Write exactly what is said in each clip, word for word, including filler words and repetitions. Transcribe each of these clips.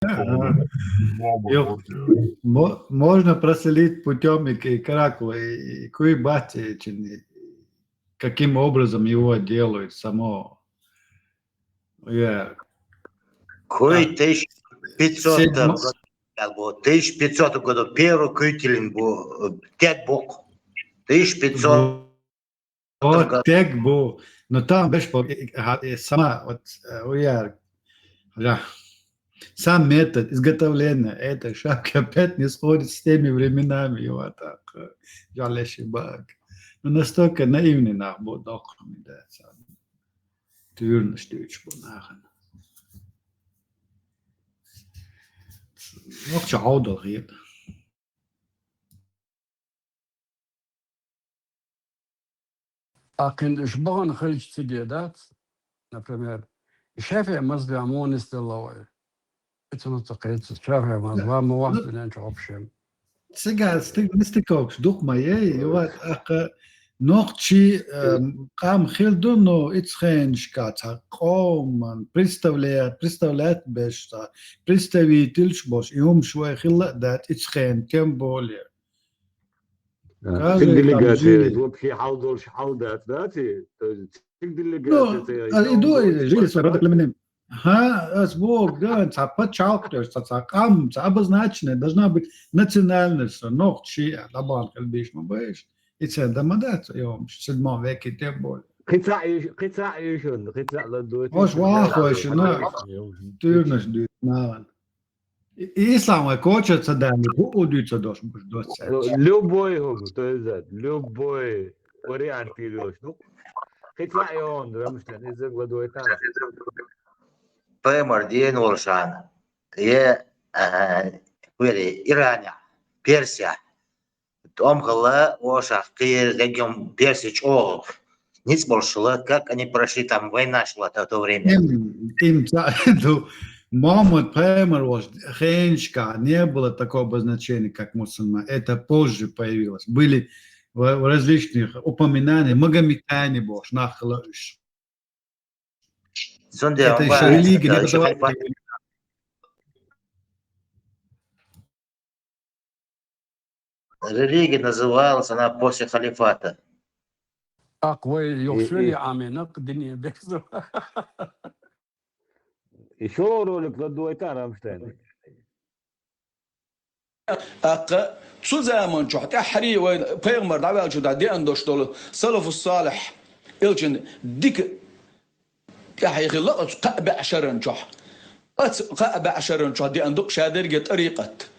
Ага. Мама, Ё, вот, э. Мо-, можно проследить путём и к-, и Каракула, и, и Куйбати, и чин-, и каким образом его делают само. Я Куй А. тысяча пятьсот Седьмо- год, або тысяча пятьсот году первый куйтилин бу, э, тет бук. Тысяча пятьсот Вот, так был. Но там, видишь, по-, э, э, га-, э, сама, вот, э, уяр, да. Сам метод изготовления этой шапки опять не сходится с теми временами, и вот так, э, жалящий баг. Ну, настолько наивный нах был, дохлый, да, сам. Тюрнаш тюч был нахана. Нохча аудал гид. Акын иш баган хилч циге дац, например, ШафиӀи мазхӀабе мунис делла вай. Ицун ца кхецу ШафиӀи мазхӀаб ма вахтунен чӀоп шем. Цига стиг-, нестиковкаш дукха ма ей, и вот ака нохчи, эм, къам хил ду, но ицхеншка ца къоман представлять, представлять беш ца, представительш бош, и умш вай хилла дат ицхен, тем более. А, Каждый цик там делегация, жили. Вообще хьал долш хьал дац, да, ти? То есть цик делегация, Ну, а, и иду, и жили свои рода племенем. Ха, ас бог, да, ца пачалк, то есть ца, ца къам, ца обозначенная должна быть национальность, нохчи, а, лабан хил биш ма беш. И ца да ма дац, и он в седьмом веке тем более. Кхица иш-, кхица ишун, кхица ладу. Ош вахойши, на. Тюрнаш дюйт, на. И, и ислам, а, коча ца дали, бу удуй ца дош, буш дош ца. Любой хог, то есть, да, любой вариант идёшь. Ну, хотя и он, потому что не заглядывает там. Пемар ден волшан. Е, э, вери, Ираня, Персия. Том хала, о, шахкир, регион Персия, чё? Ниц больше, как они прошли там, война шла в то время. Им, им ца-, ду, Мухаммад Пайгамбар волш хеншка, не было такого обозначения, как мусульман. Это позже появилось. Были в, в различных упоминаниях, магометане волш, нахлаыш. Цунде Это он ещё ва-, религия, да, не ещё называется. Халифат. Религия называлась она после халифата. Акъ вай И, ёхсули и аминак дини бекзу. Ещё ролик ладуайтан Рамштайн. Акъ цу заман чухь тӀаьхьари вай пайгамбар дӀаваьлча дӀа деан дош долу салафус салихь, элчин дика тӀаьхье хилла оцу кхаа баьӀ шаран чохь. Оцу кхаа баьӀ шаран чохь деана ду-кх шадерриге тӀарикъат.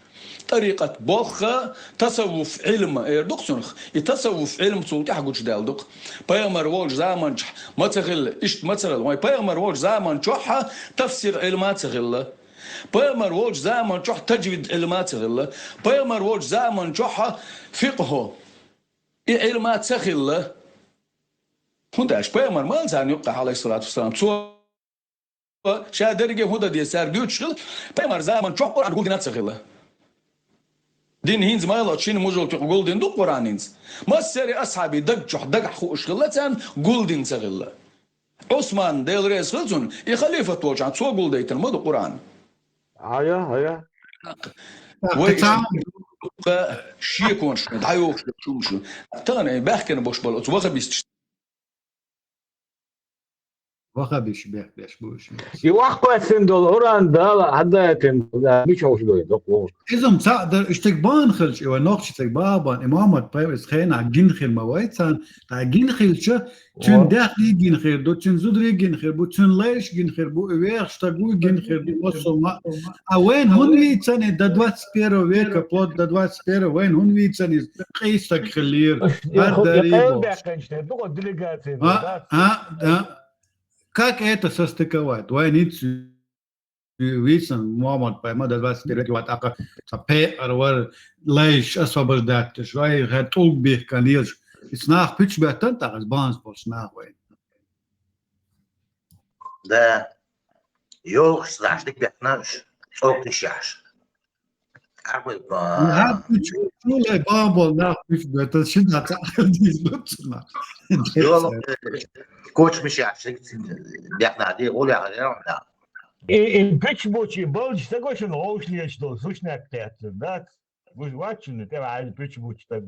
ТӀарикъат бохха тасаввуф Ӏилма эр ду-кх цунах. И тасаввуф Ӏилма цул тӀаьхьа гучудаьлла ду-кх. Пайхамар волчу заманчохь ма ца хилла, иштта ма ца хилла. Вай пайхамар волчу заман чохь тафсир Ӏилма ца хилла. Пайхамар волчу заман чохь таджвид Ӏилма ца хилла. Пайхамар волчу заман чохь фикъхӀу и Ӏилма ца хилла. ХӀунда аьлча пайхамар ма ваьлла царна юккъехь, Ӏалайхиссалату вассалам. Цо ша дерриге хӀун дан деза цаьрга дуьйцуш хилла, пайхамар заман чохь Къуръан гулдина ца хилла. Дин хӀинца ма ваьлла, шина мужал тӀе гулдина ду Къуръан хӀинца. Массери асхьаби даг чохь дагахь хууш хилла царна, гулдина ца хилла. Ӏусман, Дела реза хила цунна, и халифат волчохь цо гулдайтина ма ду Къуръан. Ая, ая. Вай шеконаш дӀайохуш хӀумаш. Тахана баьхкина бош болу оцу вахабисташ. Вахабиш бех-, беш бу уьш. И вахкхоьссина долу Къуръан Дала хьадайтина, мича хӀуш дойду, доккху. Иза-м цхьаъ дара, уьш цига бахана хилча, и вай нохчий цига бахабан, и Мухаммад пайхамарс хенахь гина хир ма вай царна, ткъа гина хилча, цуьнан даьхний гина хир ду, цуьнан зударий гина хир бу, цуьнан лайш гина хир бу, и вехаш стаг вуй гина хир ду, массо а ма. А вайн хӀун вийцан и до двадцать первого века, вплоть до двадцать первого, вайн хӀун вийцан иза къийсаг хиллера? Хьардарий бохуш. А, а, а. Как это состыковать? Вайн хӀинца вийцан Мухаммад пайхамар до двадцать первого века, тӀаккха ца пеар вара лайш освобождать деш, вай хӀара тӀулг бихкан лелаш. Иза нах пуьчбеттан тӀаккха иза баханца болчу нах вайн. Да. Йолхуш заш дика бехна уьш, цӀокъ йиш яхьаш. Арбой, а, нах пуьчу, чулай бан болу нах пуьчу бетан шина цхьа дийза луцу нах. Йолу, э, коча миш яхьаш дика бехна де, гӀур яхьаш, да. И, и пуч бучи балча стага шуна гӀовш леча долу сушнак теттина, дац? Гуш вац шуна, тӀе ваьлла пуч буча стаг.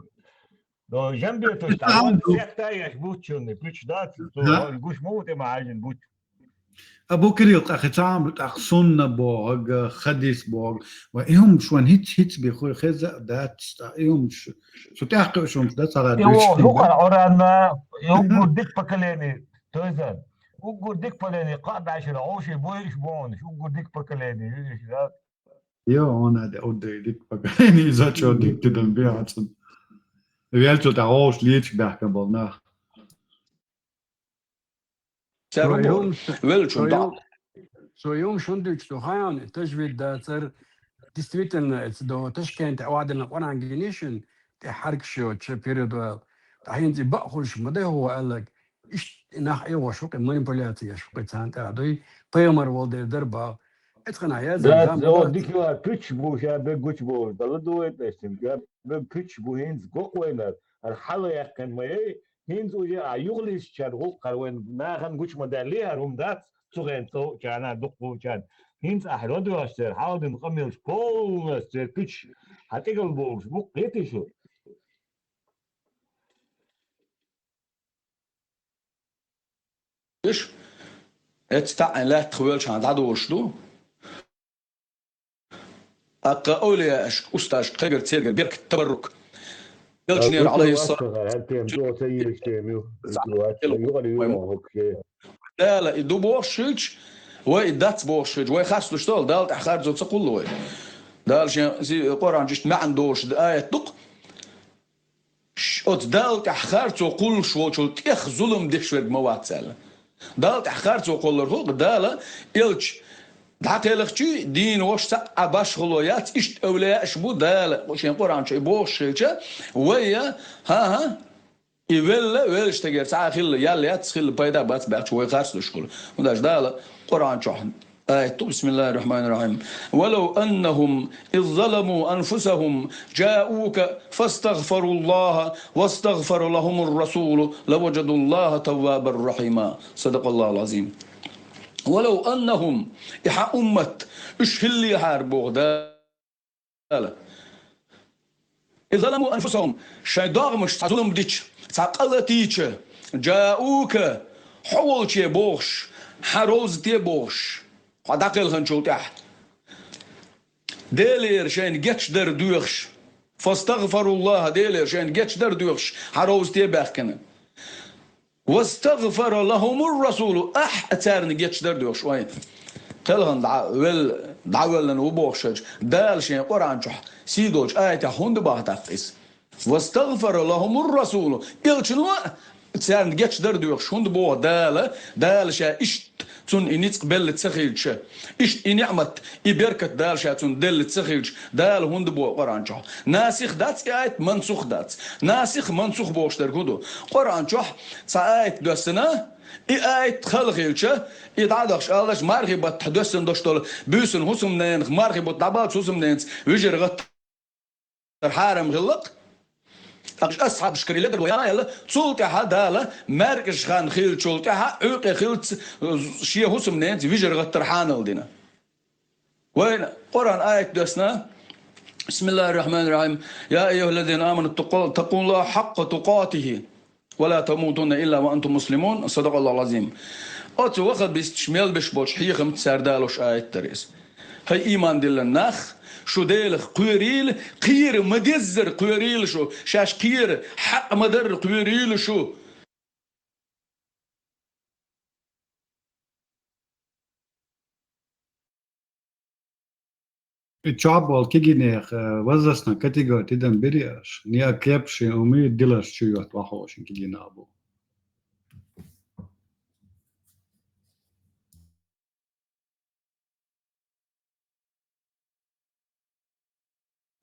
Но жамбеташ тӀа ван секта еш бучунна пуч дац, цо гуш ма ву тӀе ма хьаьжина буч. А бу Кирилл, тӀаккха цхьа а бу, тӀаккха сунна бохург, хадис бохург. Ва и хӀумаш вайн хӀиц-хӀиц бихуй хеза а дац, тӀаккха и хӀумаш. Цу тӀехь кхуьуш хӀумаш дац, хьара дуьйцуш. Юкъара Къуранна, уггар дика поколение, тойзан. Уггар дика поколение, кхаа бӀаьшера гӀовший буй иш бохунаш, уггар дика поколение, ю иш, да? Йо, он а де, уггар дика поколение, иза чо дика тидан бехьацун. Велчу тӀа гӀовш лечу баьхкан болу нах. Цара хӀун боху? Веллачун тӀехь. Со юм шун дуьйцу, хьан тажвид дацар, действительно, эца до Ташкенте вадина Къуран гинишин, тӀе хьаркаш йоцучу передавал. ТӀа хӀинца и бакъ хуьлуш ма дай хӀу аьлларг, иштта и нах Ӏехош ву-кх, и манипуляцияш ву-кх, царна тӀехь дуй, пайхамар волу дер дар баху. Эцхьанахь яздина. Да, дам, да, бац. Дика ю, пуч бу, ша бегучу бохуш, дала дугӀуьйту эшна, ша бегучу бу хӀинца гокъа вайнар, хӀара хьала яьккхина ма яй, хӀинца уже а юхалисчара гӀуллакхара вайн нахана гучу ма даьллий, хӀара хӀума дац, цу хенахь цӀа чарна, дуккху чарна. ХӀинца ахь родоьгӀуш церан хьалдина къамелаш полностью церан куьчаш хьан тӀегал бохуш бу-кх, кхетий шу? Иш, эццахь лаьттах велчахьана дӀадолуш ду. Аккха овлияашка, устазашка кхайгар цергара беркат, табаррук. Элчанера, алейхиссалам, Дала и ду бохуш хилча, вай и дац бохуш хилча, вай харц луш ду, Дала тӀехь харцо ца кхуллу вай. Дала шен си-, Къуръан чу иштта маьӀна долуш аят ду-кх. Ш-, оцу Далла тӀехь харцо кхуллуш волчул тӀех зулам деш верг ма вац аьлла. Далла тӀехь харцо кхоллар хӀу-, Дала элча дӀакхелхачий, дийна ваша цхьа а башхало яц, иштта эвлаяаш бу Дала шен Къуръан чу и бохуш хилча, вай я, хӀан-хӀа, и велла, веллачу стагера цхьа а хилла, ял яц, хилла пайда бац баьхча, вай харц луш хуьлу. ХӀунда аьлча Дала Къуръан чохь аят ду, бисмиллахир рахманир рахим. «Валав аннахум из заламу анфусахум джаука фастагфаруллаха вастагфара лахумур расулу лаваджадуллаха таввабар рахима». Садакаллахул азим. «Валав аннахум», и хьан уммат, уьш хиллехьара боху Дала. «Из заламу анфусахум», шайн догӀмаш цхьа зулам дича, цхьа къа латийча, «джаука», хьо волче бохуш, хьан ровзате бохуш, хьо дӀакхелханчул тӀаьхьа. Делера шайна гечдар доьхуш, «фастагфаруллаха», Делера шайна гечдар доьхуш, хьан ровзате баьхкина. «Вастагфара лахумур расулу», ахь а царна гечдар доьхуш, вай. Кхелхана дӀа-, вел-, дӀавеллина ву бохуш хилча, Дала шен Къуръан чохь сий долчу аятехь хӀунда баха тӀаккха иза? «Вастагфара лахумур расулу». Элчано а царна гечдар доьхуш, хӀунда боху Дала, Дала ша иштта цунна и ницкъ белла ца хилча, иштта и ниъмат, и беркат Дала ша цунна делла ца хилча, Дала хӀунда боху Къуръан чохь? Насих дац и аят, мансух дац. Насих, мансух бохуш дерг хӀун ду? Къуръан чохь цхьа аят доьссина, и аят хала хилча, и дӀадахча аллаш мархи баттахь доьссина долуш долу буьйсанна хӀусамненах мархи бутт дӀабаллалц хӀусамненца вижар гӀаттар хьарам хилла-кх. Ткъа асхьабашкара ледарло яна аьлла, цул тӀаьхьа Дала маьркӀажа хан хилчул тӀаьхьа, Ӏуьйкъе хилца шен хӀусамненца вижар гӀаттар хьанал дина. Вайна Къуръан аят доьссина: «Бисмиллахир рахманир рахим. Я айюхаллазина аману ттакъу-, ттакъуллаха хьакъкъа тукъатихи». «Ва ла тамутунна илла ва антум муслимун». Садакъаллахул азим. Оцу вахабисташ мел беш болчу хьехамца цара далош аят дара иза. ХӀай ийман диллина нах, шу Делах кхоьрийла, кхера ма-деззара кхоьрийла шу, шаьш кхера хьакъ ма-дарра кхоьрийла шу. И чохь болу кегийнех, э, возрастной категори тидам бери аш, неа кеп шен уми дилаш чу йотта вахо шен кегийнах бу.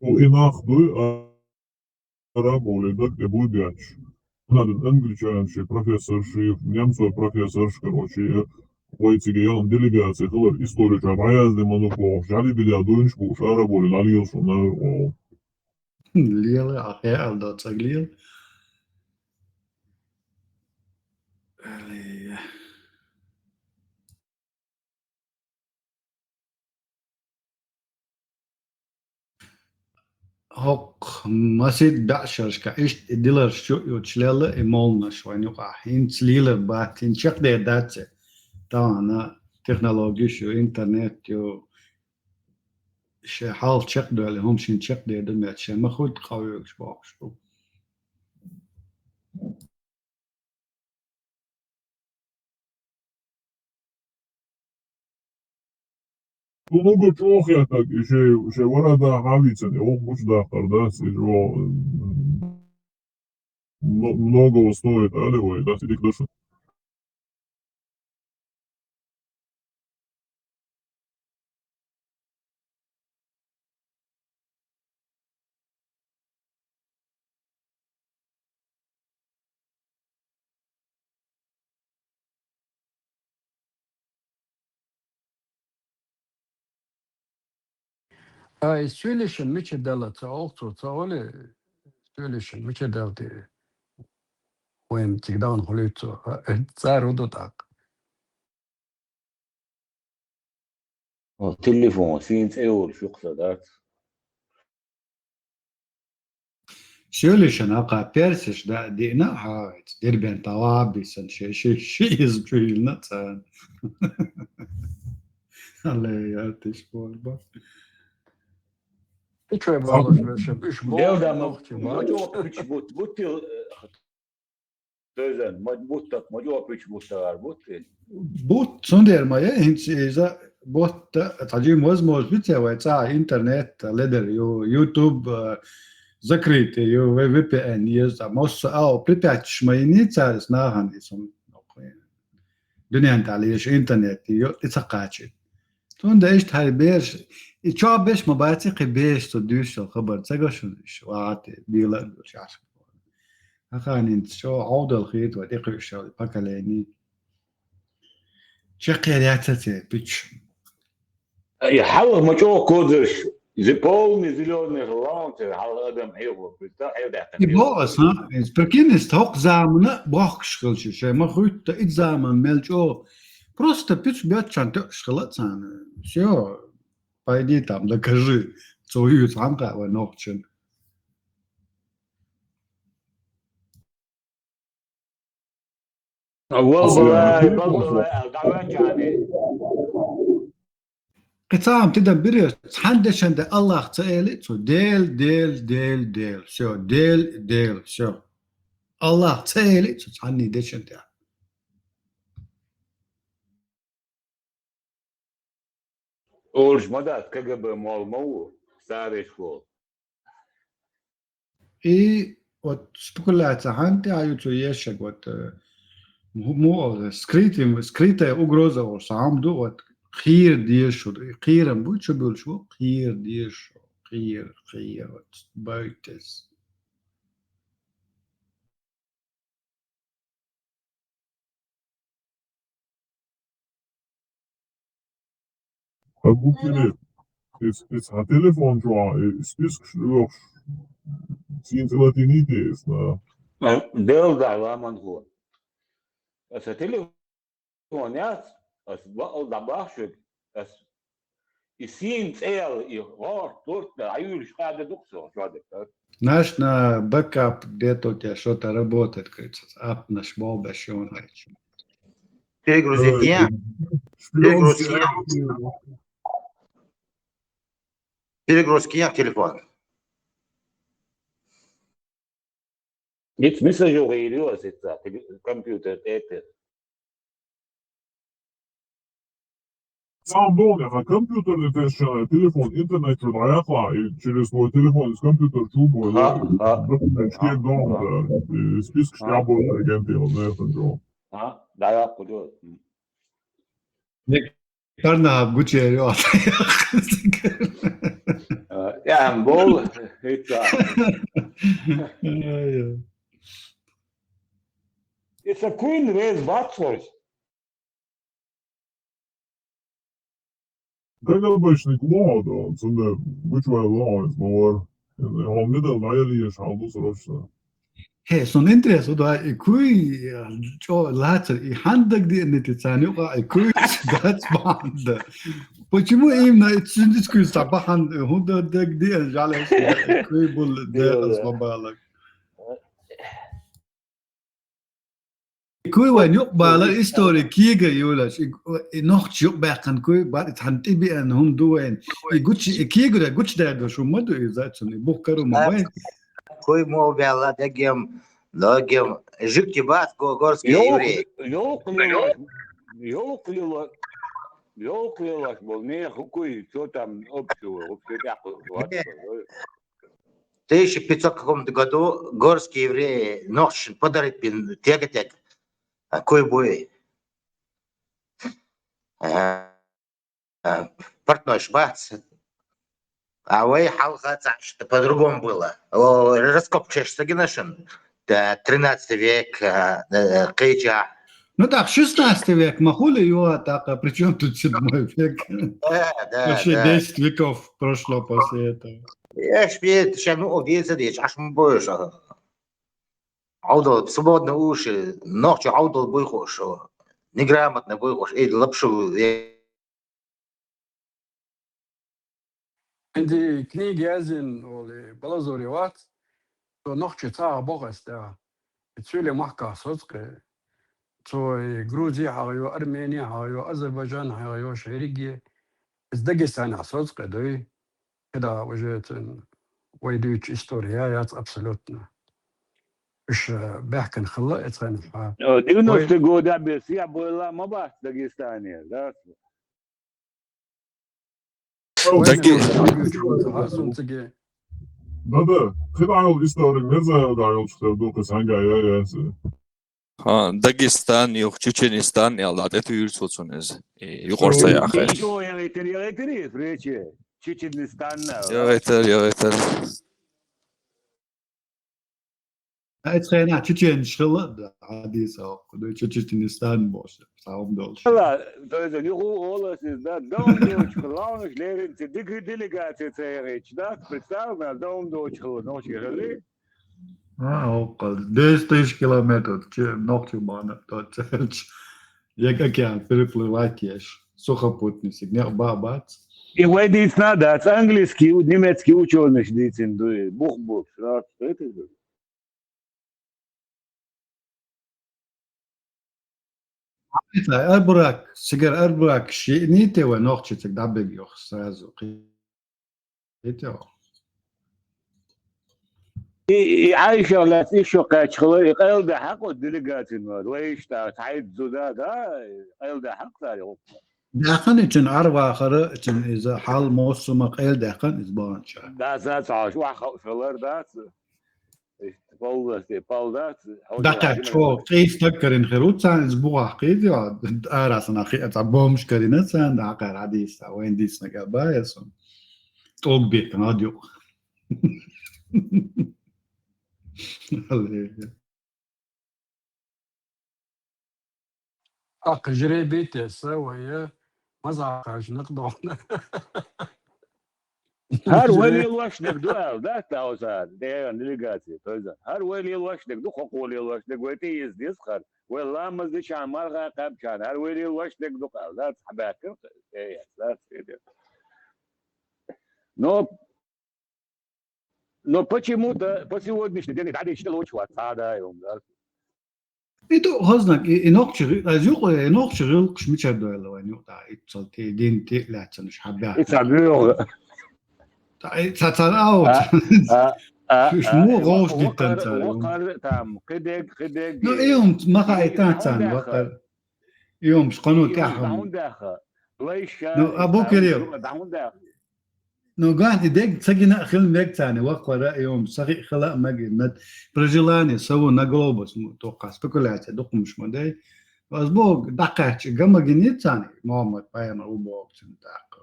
Шу и нах дуй, а, араб олий даг тӀе буй бетташ. Надо англичанин ши профессор, ши немцой профессор, короче, вай цига ялан делегация хилар, история чохь дӀаяздина ма ду бохуш, жӀали билла дуйнаш бу, шу араб олий дӀалелаш ву нагахь вогӀу. Лела, ахьа аьлла доцург лела. Али. хӀокху масийтта бӀешерашка иштта и диларш чу а йоцуш лелла и молланаш вайн юкъахь. ХӀинца лелар бац, хӀинца чекхдер дац и. Тахана технологиш ю, интернет ю, шайн хьал чекхдевлла, хӀума шина чекхдер ду моьтту, шайн ма хуьлда къахьоьгуш бохуш ду. Ду лугу чӀогӀа хетаг, и шей, шей вара да хьавийцан, и вокху гучу дахкар, да, и жо, м, м, много стоит, али вай, да, и дика ду шу. А, и соьлишан мича дала ца олу цо, ца олу, соьлишан мича дала те? Вайн цига дахана хуьлуьйту цо. Цара хӀун ду тӀаккха? О, телефон, сийна цӀе йолуш юкъа сан дац. Соьлишан хьакха персаш да диъна а хьагӀ, Дербент а ваха а бисана, ши, ши, ши иза чу йиллина а царна. Алле, я тиш болба. Ты чё, балуш, вешан, уьш Делда болу ма, нохчи ма балуш. Чо пуч бут, бут, э, Тезан, ма бутта, ма чо пуч бутта ар бутти. Бут, цундела ма я, хӀинца иза бутта, цхьа жима возможность ю церан вай цӀа интернет, ледар ю, YouTube, э, закрытый ю, вай V P N еза, цхьа массо а, препятствиеш ма йиний цара, нахана и сум. Дуьнен тӀехь леша интернет ю, и ца кхачи. Цундела иштта хьайн бераш, и чохь берш ма баций, кхин бераш цо дуьйцуш йолу хабар ца го шуна, уьш вахьа те, бела а дуьйцуш Ӏаш. Хьан ханинца чӀогӀа Ӏовдал хета вай тӀекхуьуш йолу поколение. Чекхъяр яц церан пуч. И хьалха ма чӀогӀа кодаш, зе-, полный зелёный лаунчер, хьалха адам хьехо, представь, хьевдаьккхина И хьехо. Боху аса, хӀа? Иза прикинь, иза хӀокху замана бохкуш хилча, шайн ма хуьтту, и заман мел чӀогӀа. Просто пуьч боьттачарна тоьуш хила а царна. Всё, пойди там, докажи. Цо юьйцу хьан кхаъ вай нохчун. Валлахьи, валлахьи, дӀаваьлча хьан. Кхин цхьа хӀума тидам бира, цхьана дешан тӀе Аллах ца эли цо, Дел, Дел, Дел, Дел, всё, Дел, Дел, всё. Аллах ца эли цо цхьанний дешан тӀе. Олуш ма дац, К Г Б молла ма ву, старый школа. И вот спекуляция хьанна тӀехь ю цо ешшаг, вот, э, му-, му-, скрытый, скрытая угроза олуш цхьа хӀума ду, вот, кхера деза шу, кхерам бу, чу буьллуш бу, кхера деза шу, кхера, кхера, вот, бойтесь. Хьан гуттине, иза, иза хьан телефон чохь, и спискаш лоьхуш, сийна цӀе латийний те иза, на? Делла дӀа ламан хӀу. Аса телефон яц, ас бакъал дӀабахча шуьга, ас и сийна цӀе яла, и гӀорта луртта, Ӏаюьйлуш къада дукха со, шо дерг. Наш на бэкап где-то у тебя что-то работает, говорится, ап наш бал бэшон. Перегрузить я. Перегрузить я. Перегрузить я телефон. Ит мисажу гӀийр ю аса ца, компьютер тӀе. Сам долга, а компьютер тешшана, телефон, интернет чу дӀаяккха, и через твой телефон из компьютер чу бой, Ха, ха. Документ Ха, чек дом, ха. Да, и список Ха. Чабой агентов, да, это дело. Ха, да, я куда. Ник Карнахьа гучер ю. Э, я, ам бол, хӀетта. Ай, ай. It's a queen race backwards. Дагабачник лода, цунда гучвай лоз, мавар. Он медал ваяли еш халду срочно. Хе, сон интерес у, да, и куй, чо, лацар, и хьан дагдиънити царна юкъа, и куй дац бахьан да. Почему именно и цундис куй ца бахьан, хӀун да дагдиъан, жаляс, и куй бул да аз бабалак. Куй вайн юкъ бала истори кига юлаш, и, и нохч юкъ баьккан куй, бар и тхан тӀибиан хӀун ду вайн. И гучи, и кигура гуч дайдо шумма ду, и зацун, и бух кару ма вайн. Куй мо бяла дагем, дагем, жикти бат го-, горский еврей. Ёлк лила, ёлк лила, ёлк лила, бол, не хукуй, что там общего, вообще так вот. Не. В тысяча пятьсот каком-то году горские евреи нохчашна подарить бин тега-тега, а, куй буй. А, а, портнойш бац. А вай хьалха цаьш по-другому было. О, раскопкаш са гина шун. Да, тринадцатый век, а, э, кхыча. Ну так, шестнадцатый век, ма хули юа так, а при чём тут седьмой век? Да, да, вообще да. Десять веков прошло после этого. Я ж пи-, ща, ну, одиннадцать, я ж аж м боюсь, а. Гьавдал, свободно уши, нохчо гьавдал буйхуш, неграмотно буйхуш, и лапшу, э. Инди книги язин, оли, Балазори вац, то нохчи цаха бохас да. Цули махка соцкъе. Цо и Грузия хьагъайо, Армения хьагъайо, Азербайджан хьагъайо, шериги. Из Дагестан хьа соцкъе дой. Кеда уже цун вай дуьйцу история яц абсолютно. Уж, э, бехкан хилла эцхайна хьа. Э, девяностые годы бес я была, ма бац Дагестане, да? Даги- Даги- Да, да. Кеда хьал история, не знаю, да, я что, да, касанга, я, я, я. Ха, Дагестан, юх, Чеченистан, яла, тӀе туьйцу цунна из. И юкъара ца яхаш. Ишо ягӀийтар, ягӀийтар, рече. Чеченистан, да. ЯгӀийтар, ягӀийтар. Ай, цхьана чеченаш хилла, да, хьадис а, да, Чеченистан бохуш, сагӀум долуш. Ала, то есть, юху олас из, да, дом дочка, главный леринцы, дик делегация церечь, да, представь, да, дом дочка, ночь, говорили. А, около десять тысяч километров, че, нохчи бана, то церч. Як океан переплывать еш, сухопутный сигнал, ба-, бац. И вай дийцина дац, английский, немецкий учёныйш дийцина дуй, бух-бух, сразу, это же. Арбурак, сигар арбурак, шиъни те вай нохчи цик дабег йох сразу. Итё. И, и Айша лаьцна ишо кхаьчхала, и къайла даьхьа кхо делегацин вар, вай иштта цхьа зуда, да, къайла даьхьа кхари гӀуллакх. Даьхьан и чун Ӏарвахара, чун иза хьал моссума къайла даьхьан из баханча. Да, за цхьа аш вахал хилар, да, ц-, полностью, пол, да, ц-, хьо Даккха хьо чо къийса стаг карин хир ву, царна иза бугӀахь кхийза, ара сана хи-, цхьа бомж карина царна, даккха хьадийса, вайн дийцинарг а баьсун. ТӀулг беттан гӀад юкъа. Аллея. Акха жребий тесса вая, маза кхаш накъдохна. ХӀар вай лелош дерг ду аьлла, да, Тауза, дегӀан делегация, то есть, хӀар вай лелош дерг ду, хӀокхо лелош дерг, вай тӀе иза деза хӀара. Вай ламаз дича, марха кхаьбча, хӀара вай лелош дерг ду аьлла, да, цхьа баьхкира, э, да, цхьа. Но, но почему-то по сегодняшний день дӀадича лучу вац, цхьа да, юм, да. И ду хӀознаг, и, и нохчи гӀи-, аз юкъа, и нохчи гӀиллакхаш мичара дойла вайн юкъа, иццал те, дин те лаьцанаш хьабаьхка. Ица бюгӀа. Та, и ца цар ау. А, а, а, Шуш а, му и гӀовш вакъар, диттан цар, вакъар, там, кхидег, кхидег, Ну, и хӀумц ма хаийтан царна, вакъар. И хӀумц кхано тӀехьа хӀумц. Ну, Абу Кирилл. Ну, ган и дег ца гина а хила мег царна, вакъара, и хӀумц, са хи хила а мег, над проживание, саво на глобус, ну, тохха спекуляция, дукхумаш ма дай. Аз бог, даккхача, гама гинит царна, Мухаммад пайхамар у бог цун даккха.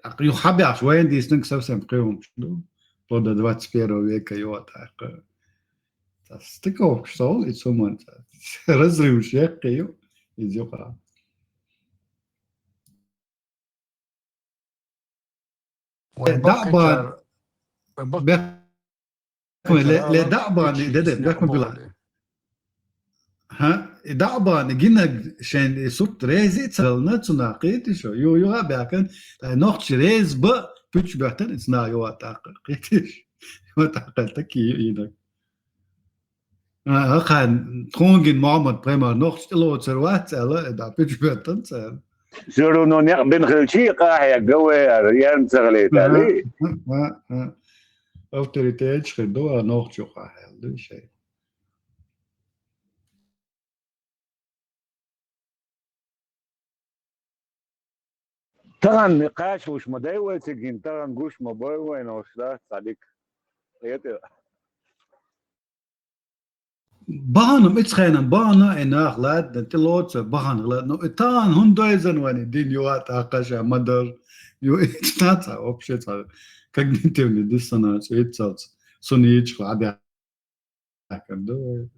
ТӀаккха юха хьабаьхча, вайн дийснаг совсем кхин хӀумаш ду. Вплоть до двадцать первого века ю тӀаккха. Ца стыковкаш сол, и цуман ца. Разрываш яккхий ю, из юкъа. Вай Э, да, баккхачар, ба-, вай бак-, бе- Фу, ле, ле дӀа а бахьана, де, де, бехк ма билла. ХӀа, и дӀа а бахьана, гинарг шен и сурт реза а ца хилла цунах, кхетий шо? Ю, юха а баьхкина, ткъа нохчий реза ба, пуч беттан, и цунах юха тӀаккха, кхетий шо? Юха тӀаккха таки ю, йинарг. А, хӀа, тхуна гина Мухьаммад Пхемар нохчий тӀелоцур вац аьлла, и дӀа пуч беттан цара. Всё равно некъ бина хилчий, къахьегна вай, ара, ян ца хилийта, али? ХӀа, хӀа, хӀа. Авторитеташ хир ду, а нохчо къахьегна ду шайн. Тахан кхачалуш ма дай вай цига, тахан гуш ма бой вай, но дац цхьа дика. Кхетий? Бахьана, ицхьенан бахьана, и нах ладна, тӀелоцу бахьана, ладна. Ну, и тахан хӀунда дойзан вани, дин юа тӀаккха ша ма дар. Ю, и цаца, вообще ца, когнитивный диссонанс, и цаца. Суничхла, абя.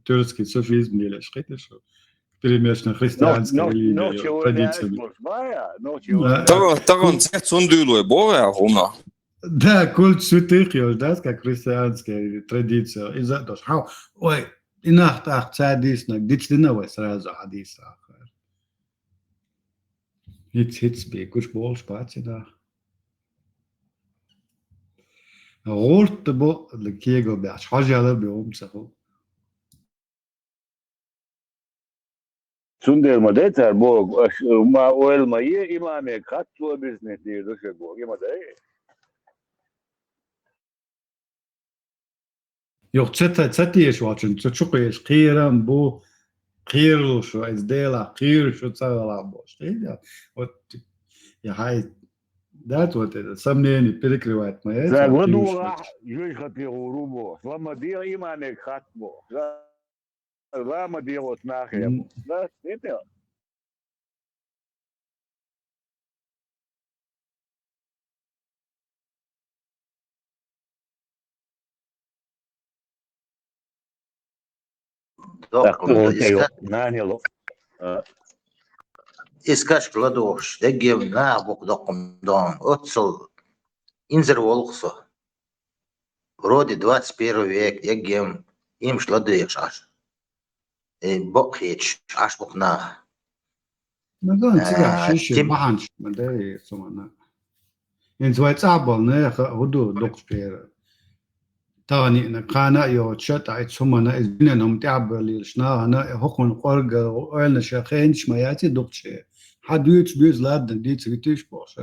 Тюркский суфизм или что-то, что перемешано христианской религией, традициями. Тахан, тахан цец хӀунда дуьйлой боху хӀуна? Да, культ святых, я же, да, как христианская традиция. И за то, что, ой, и нах тӀаккха ца дийцинарг, дицдина вай сразу хьадийца. ХӀиц, хӀиц бе гуш болуш бац и нах. ГӀуртта бо, кего баьхча, хьожалар бе хӀума ца ху. Цундела ма дай цара боху, аш ма ойла ма е, имаме хатто бизнес дийр ду шуьга боху, и ма дай. Юха ца, ца, ца теша волчун, ца чу кхеш, кхерам бу, кхералуш ву, иза Делах кхераш ву, ца велахь бохуш. Кхетий? Вот, я хьай, да, вот это сомнение перекрывать ма яц, ца гладугӀахь, юьйхати гӀур ву боху, ла ма дегӀа, имаме хатта боху. Ла ма дегӀо нахе. М. Да, это. Доккхун, так, ну, иска-, нанело. А. Искашка ладугӀуш, деггем наха букъ доккхун дон. Оццул инзар волу со. Вроде двадцать первый век, эггем имаш ладоьгӀуш Ӏаш. Э, бакъ хеташ Ӏаш бу-кх наха. Ну да, цигахь, э, ши-ши тем- бахьанаш ма дай, цумана. ХӀинца вай цӀахь болу нехан хӀу ду дукхачу пера. Тахана а, кхана а йоцуш, тӀаккха и цумана, и дуьненан хӀума тӀехь а бевллачу нахана, и хӀокхунна кӀорггал ойланаш хенаш ма яц и дукхачу. Хьан дуьйцу, дуьйцу, ладна, дийца витийша бохуш,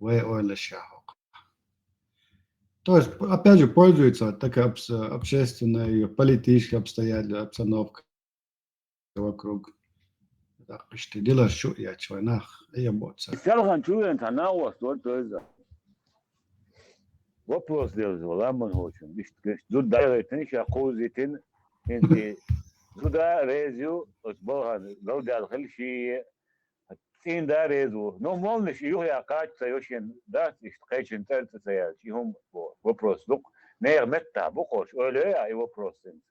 вай ойланаш хӀокху. То есть, опять же, пользуется вот такая обс-, общественная, политическая обстоятельства, обстановка вокруг. ТӀаккха иштта диларш чу а ечу вай нах, Ӏе боцу. Селхана чу вен цхьа накъост вара, то есть, вопрос делла вала ламан хӀочун. Иштта, иштта зуда дӀагӀайтина, ша кхузийтина, хӀинца и зуда реза ю, оцу балхана галдаьлла хила ший, цӀийнда реза ву. Ну, молланаш юхаяьккхача ца йо шен дац, иштта кхечун цӀарца ца яьлча, и хӀума бо-, вопрос ду-кх. Нехан меттахь бу-кх уьш, ойла йой ахь и вопрос хӀинца.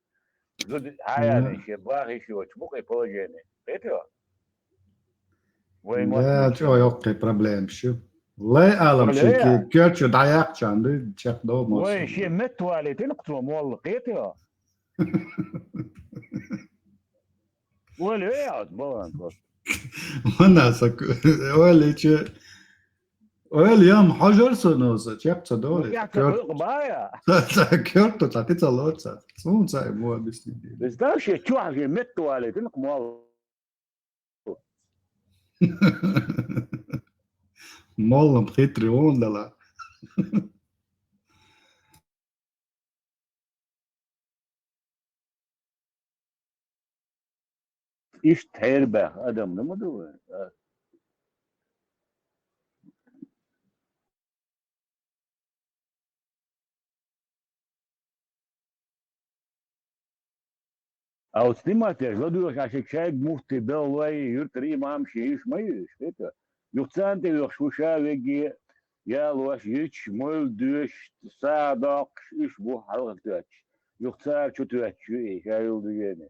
Зуда хьаяьллин шен бахийш йоцуш бу-кх и положение. Кхетий? Вайн да, мотт чӀогӀа йоккхий проблемаш ю. Лай алам шен ки-, коьртачу дӀаяьккхачарна ду, чекхдовла мо. Вайн шен меттавалийтина-кх цо молла, кхетий? Ойла йой ахь оцу баланца? Ванна аса, ойла йича, ойла ям хьожар со, но аса чекх ца довла. Ну, я ца кхойкъу бая. Ца, ца коьрту, ца кхин ца лоцу, ца. Суна ца и мо объяснить. Представь, шен чохь шен меттавалийтина-кх молла. Моллам хитри вон дала. Иштта хьерабаьхна адам ма ду вай, а? А оцу Тимофеша ладоьгӀуш Ӏаш шайга муфти беллой, юьртара имам шен йиш ма ю уьш, хета? Юха царна тӀеоьхуш ву ша веге, ялош, йича, мовлид доьшуш, сагӀа доккхуш, уьш бу хьалха тоьттуш. Юха цара чу тоьттуш ю и ша йолу дуьнене.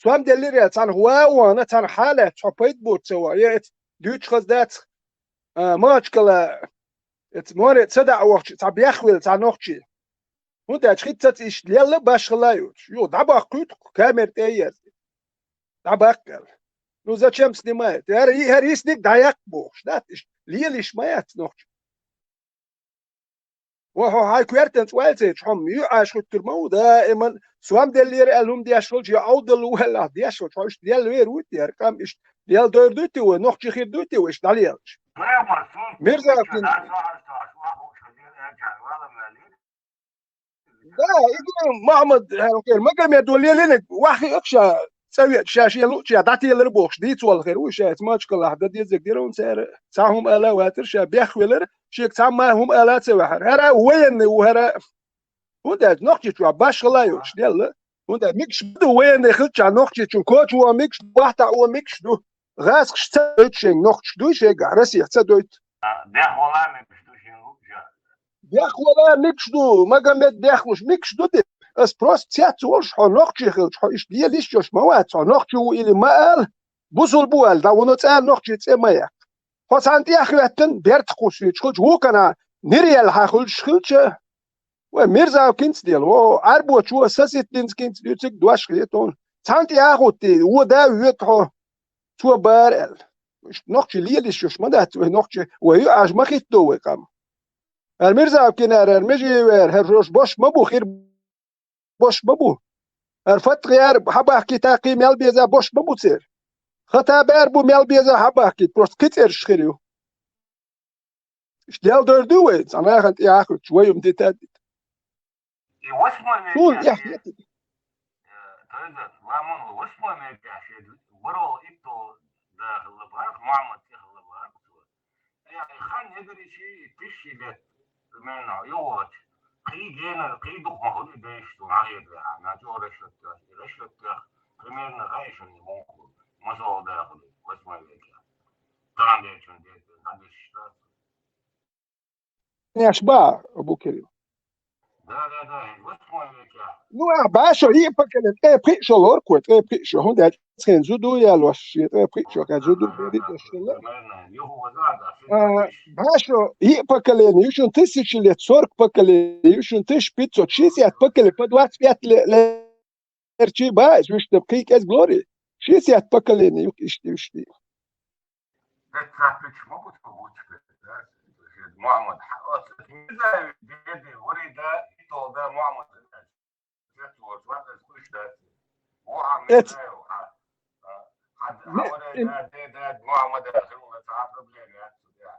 Сом деллира аьлла, цхьанхьа ван а вахана, цхьанхьа хьалаьцча, хьо пайда боцу ца ван, я эца дуьйцуш хаза дац, а, Махачкала, эца море ца даа вахча, цхьа бехвелла, цхьа нохчи. ХӀунда аьлча хӀинца ца иштта лелла башхала йоцуш. Юха дӀабаккхуьйту камера тӀе а ерза. ДӀабаккха аьлла. Ну, зачем снимает? ХӀара, хӀара йисниг дӀаяккха бохуш, дац иштта. Лелаш ма яц нохчи. Ва хьо хьайн коьртанца вай ца йича, хьо ма ю Ӏаш хуьттур ма ву, даиман, сом деллера аьлла хӀума деш волчу, я Ӏовдал ву аьлла деш волчу, хьо иштта лелла вер вуй те, хӀара къам иштта лелла дойр дуй те вай, нохчи хир дуй те вай, иштта дӀалелаш? Мирзакин. Да, и ду Махьмад, хӀара, Магомед ву лелина, вахи а ша, цӀа веача, ша шен лууча дӀателар бохуш, дийца волла хир ву, ша эца Махачкалахь дан дезарг дира хьуна цара, цхьа хӀума ала а вацара, ша бехвелара, шега цхьамма а хӀума ала а ца ваьхьара. ХӀара военный ву, хӀара. ХӀунда аьлча нохчичохь башхала йолуш делла. ХӀунда аьлча мегаш ма ду военный хилчахь нохчичун коча ван мегаш ду, вахтахь ван мегаш ду. ГӀазкхаша ца дойту шайга, нохчаш дуй шайгахь, Россехь ца дойту. Бехвала мегаш ду шен лууча. Бехвала мегаш ду, Магомед бехлуш мегаш ду де. Ас просто цец волуш, хьо нохчи хилча, хьо иштта лелаш йолуш ма вац, хьо нохчи ву или ма ала, бусулба ву аьлла, дӀа вуно цӀа а нохчи цӀе ма яккха. Хьо цхьана тӀехь а хӀоьттина, берта кхуссуьйтуш хилча, вукана нир елла хьан хуьлуш хилча, вай Мирзавкинца дела, во Ӏарбочо Саситдинскинца дуьйцург дош хета хьуна. Цхьана тӀехь а хӀуттий, вон да а воьду хьо, цо бара аьлла. Иштта нохчи лелаш йолуш ма дац вай нохчи, вай ю Ӏаш ма хӀиттадо вай къам. ХӀара Мирзавкин ара, хӀара Межиев ара, хӀара хӀорш бош ма бу, хир бош ма бу. ХӀара Фатхьи ара хьабахкийта кхин мел беза бош ма бу церан. Хатаби ара бу мел беза хьабахкийта, просто кхин цӀераш хир ю. Иштта дел дойр ду вай, цхьа нахана тӀе а хуьттуш, вай хӀума дита а дита. И восьмой векехь, суна тӀехь хетта. Э, Тойзат, ламан восьмой векехь шен баро итто да хилла бах, Мухьаммад тӀе хилла бах цо. Э, хан егар иши тысячи лет, примерно, йогӀочу. Кхин генара, кхин дукха ма хуьлу и дайша цунна хьахетарехь, на чӀогӀа расчетех, и расчетех, примерно, гӀайшанна муха хуьлу, масала дахули, восьмой векехь. Тахана дечун дерг, хьадисаш дац. Неш ба, Абу Кирилл. Да, да, да, восьмой векехь. Ну, а, башо, и поколение, ткъе пхиъ шо лору кхо, ткъе пхиъ шо, хӀунда аьлча цхьана зуда ялош, шен ткъе пхиъ шо, кху зуда беридеш хилла. А, башо, и поколение, ю шун тысячи лет, сорок поколение, ю шун тысяча пятьсот, шестьдесят поколение, по двадцать пять ле-, ле-, Эрчий ба иза вуьшта кхин кӀезиг лорий? Шестьдесят поколение ю-кх иштта, иштта.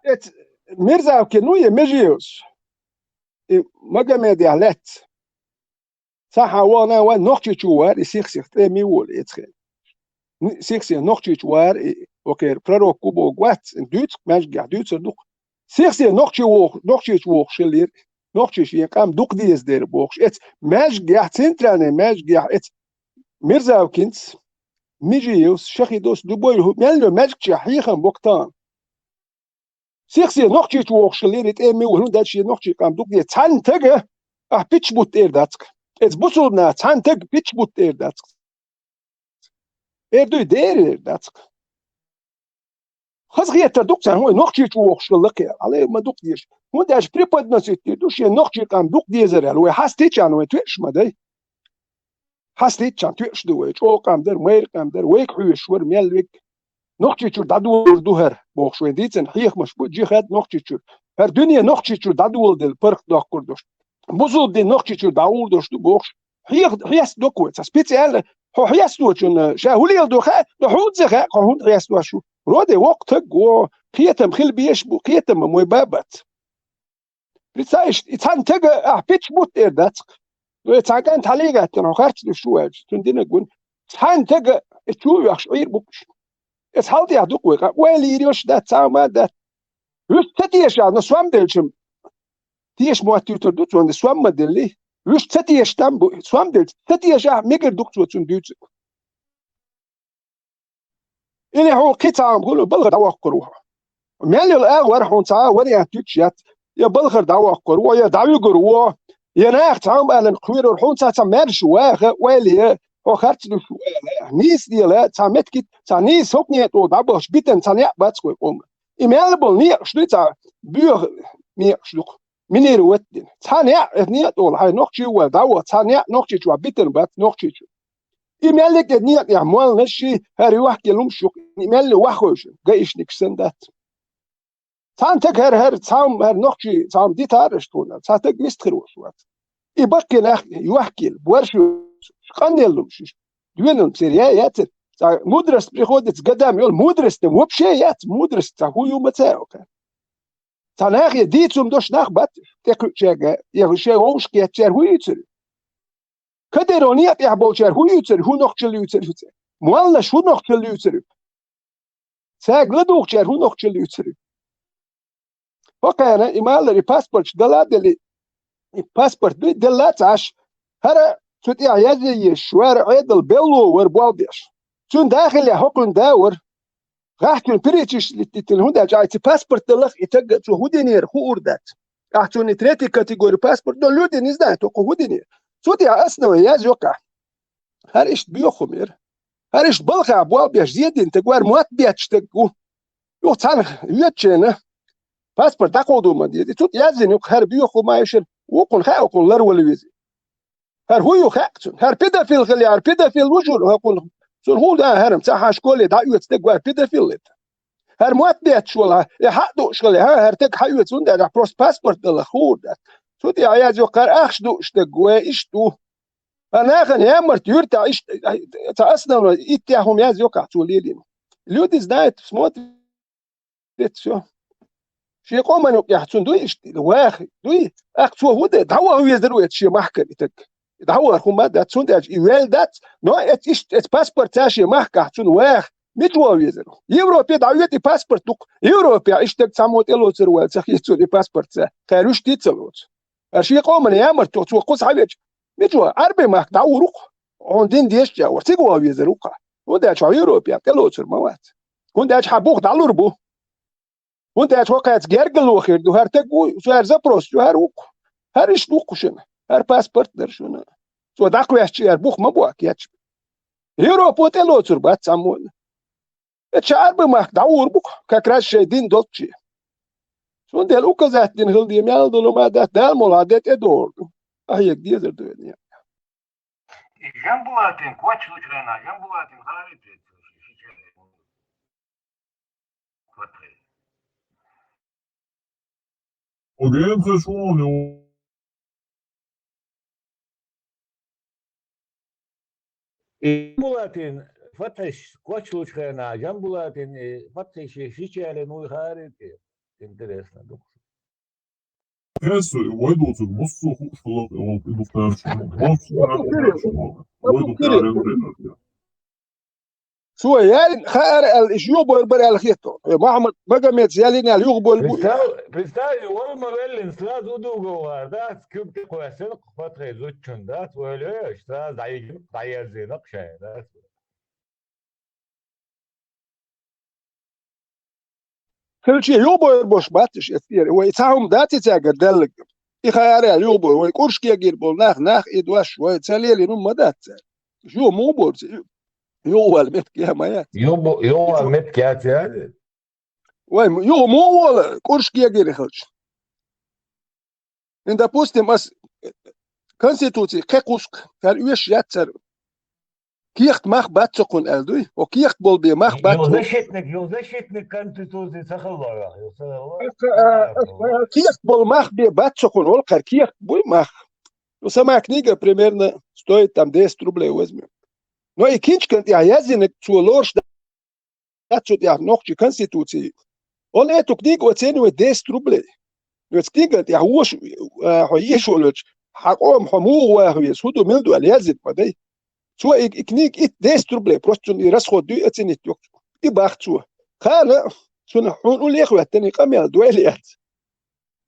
Эц-, Мирзавкин, ну, я Межиевс. И Магомед я лец. Цхьа хьан вахана вайн Нохчийчу вара и сих-сих тӀе ма волу эцхен. Сих-сих Нохчийчу вара и, окхера пророк ву боху вац, дуьйцу-кх маьжгехь, дуьйцур ду-кх. Сих-сих Нохчий воху, Нохчийчу вохуш хилира. Нохчийчу ен къам дукха деза дера бохуш. Эц маьжгехь, центральный маьжгехь, эц Мирзавкинц, Межиевс, Шахидос, Дубой, мел йо маьжгчехь хьехам боккха тахана. Сих-сих Нохчийчу вохуш хилира и тӀе ма волу, хӀунда аьлча шен нохчий къам дукха деза. Цхьанна тага ахь пичча бутта эр дац-кх. Эца бусулба наха цхьанна тага пичча бутта эр дац-кх. Эр дуй, дера эр дац-кх. Хаза хетар ду-кх царна, вай Нохчийчу вохуш хилла-кх аьлла. Хьале ма дукха дезаш. ХӀунда аьлча преподносить дийр ду шен нохчий къам дукха дезар аьлла. Вай хьастийчарна вай тоьаш ма дай. Хьастийчарна тоьаш ду вай, чӀогӀа къам дара, майра къам дара, вайга хьоьжуш вара мел верг. Нохчийчуьра дӀадолалур ду хӀара, бохуш вайн дийцина хьехамаш бу, джихад Нохчийчуьра. ХӀара дуьне Нохчийчуьра дӀадоладелла паргӀат доккхур долуш. Бусулба дин Нохчийчуьра дӀагӀур долуш ду бохуш. Хьех-, хьестадо-кх вай, цхьа специально, хьо хьесточунна ша хӀун леладо хаьа, но хьуна ца хаьа, хьо хӀунда хьестадо шу. Роде воккха таг ву, кхетам хила безаш бу, кхетам вай ба бац. Представь, и цхьанна тага ахь пичча бутта эр дац-кх. Вай цхьана кӀанта хьале а гӀаьттина, хьо харц дуьсуш ву аьлча, цуьнан динарг вуна. Цхьанна тага и чу а вехаш Ӏийр бу-кх уьш. Эца хьал тӀехь ду-кх вай, къа ойла йийр йолуш дац, цхьа а ма дац. Вуьш ца тешахь, но сом делча, теша моттуьйтур ду цунна, сом ма делли. Вуьш ца тешаш там бу, сом делча, ца тешахь, мегар ду-кх цо цунна дуьйцург. Или хьуна кхин цхьа а хуьлу, балхара дӀавоккхур ву хьо. Мел йолу агӀор хьуна цхьа а вариант юьтуш яц. Я балхара дӀавоккхур ву, я дӀавуьгур ву, я наха цхьа а аларна кхоьрур, хьуна цхьа а ца маьрша ваха, ойла е, хьо харц дуьсуш ву ала. нийса дела, цхьа меттиг, цхьа нийса хӀокху некъа тӀе дӀабахча битина цхьа некъ бац вай къоман. И мел болу некъаш ду, цхьа боьха некъаш ду-кх. Минера ваттина. Цхьа некъ, э, некъа тӀе хьайн нохчий вара дӀаваха, цхьа некъ Нохчийчохь битина бац Нохчийчу. И меллиг а некъа тӀехь молланаш ши, хӀара юьхькӀел хӀумаш ю-кх, и мелла вахойша, гаишникаш санна дац. Цхьана таг хӀара, хӀара, цхьамма хӀара нохчий, цхьамма дитар аша тхуна, цхьа таг вист хир волуш вац. И баккхий нах юьхькӀел, борш ю, къанделла хӀумаш иш, доьналла церан я, яцара. Цхьа мудрость приходит с годами, йолу мудрость вообще яц, мудрость цхьа хӀун ю ма ца а кхаьа. Цхьа нахе дийца хӀума долуш нах бац, тӀекхуьучаьрга, я шайн вовшах кхетчара хӀун юьйцур ю? Кадыровн некъа тӀехь болчара хӀун юьйцур ю, хӀун нохчалла юьйцур ю церан? Молланаш хӀун нохчалла юьйцур ю? Цаьрга ладугӀучара хӀун нохчалла юьйцур ю? ХӀокхарна и малар, и паспорташ дала а делли, и паспорт дуй, делла а ца Ӏаш, хӀара цу тӀехь язъе езаш вара, Ӏедал белло вара болх беш. Цуьнан да хиллехь, хӀокхуьнан да вара. ГӀахь цуьнан перечислить дитина, хӀунда аьлча ахь и ца паспорт далахь, и таг а цо хӀун динера хуур дац. Ахь цунна и третий категори паспорт, но люди не знают, хӀокхо хӀун динера. Цу тӀехь основа язйо-кх ахь. ХӀара иштта боьха хӀума яра. ХӀара иштта балхахь болх беш, зен дина таг вара, мотт бетташ таг ву. Юха цхьаьна йоьдучу хенахь паспорт дӀакховдо ма деза. Цу тӀе яздина ю-кх хӀара боьха хӀума, ишар вукхунна хаьа, вукхунна ларвала веза. ХӀара хӀун ю хаьа цунна? ХӀара педофил хила, хӀара педофил ву шуна, хӀокхунна. Цунна хӀун дан хӀара, ца хьан школе дӀаоьцу стаг вара педофил это. ХӀара мотт бетташ волу, и хьаъ дууш хила, хӀа, хӀара таг хьаоьцу, хӀунда аьлча просто паспорт далахь хуур дац. Цу тӀе язйо-кх хӀара ахча дууш стаг ву, иштта ву. Ткъа нахана ямарта юьртахь иштта, цхьа основной иттех хӀума язйо-кх ахь цо лелийна. Люди знают, смотрят, всё. Шен къоман юкъехь цунна дуй иштта, ваха дуй, тӀаккха цо хӀун де, дӀаваха везар ву эцу шен махкара и таг. ДӀавахар хӀума дац, цундела и ваьлла дац, но эцу иштта, эцу паспортца шен махкахь цунна ваха, мича ваха везар ву? Европе дӀавоьду и паспорт дукха. Европе иштта таг цхьаммо тӀелоцур ваьлла ца хета цунна и паспортца, кхара вуьшта ца лоцу. Ткъа шен къоман ямарта цо кхуза схьавеча, мича ваха, Ӏарбийн махка дӀагӀур ву-кх. Хьуна дин дезачу агӀор, цига ваха везар ву-кх. ХӀунда аьлча хьо Европе тӀелоцур ма вац. ХӀунда аьлча хьан бух дӀалур бу. ХӀунда аьлча хӀокхаьца гергарло хир ду, хӀара таг ву, цу хӀара запрос ю, хӀара ву-кх. ХӀара иштта ву-кх шуна. ХӀара паспорт дара шуна. Цо дӀакхоьссича, хӀара бух ма бохка ецча. Европо тӀелоцур бац цхьаммо а. Эцу Ӏарбийн махка дӀагӀур бу-кх, как раз шайн дин долчче. Цундела указать дина хила де мел долу ма дац, Дала молла де тӀедогӀур ду. Ахьега дезар ду вайн. И Жамбулатин кочалучу хенахь, Жамбулатин хари тецаш. Оген ца шуна ю. И Жамбулатин Фатхьиш кочалучу хенахь, Жамбулатин, э, Фатхьиш шичалин вуй хари те. Интересно, ду. Эсо вай доцург массо а хууш хилла, и ду кхаьрча. Массо а хууш хилла. Вай ду кхаьрча. Цо ялийна хаьара аьлла, иша юхабойр бара аьлла хетто. Э, Мухьаммад Магомедс ялийна аьлла юхабойр бу. Представь, представь, вала ма веллина, сразу удугов гӀар, да, куьг тӀе кхоьссина, Фатхье зудчун, да, ойла йо, сразу дӀайигина, дӀаерзийна шайн, да. Хилча юхабойр бош бац иша эцу тӀера. Вай цхьа хӀума дац и цаьргара даьлларг. И хаьара аьлла юхабойр. Вай кӀурш кегийр болу нах, нах и дош, вай ца лелийна хӀума ма дац цаьрга. Юха муха бора ца? Юха вала меттиг я ма яц. Юха бу-, юха вала меттиг яц, яц. Вай юха муха вола кӀурш кегийр хилча? И, допустим, ас конституци кхе кхузткъа, хӀара оьшуш яц цара. Кехат мах бац со кхунна аьлла дуй? О, кехат болу бен мах бац. Юха защитник, юха защитник конституции ца хилла ваха, юха ца хилла. Кехат болу мах бен бац со кхунна, олу кхара кехат буй мах. Ну, сама книга примерно стоит там десять рублей возьмём. Но и кинчкан тӀехь яздинарг цо лоруш дац цу тӀехь нохчийн конституци. Он эту книгу оценивает десять рублей. Оцу книган тӀехь воша, а, хьо еш волчу, хьан къоман хьо муха ваха веза, хӀун ду, мила ду аьлла яздина ма дай. Цо и, и книга итт десять рублей, просто цунна и расход дуй оценить йоккху. И бах цо. Кхана цунах хьуна уллехь хӀоьттина и къамел дойла яц.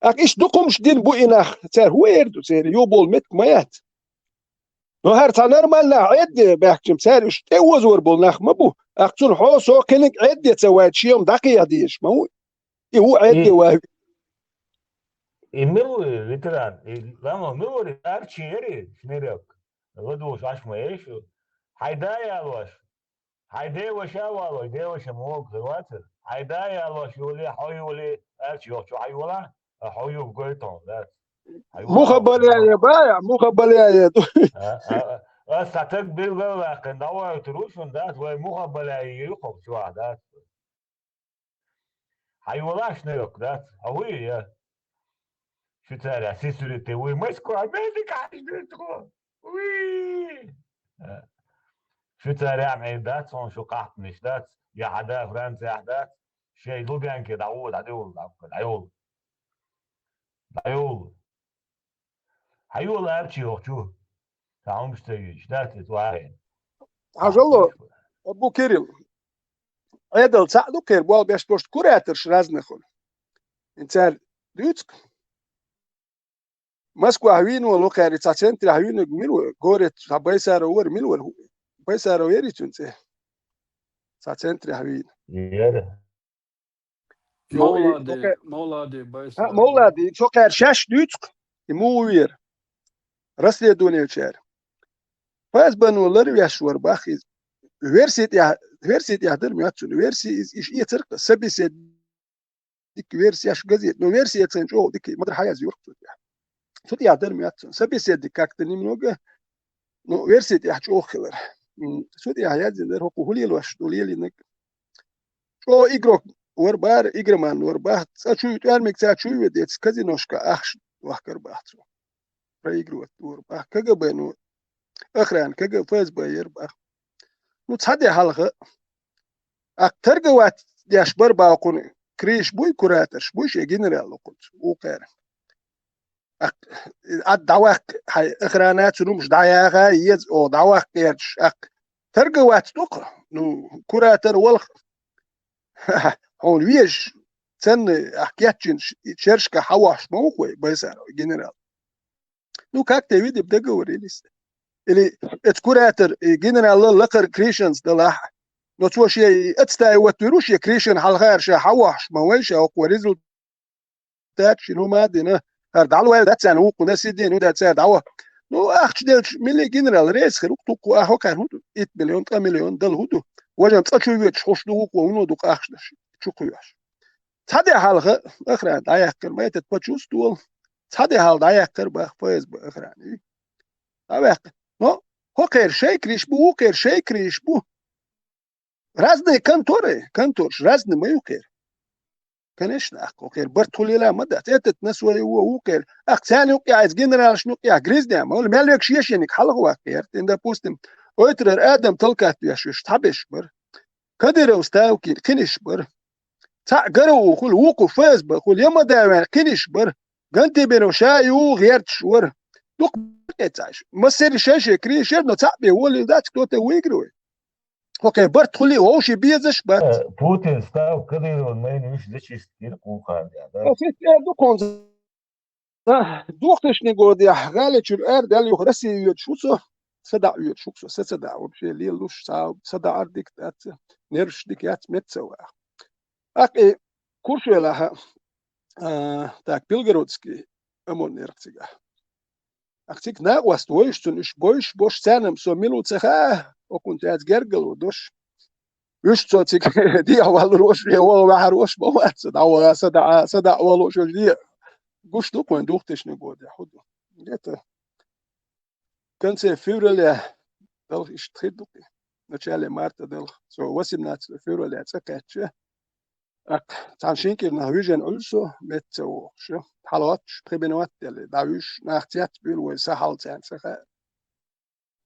Акха иштта дукха хӀумаш дина бу и нах, цара хӀун эр ду, церан юхаболу меттиг ма яц. Но хӀара цхьа нормальный нах Ӏедде баьхкича, цара уьш тӀеозор болу нах ма бу. Акха цунна хьо, со, кхиниг Ӏедде ца вайта, шен хӀума дӀакхехьа дезаш ма ву. И ву Ӏедде вай. И мила ву ветеран? И ламо мила вара? Арчи яри, Шнырёк? ЛадугӀуш Ӏаш ма еш шу. Хьайн да ялош. Хьай деваша а валой, деваша ма вогу хир вацара. Хьай да ялош йоле, хьо йоле, аьлча йохчу хьайвала, а хьо юг гойтон, дац. Хьайвала, муха баляе бая, муха баляе ду. А, а, а, аса таг билгал ваккхин, давай турушун, дац, вай муха баляе юхов чуа, дац. Хьайвалаш не йок, дац. А вуй, я. Швейцария, сисурите, вуй, Москва, Америка, Швейцария. Уй! Э, Швейцария мейн дац, он шу кахтниш дац, я хьада, Франция дац, шей Лубянке да, о, да, да, да, да, да, да. Хьайвала арчи йохчу. Ца хьумаш ца юьйш, дац, это варен. Хьажало, Абу Кирилл. Эдал цхьаъ ду кхер, бол беш бошт кураторш разных хун. Ин цар дуьцк. Москва вийна волу кхаьри, цхьа центрехь вийна мила вара? Горец, цхьа Байсаров вара, мила вара? Байсаров яри цуьнан цӀе? Цхьа центрехь вийна. Яра. Мовлади, Мовлади, Байсаров. А, Мовлади, цо кхаьри шаьш дуьйцу-кх, и муха вера? Расследование чара. ФСБ-но ларвеш вара бах иза. Верси тӀехь, верси тӀехь дара моьтту цунна. Верси иза, иш эцар-кх, собеседник версеш газет. Но верси эцарна чӀогӀа дика, ма-дарра хьаязйора цу тӀехь. Цу тӀехь дара моьтту цунна. Собеседник как-то немного, но верси тӀехь чӀогӀа хилар. М, цу тӀехь яздина дара, хӀокху хӀун лелош ду, лелийнарг. ЧӀогӀа игрок вара бара, игроман вара бах. ЦӀа чу, тӀоьрмиг цӀа чу ве деций, казиношка ахча вахкар бах цо. Проигрывать вара бах. КГБ-но, охрана, КГ, ФСБ яра бах. Ну, цхьа де хьалха. Аккха торговать деш бара бах кхунна, криш буй, кураторш буй, шен генерал локхуьйту, вукхара. Аккха, ад дӀаваккха, хьай охрана цу румаш дӀаяха, еза, о, дӀаваккха гӀерташ, аккха. Торговать ду-кха, ну, куратор волх. Хьуна везаш, царна ахь кечйина ш-, шершка хьавахьаш ма ву-кх вай, Байсаров генерал. Ну, как-то, видимо, договорились. Или эцу куратор, и генерал лакхара Кришанца далахь. Но цо шен и отставить вуьйр ву, шен Кришан хьалхара ша хьавахьаш ма вай, ша хӀокхо результат шина хӀума а дина, хӀара дӀалой дац царна, вукхунна сиддина хӀун дац цара дӀавахка. Ну, ахча делча, милли генерал реза хир ву-кх, тукху а хӀокхара хӀун ду? Итт миллион, ткъа миллион дала хӀун ду? Важа цӀа чу воьдуш хӀуш ду, вукхо хӀуно ду-кх ахча деш, чу кхоьхьуш. Цхьа де хьалха охрана дӀаяьккхира, ма этот почувствовал. Цхьа де хьалха дӀаяьккхира бах ФСБ охрана. ДӀаваьккхи. Но хӀокхеран шайн криш бу, вукхеран шайн криш бу. Разные конторы, контораш разные ма ю кхеран. Конечно, ахь кхеран барт хулийла ма дац. Этот на своего, вукхеран. Ахь царна юкъехь, иза генералашна юкъехь грызде ма вала, мел вегаш ешениг хьалха ваккха гӀерта. Допустим, ойтарара адам талкат веш, уьш цхьаберш бара. Кадыров ставкера кхиниш бара. Цхьаъ ГРУ хуьлу, вукху ФСБ хуьлу, я ма даваьлла кхиниш бара. Гантеберов ша а юха гӀерташ вара. Дукха бакъе ца Ӏаш. Массеран шай-шай криш яра, но цхьаъ бен волийла дац, кто-то выигрывает. ХӀокхеран барт хуьлий, вовший безаш бац. Э, Путин став Кадыровн майна уьш зачистка йира кхунхара, да? Э, хӀетте ду кхунца. Двухтысячный годехь гӀали чуьра арадаьлла, юха Россия воьдуш ву со, садаӀа воьдуш ву со, са ца даӀа, вообще лелалуш, са, садаӀар дика дац, нерваш дика яц, меца ца ваха. ТӀаккха и Куршвелахь, а, так, Белгородский ОМОН яра-кх цигахь. ТӀаккха цига накъост вовш цунна, уьш бовш бош, царна-м со мила ву ца хаьа, окхунца яц гергало дош. Уьш цо цига дехьавалур вош, я ваха ваьхьар вош ма вац, дӀаваха, садаӀа, садаӀа валуш, уьш де гуш ду-кх вайн двухтысячный годехь, хӀун ду. Это в конце февраля далха иштта хир ду-кх. Начале марта далха. Со восемнадцатого февраля цӀа кхаьчча, тӀаккха цхьана шина кӀирнах вижина Ӏуьллу со, меца ца вогӀуш. Хьалхоттуш, пхи минот а делла, дӀавуьжуш, нах цецбуьйлу вай, са хьал царна ца хаьа.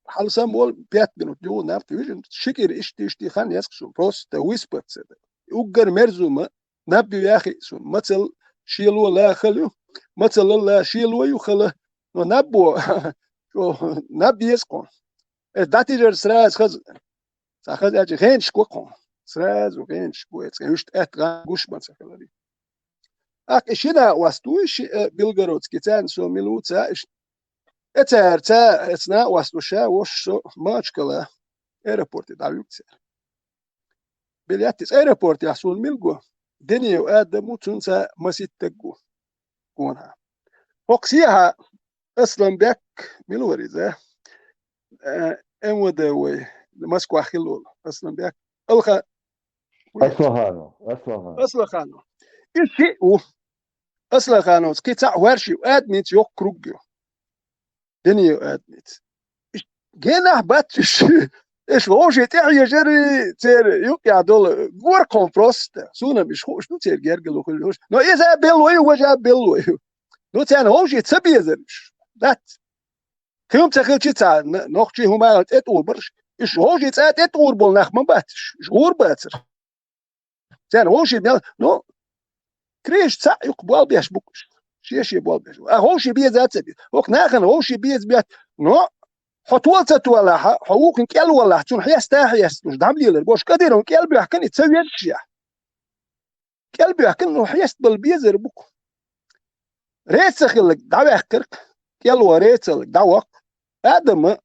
Хьалсам волу пять минут юха наб вижина, ши кӀира иштта-иштта хан еза-кх суна, просто выспаться. Уггар мерза ма, наб ю яхи суна, мацалла шело ла хала ю, мацалла ла шело ю хала, но наб бо, наб еза-кх. Э, дӀатижар сразу хаза. Цхьа хаза аьлча, гӀенаш го кхуьнан. Сразу гӀенаш го, эцкъа уьш тӀаьтта гӀан гуш ма ца хилари. ТӀаккха и шина накъост вуй, ши, э, Белгородский, царна со мила ву ца, иш-, э, цара ца, эцна накъост ву ша, вош со Махачкала аэропорте дӀавуьгу цара. Билет иза аэропортехь суна мила го? Динеев Адам ву, цуьнца маситтаг ву. Гонахьа. ХӀокху сехьа Асланбек, мила вара иза? Э, МВД вай, Москвахь хилла волу Асланбек. Алха-, Аслаханов, Аслаханов. Аслаханов. И шиъ ву. Аслахановс кхин цхьаъ хӀорш ю, адамица йоккха круг ю. Дени ю адамица. Генахь бац уьш. Эш вовший тӀехьежар церан юкъехь долу горхо просто. Суна ам уьш хууш ду, церан гергало хуьлуш. Но иза а белло ю, важа а белло ю. Ну, царна вовший ца безар уьш. Дац. Кхин хӀума ца хилчи, цхьа н-, нохчий хӀума а тӀетӀур барш. Уьш вовший цӀа тӀетӀур болу нах ма бац уьш. Уьш гӀур бацара. Царна вовший мел, ну, криш цхьаъ юккха болх беш бу-кх уьш. Шен-шен болх беш бу. А вовший беза а ца беза. ХӀокху нахана вовший беза бетта, но хьо тола ца толахь, хьо вукхун кӀел валахь, цунна хьеста а хьесталуш, дӀа ма лелар. Бош кӀадиран кӀел боьхкина и ца везаш яхь. КӀел боьхкина, ну, хьестабала безар бу-кх. Реца хилларг дӀаваьккхира-кх, кӀел ван рецалларг дӀаваккха. Адама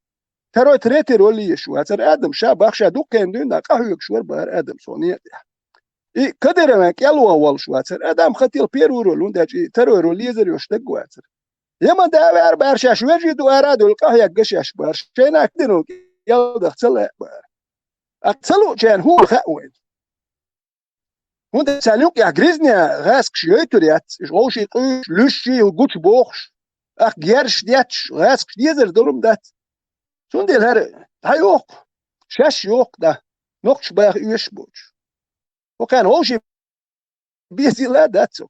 второй, третий роль еш вацара. Адам ша бах, ша дуккхенна дуьйна къахьоьгуш вара бахара Адам со некъа тӀехь. И Кадырован кӀел ван волуш вацара. Адам хатил первый роль, хӀунда аьлча и второй роль езар йолуш стаг вацара. Яман да а ваьара бахара, шаьш вежарий ду ара а дуьллу, къахьегна шаьш бахара. Шайна Кадырован кӀел даха ца лаьа бахара. А ца луучарна хӀун хаьа вайна? ХӀунда аьлча царна юкъехь Гризня гӀаскаш йойтур яц, уьш вовший къуьйсуш, луьйш, гучубохуш, ахь герзаш детташ, гӀаскаш дезар долу-м дац. Цундела хӀара дӀайоху, шаьш йоху дӀа, нохчаш баха оьшуш боцуш. ХӀокхарна вовший безийла а дац цо.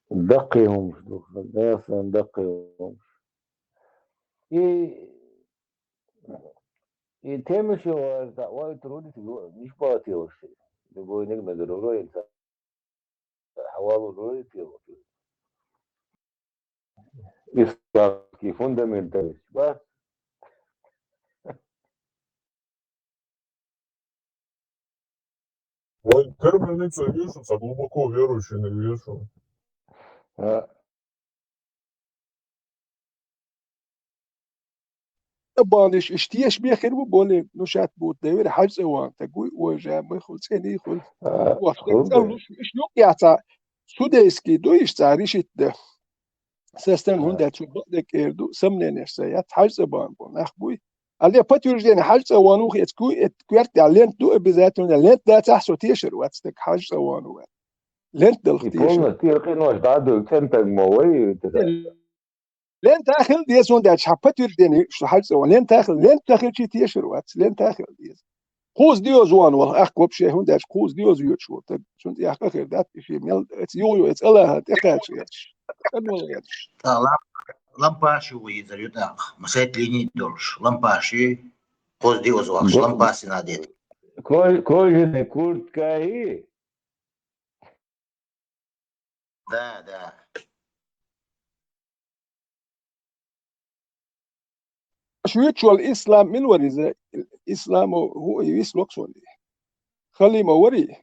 Даккхий хӀумаш ду, дайхсан даккхий хӀумаш. И, и темаш йогӀу, аса ойла труди тиго, ниш бахатийлаш. Любой ниг мезар вуро, ин ца хьавалур вуро, и тема. Исламский фундаменталист, ба? Ой, первый лицо вижу, со глубоко верующий не вижу. А. Баниш, иш тешаме хир бу боле, ну, шат бут девира, хьаьж цӀа ван, таг вуй, ой, жа, май хул, цӀений хул. А, Ва, хул цӀа бе. Луш, иш юкъ яца, судейский ду иш цӀа, решить де. Сестан, а, хӀунда цу бакъдерг эр ду, сомненеш ца яц, хьаьж цӀа бан бу, нах буй. Алле подтверждение хьаьж цӀа ван ву, эц куй, эт куьрт я лент ду, обязательно лент дацахь, со тешар вац, так хьаьж цӀа ван ву. Лент далх И тешар. Полностью къинош дӀадуьллу, цӀентаг мо вай, Лента хила деза, хӀунда аьлча хьан подтверждение, что хьаьж цӀа ван. Лента хила, лента хилчи тешар вац, лента хила деза. Кхуза диоза ван вала, ахка вообще, хӀунда аьлча кхуза диоза йоьдуш ву таг. Цунна тӀехь къа хир дац, и ши мел, эца югӀу ю, эца Аллахьа тӀекхача гӀерташ. ТӀаккха мала гӀерташ. ТӀаккха лам-, лампаши ву йизар ю тӀаккха. Масайт линии долуш. Лампаши, кхуза диоза вахаш, Го-, лампаси надеть. Ко-, кожаный куртка и Да, да. Аш вуьйцуш волу ислам мила вара иза? Исламо хӀу и вис локсони? Халимо вари?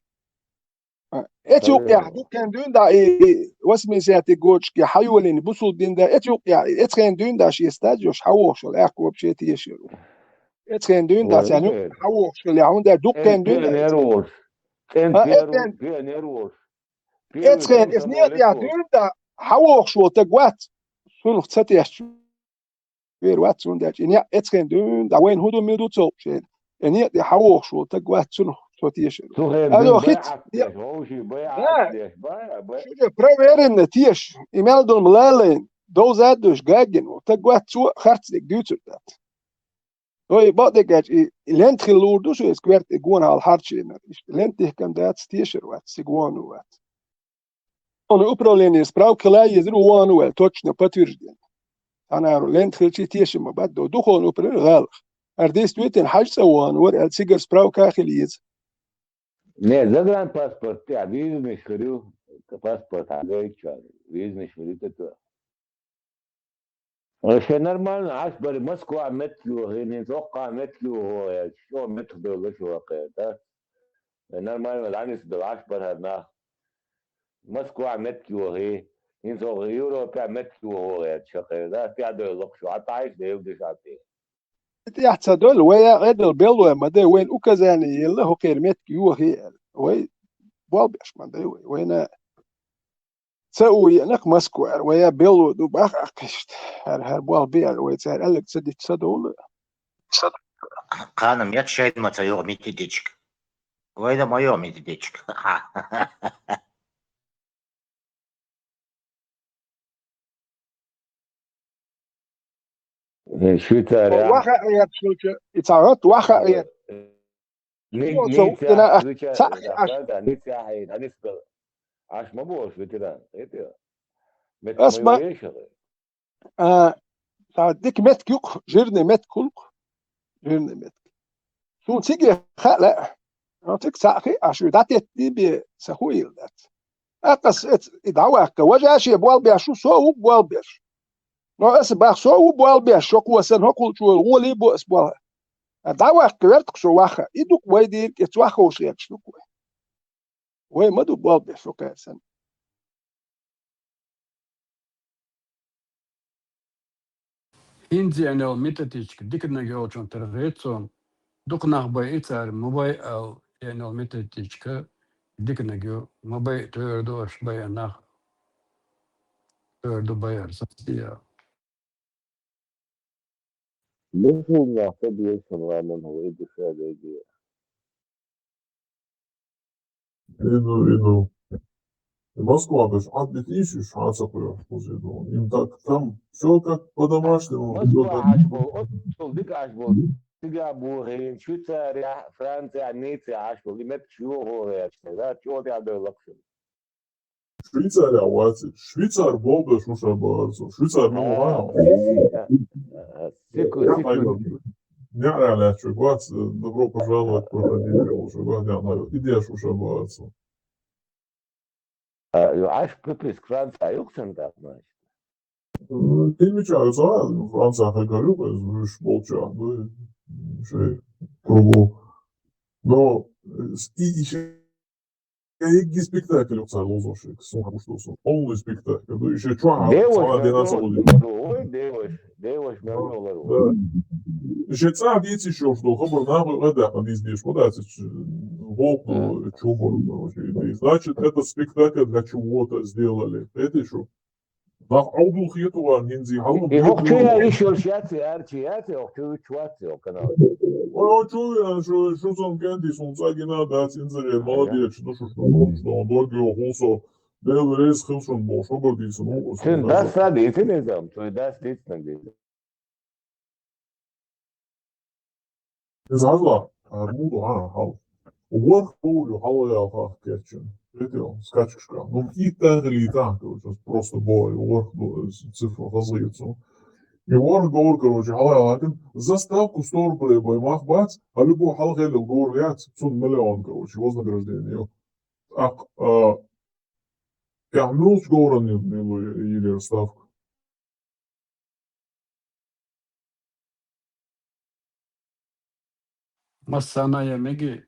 А, эцу юкъехь Халимо. Дуккхен дуьйна да и, и восьмидесятый годашке хьайолийна бусул дин да, эцу юкъехь, эцхен дуьйна да шен стадиош хьавохуш волу, аьхка вообще тешар ву. Эцхен дуьйна да Ой, царна юкъехь хьавохуш волу, хьуна да дуккхен дуьйна да. Пионер волуш. ЦӀен А, пионер, эцхен пионер волуш. Эцхен, эс некъа дуьйна да, хьавохуш волу таг вац, цунах ца тешча вер вац, цунна даьлча. И некъ эцхен дуьйна да, вайна хӀун ду, мила ду ца хууш шена. И некъа тӀе хьавохуш волу таг вац, цунах со тешар. Цу хенан Алло, дуьйна хиц, бай Ӏаш деш, вовший бай Да. Ӏаш деш, бай, бай. Шу же проверено теша, и мел долу лалайн, довза а дуьйш, гаггина волу таг вац, цо харц дерг дуьйцур дац. Ой, бакъдерг аьлча, и, и лента хила луур ду шу, иза коьрта и гонахьал хьарчийнарг. Иштта лента дихкан дац, тешар вац, цига вон вац. Ону управление справка хила езар ву вон ваьлла, точно подтверждение. Цхьанару лента хилчи тешам ма бац, до духовный управление гӀалах. Ар действительно хьаьж цӀа вон вара аьлла, цигара справка а хила еза. Не, загранпаспорт тӀехь визанаш хир ю, паспорт хьан гайча, визанаш хир ю тӀе. Шен нормально Ӏаш бара, Москва меттиг йохийна, хӀинца оккха меттиг йохо яц, чӀо меттиг бевлла шу вакхе, да? Нормально вала Ӏанис бела Ӏаш бара хӀара нах. Москва меттиг йохий, хӀинца оккха Европа меттиг йохо яц шакхе, да? ТӀаьхьа дойлла шу, Ӏа тӀаьхьа дайла деш Ӏа тӀе. ТӀаьхьа ца дойлла, вай а Ӏедал беллой ма дай, вайна указание елла, хӀокхера меттиг йохий аьлла. Вай болх беш ма дай вай. Вайна Ца у еанакх Москвара, вай а белло ду бах а кхишта. ХӀара, хӀара болх бе аьлла, вай цара аьлларг ца дича ца довла. Кхана мет шайна ма ца йогӀу методичка. Вайна ма йогӀу методичка. Швейцария. Ваха а яц шуча, и ца гӀат ваха а яц. Ни-, Йо, цо Ницца, дина а Швейцария, цхьаъ хи аш. Франция, Ницца хьайна, Ницца. Аш ма бохуш ветеран, эти. Мет Ас ма ма- йо ешала. А, ца дика меттиг юкъ, жирный меттиг хулкъ. Жирный меттиг. Суна цига хаьа лаьа. Но цига цхьаъ хи а, шу дӀатеттий бе, са хӀу йилла дац. ТӀаккха ас эц-, и дӀаваккха. Важа шен болх беш ву, со ву болх беш. Но аса бах, со ву болх беш, шо кхо сан хӀокхул чу гӀолий бу ас болх. А дӀаваккха вертах шо ваха. И дукха вай дийриг, эц вахховш хеташ дукха вай. Вай ма ду болх беш, шо кхаьра санна. ХӀинца енал методичка диканаг йолчун тара гӀецун, дукха нах бай и цара, ма бай ал енал методичка диканаг ю, ма бай тӀоьрду аш бай а нах, тӀоьрду бай ар састия. Мухул нах ца деза сан ламан хӀу и душа деге. Вину, вину. Москва, то есть, а, битиши, шанса куя, кузеду. Им так, там всё как по-домашнему. Москва аш бол, оцул дика аш бол. Цига бу хин, Швейцария, Франция, Ницца аш бол. И мет чего говорят, да, чего ты отдал лакшин. Швейцария вац, швейцар болбеш уша барцу. Швейцар мила вац. Сику, сику. Не, реально, чё, вац, добро пожаловать, проходите, уже, вац, не, не, идея уша барцу. А, ю, аш приприс Франция, юксан так, значит. Э, ты меча, за Франция, хай говорю, э, звуш болча, ну, шей, кругу. Но, э, с-, и, и шей, и спектакль, цар лозошек, сун хабуш, что сон, полный спектакль. Ну, ещё чё, а, Девош, цара дена мерло, ой, девош, девош, мерло, лару. Да. Ещё цар деци ещё, что хабар нам, э, да, он здесь, куда ты, волк, ну, чё, короче, и, значит, этот спектакль для чего-то сделали. Это ещё. Нах Ӏовдал хетаван хӀинзи хьалха И хӀокху чу я йиш йолуш яц, арчи яц, хӀокху чу вуьтуш вац, хӀокху канал. Ой, чу я, шу, шу сан кенди, сун ца гина дац, инзаре, молодец, ну шу, шу, шу, дог йо, хун со, Дела реза хил шун бохуш, хабар дийцина ву, Цуьнан дас а дийцина иза, цуьнан дас дийцина иза. Иза хьажал, а, муха ду хьан хьал. ВорхӀ говр ю хьалха ялх хах кечйина. Видел, скачкашка. Ну, и так или так, короче, просто бой, ворхӀ ду, цифра хазгӀийцу. И ворхӀ говр, короче, хьалха ялх хах, заставку сто рублей бай мах бац, а любой хьалха хилла говр яц, цунна миллион, короче, вознаграждение. Ах, а, я мулч говран ю, ю, ю, ю, ставка. Массана я меги?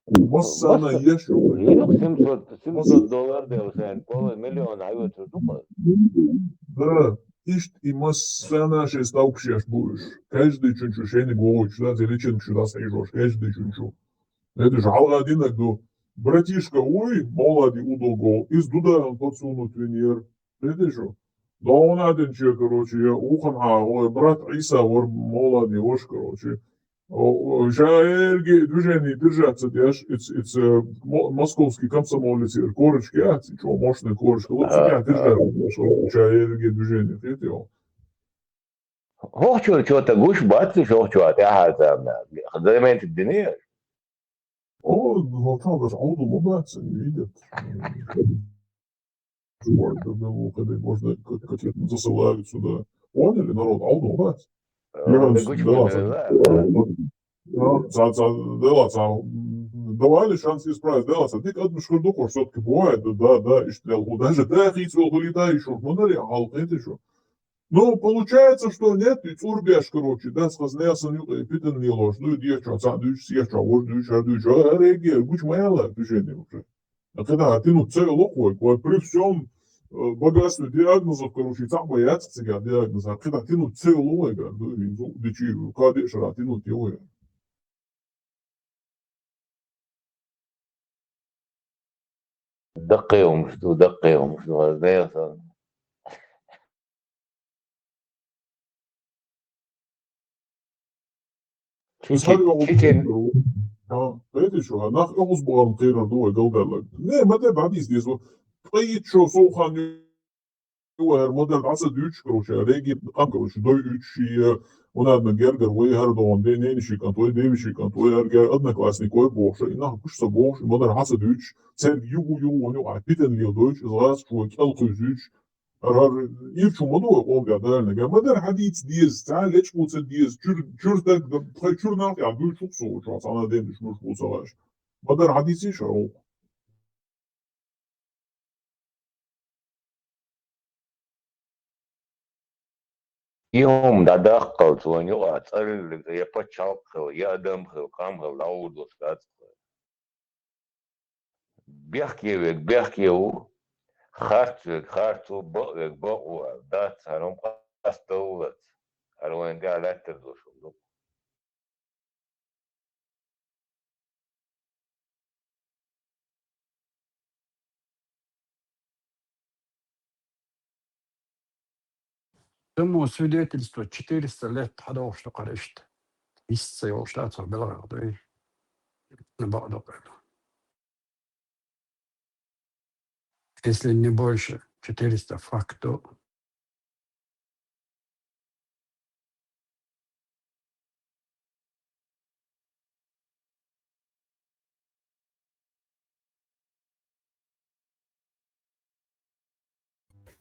Массана Масса-, я шу. Йилух семьсот, семьсот Масса- доллар дел сан, полный миллион хьайоцур ду-кх. Да, иштта и массана шайн ставкаш еш бу уьш. Каждый чун чу шайниг вогӀуьйтуш дац, я личинг шу дац хьийжош, каждый чун чу. Это же хьалха динаг ду. Братишка вуй, молоди удуго, из дуда подсунут винер. Видишь? ДогӀун а динче, короче, я уханхьа, ой, брат Ӏийса вар молоди ваша, короче. О, о, ша эрги движение держаться деш, иц, иц, э, мо-, московский комсомолец, корочки, а, ци чё, мощный корочка, лучше А, меня держаться деш, ша эрги движение, хетел. ХӀокху чуьра чо-то гуш бац, хӀокху чуьра тӀаьхьа царна. Заметить дина? О, ну, там даже Ӏовдал ма бац, они видят. Можно, как, как засылают сюда. Поняли, народ, Ӏовдал ма бац. Э, Мирон, да гуш да, бац, ладно. Да. Ну, ца, ца, да, ладно, ца, м, давали шанс исправить, да, ладно, дика адамаш хир ду-кх, всё-таки бывает, да, да, да, иштта лел хӀу. Даже да, хӀинца вел хӀу летающий, мана ли, а халкъ это ещё. Ну, получается, что нет, и цӀур беш, короче, да, схознесан юкъе, питан не ложь. Ну, и дьячо, цхьаъ дуьйцуш, дьячо, вож дуьйцуш, хӀара дуьйцуш, а, реагируй, гуча ма яла движение уже. А когда тянуть цель лохой, кой при всём, э, богатстве диагнозов, короче, цхьаъ бояться цигара диагноз, а когда тянуть цель лохой, говорю, ну, и зу-, дичи, каде шара тянуть его, я. Даккхий хӀумаш ду, даккхий хӀумаш ду, хаза дела сан. Чичи-, Цхьа йола чичи-, хӀа, кхетий шо, хӀа, нах оьгӀаз бахарна кхерар ду вай галдаллаг. Не, ма де бӀадийс деза. Ткъе итт шо сов хан ю хӀара, ма дар дӀа ца дуьйцуш, короче, реги къам, короче, дой уьйцуш, и, э, унадна гергар вай хӀара догӀун де, нениши кӀант вай, девиши кӀант вай, хӀара гер одноклассник вай бохуш, и нах гуш ца бохуш, ма дар хьа ца дуьйцуш, церг югу-югу ван юкъахь питан леладойтуш, иза гӀаз чу вай кӀел кхуьйзуьйтуш, ХӀара ирчу ма ду вай къоман тӀехь даланага. Ма дар хьадийца деза, цхьа лечкъо ца деза, чуьр-, чуьртаг, тхай чуьра нах тӀехь дуьйцуш ву со, чохь цхьана ден дуьйцуш муш бу ца гӀаш. Ма дар хьадийца ша гӀуллакх. И хӀума дӀадаккхалц вайн юкъахь цӀераллиг я пачхьалкх хила, я адам хила, къам хила дӀагӀур долуш дац. Бехке верг бехке ву, харц верг харц ву, бакъ верг бакъ ву аьлла, дац хӀара хӀума къасталлалц, хӀара вайна тӀехь лаьттар долуш хӀума ду. Цу мо свидетельство четыреста лет хьадохуш ду-кх хӀара иштта. Иштта йолуш дац хӀара белхьех дуй. Бакъ ду-кх. Если не больше, четыреста фактов.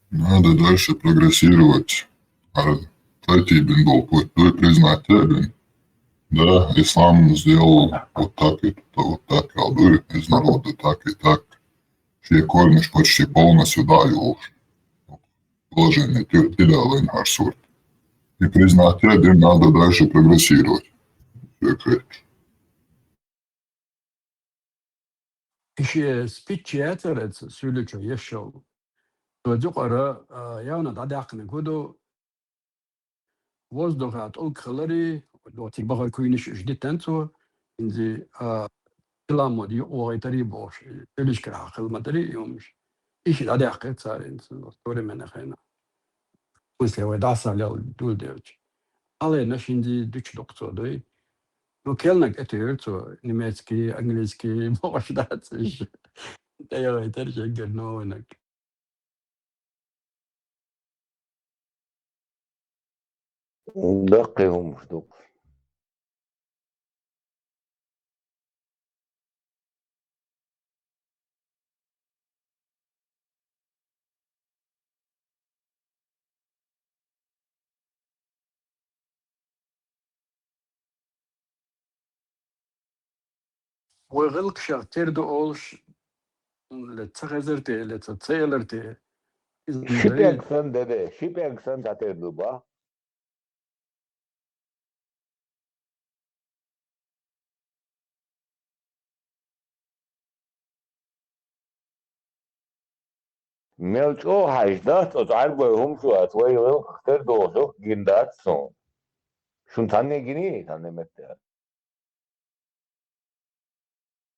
Надо дальше прогрессировать. А пройти бен был путь, то и признать тебя бен. Да, ислам сделал вот так и то, вот так, а из народа так и так. Шен корнаш почти полностью дӀа а йолуш. Положение ти-, тидалайн хӀара сурт. И признать тебя бен, надо дальше прогрессировать. Всё, короче. И шен спиччи яцара ца суьйличо ешшал. Цо юкъара, а, явна дӀадаьккхинарг хӀун ду, воздуха тӀулг хилари, оциг бахара куьйнаш уьш дитан цо, хӀинца, а, силамо юкъа вахийтари бохуш, уьллушкара хьан хила ма дарий и хӀумаш. И ши дӀадаьккхира цара хӀинца современный хенахь. В смысле, вай дӀасалел дуьлделча. Алена шинди дуьчу дукха цо дуй. Ну, келнаг тӀетуьйра цо, немецкий, английский, бохуш дац уьш. ТӀеяхийтара шеггара новинаг. Даккхий хӀумаш ду. Вай гӀиллакхашах тера ду олуш, ле ца хезар те, ле ца, ца элар те. Иза ши пӀелг санна дан де, ши пӀелг санна дӀатера ду бах. Мел чӀогӀа хьаьжча дац оцу Ӏаьрбойн хӀума шу аца, вай гӀиллакхах тера дохуш гина дац суна. Шуна цхьанне гиний, цхьанне метта?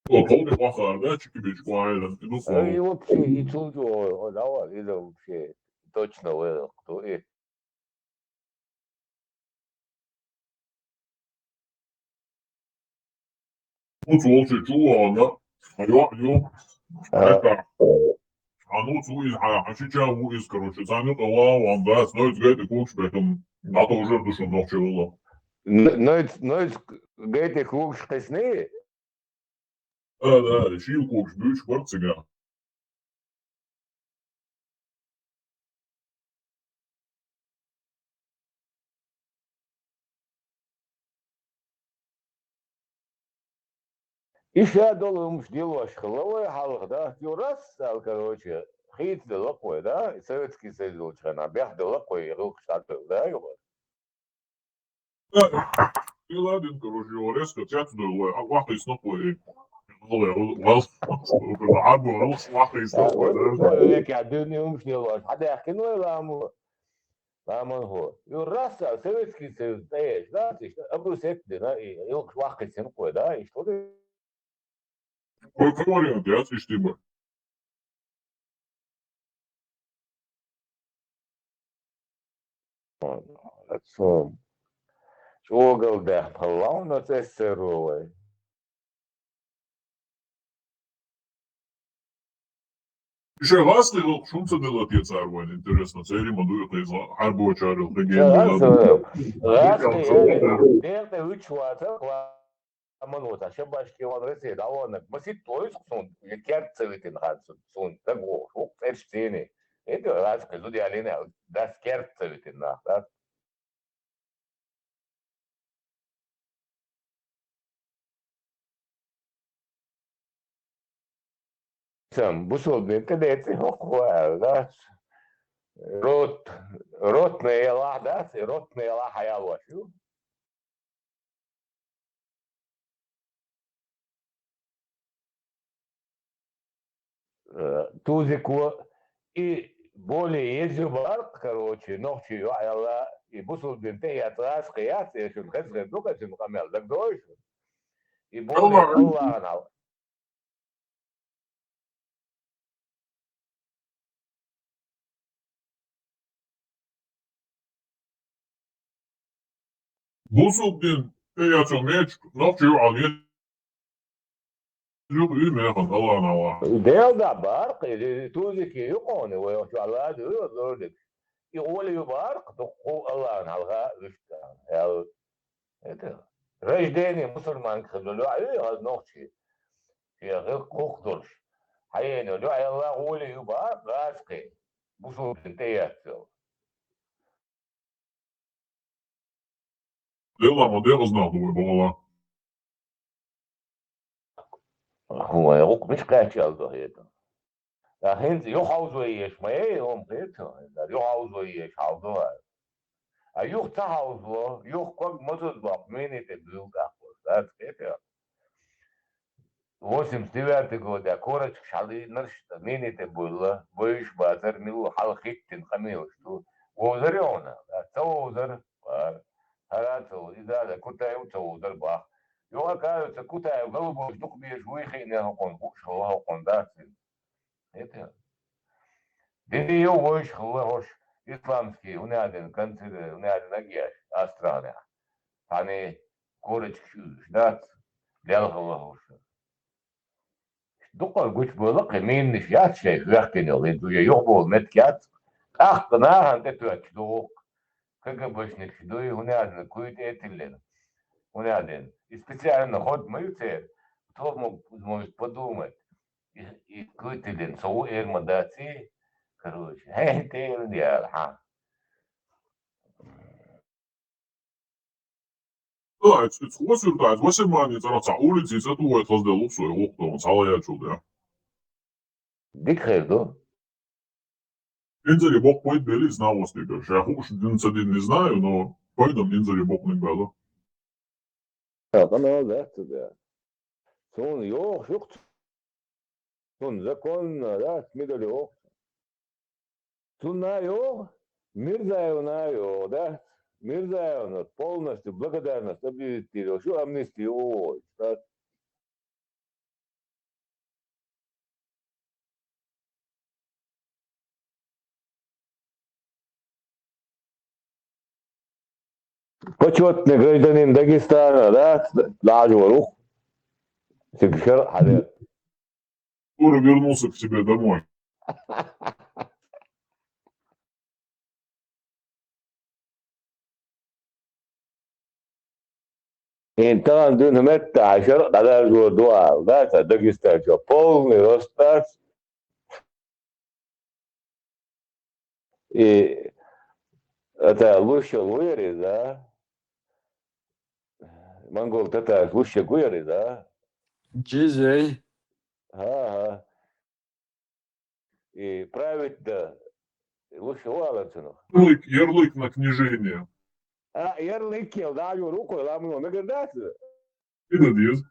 О, тховде вахар, да, чики бички вайран, и ну, ай, вообще, и чул чу, о, о, давай, и да вообще, точно вырок, то и. Ну, слушай, чувак, да? Алло, алло. А. Это, а ну, цу из, а, а сейчас у из, короче, сами кого, он, да, стой, стой, ты кукш, поэтому надо уже душу ночевала. Н-, нойц, нойц, гайти кукш кхесни? Да, да, шил кукш, бюч, барт цыган. И ша долу хӀумаш делош хилла вай хьалха, да? Юрас аьлла, короче, хийцаделла-кх вай, да? И Советский Союз волчу хенахь бехделла-кх вай, и гӀуллакхаш дӀадевлла, да, юха? Да, и ладен, короче, его резко цец дал, вай, а, вахийснакх вай. Вал, вал, вал, вахийснакх вай, да? Векья дуьне хӀумаш делош. Хьадаьхкина вай ламо. Ламан хӀо. Ю раса, Советский Союз, тӀаеш, да, иштта, абру сеттина, и, и вахийсина кхой, да, иштта. Какой вариант, я иштима? Цо чӀоагӀа даьхпаллахь оцу эсэро вай. Шайн гӀазкхий гӀуллакх шуна ца делла те цара вайн, интересно, церан ма дуй кхеза, хьарбочарел хӀегена гӀазкхий, гӀазкхий, декъе вуьч ваца, ламан ваца, шабашки ван Россия дӀаваннаг, масит тойск сун, я керт ца витин хан сун, сун, так вот, ук церш цени. Это гӀазкхий, зудялина, дас керт ца витин нах, да? Сам бусулба дин тӀе деци хӀокхо аьлла, дац? Рот, ротный ялахь дац, и ротный ялахь хьаялош ю. Э, тузико и более езю баркъ, короче, нохчи юхьъяла, и бусулба дин тӀе яц, гӀазкхи яц, я шуна хеза хир ду-кх, я шуна къамел дагадогӀий шуна? И более Аллахьан хьал. Бусулба дин тӀе яцо мечук, нохчи юхьал езю юкъ ю механа, Аллахьан хьалха. Дел да баркъ, или тузики юкъони, вай охчу Аллахьа ду, зордик. И гӀоли ю баркъ, дуккху Аллахьан хьалха вуьшта. Ял, это, рождение мусульманка хилла лоӀа ю, ял нохчи. Шен гӀилкх хӀух долуш. Хьаена лоӀа, Аллахьа гӀоли ю баркъ, гӀазкхи. Бусулба дин тӀе яц йолу. Делла ма дегӀазнах ду вай бохула. Вай гӀукх мича кхаьчча ду хӀета? Ткъа хӀинца юха хьовзо еш ма яй, хӀума хета, хӀинца юха хьовзо еш хьал ду хьара. А юха ца хьовзо, юха ког маза боккху, мини тӀе буьйлу тӀаккха, дац хета? Восемьдесят девятый года корочкаш хьалийнарш, мини тӀе буьйлу, бойуш бацара, мила хьала хӀиттина къамелаш ду. Вовзар йогӀна, ца вовзар, хӀара ца вовзар, иза а Кутаев ца вовзар бах. Юха, оказывается, Кутаев голубой дукха беш вуй хиъна хӀокхунна, хууш хилла хӀокхунна, дац иза. Хета? Дини йо вайша хилла хӀорш исламский, хӀунда аьлла концерт, хӀунда аьлла нагеш, Астраханехь. Цхьаьна корочкаш уьйзуш дац, лелхалла хӀорш. Дуккха гучубевлла кхин, минаш яц шайн хӀоьхкина йолу, хӀинца уже юхабовла меттиг яц, тӀаккха нахана тӀетоьттуш ду гӀуллакх. КГБшникаш дуй, хӀунда аьлла куй тӀе а тиллина. ХӀунда аьлла? И специально хӀорд ма ю церан. Кто мог, может подумать? И, и куй тиллина, со ву эр ма дац и? Короче, хӀе, тӀе а яла, хьан? Да, это, это хвост юрта, это восемь мани, цара ца улицы, это твой, это хозделу, всё, и лук, там, цала я чудо. Дика хир ду. Инзаре боккха пайда бели, с новостей, короче. Я хууш дин ца дин не знаю, но пайда инзаре боккха не бела. Ха, къамел дац цу тӀехь. Суна йохуш ю-кх цунна, законно дац, мидали йоху. Цунна а йоху, Мирзаевна а йоху, дац? Мирзаевна полностью благодарность объявить йолуш ю, амнисти ю, дац? Почётный гражданин Дагестана, да, лажу варух. Цига шарахь хьале. Скоро вернулся к себе домой. ХӀинца тахана дуьйна меттахь шарахь дӀадажо ду ала, да, ца Дагестан чохь полный рост дац. И это лучше ву яра иза, а? Монгол татараш лучше ву яра иза, а? Джизей. Ага. И править да лучше ву алар цунах. Ярлык, ярлык на княжение. А, ярлык ел, да, ю рукой ламано, мегар дац? И да дез.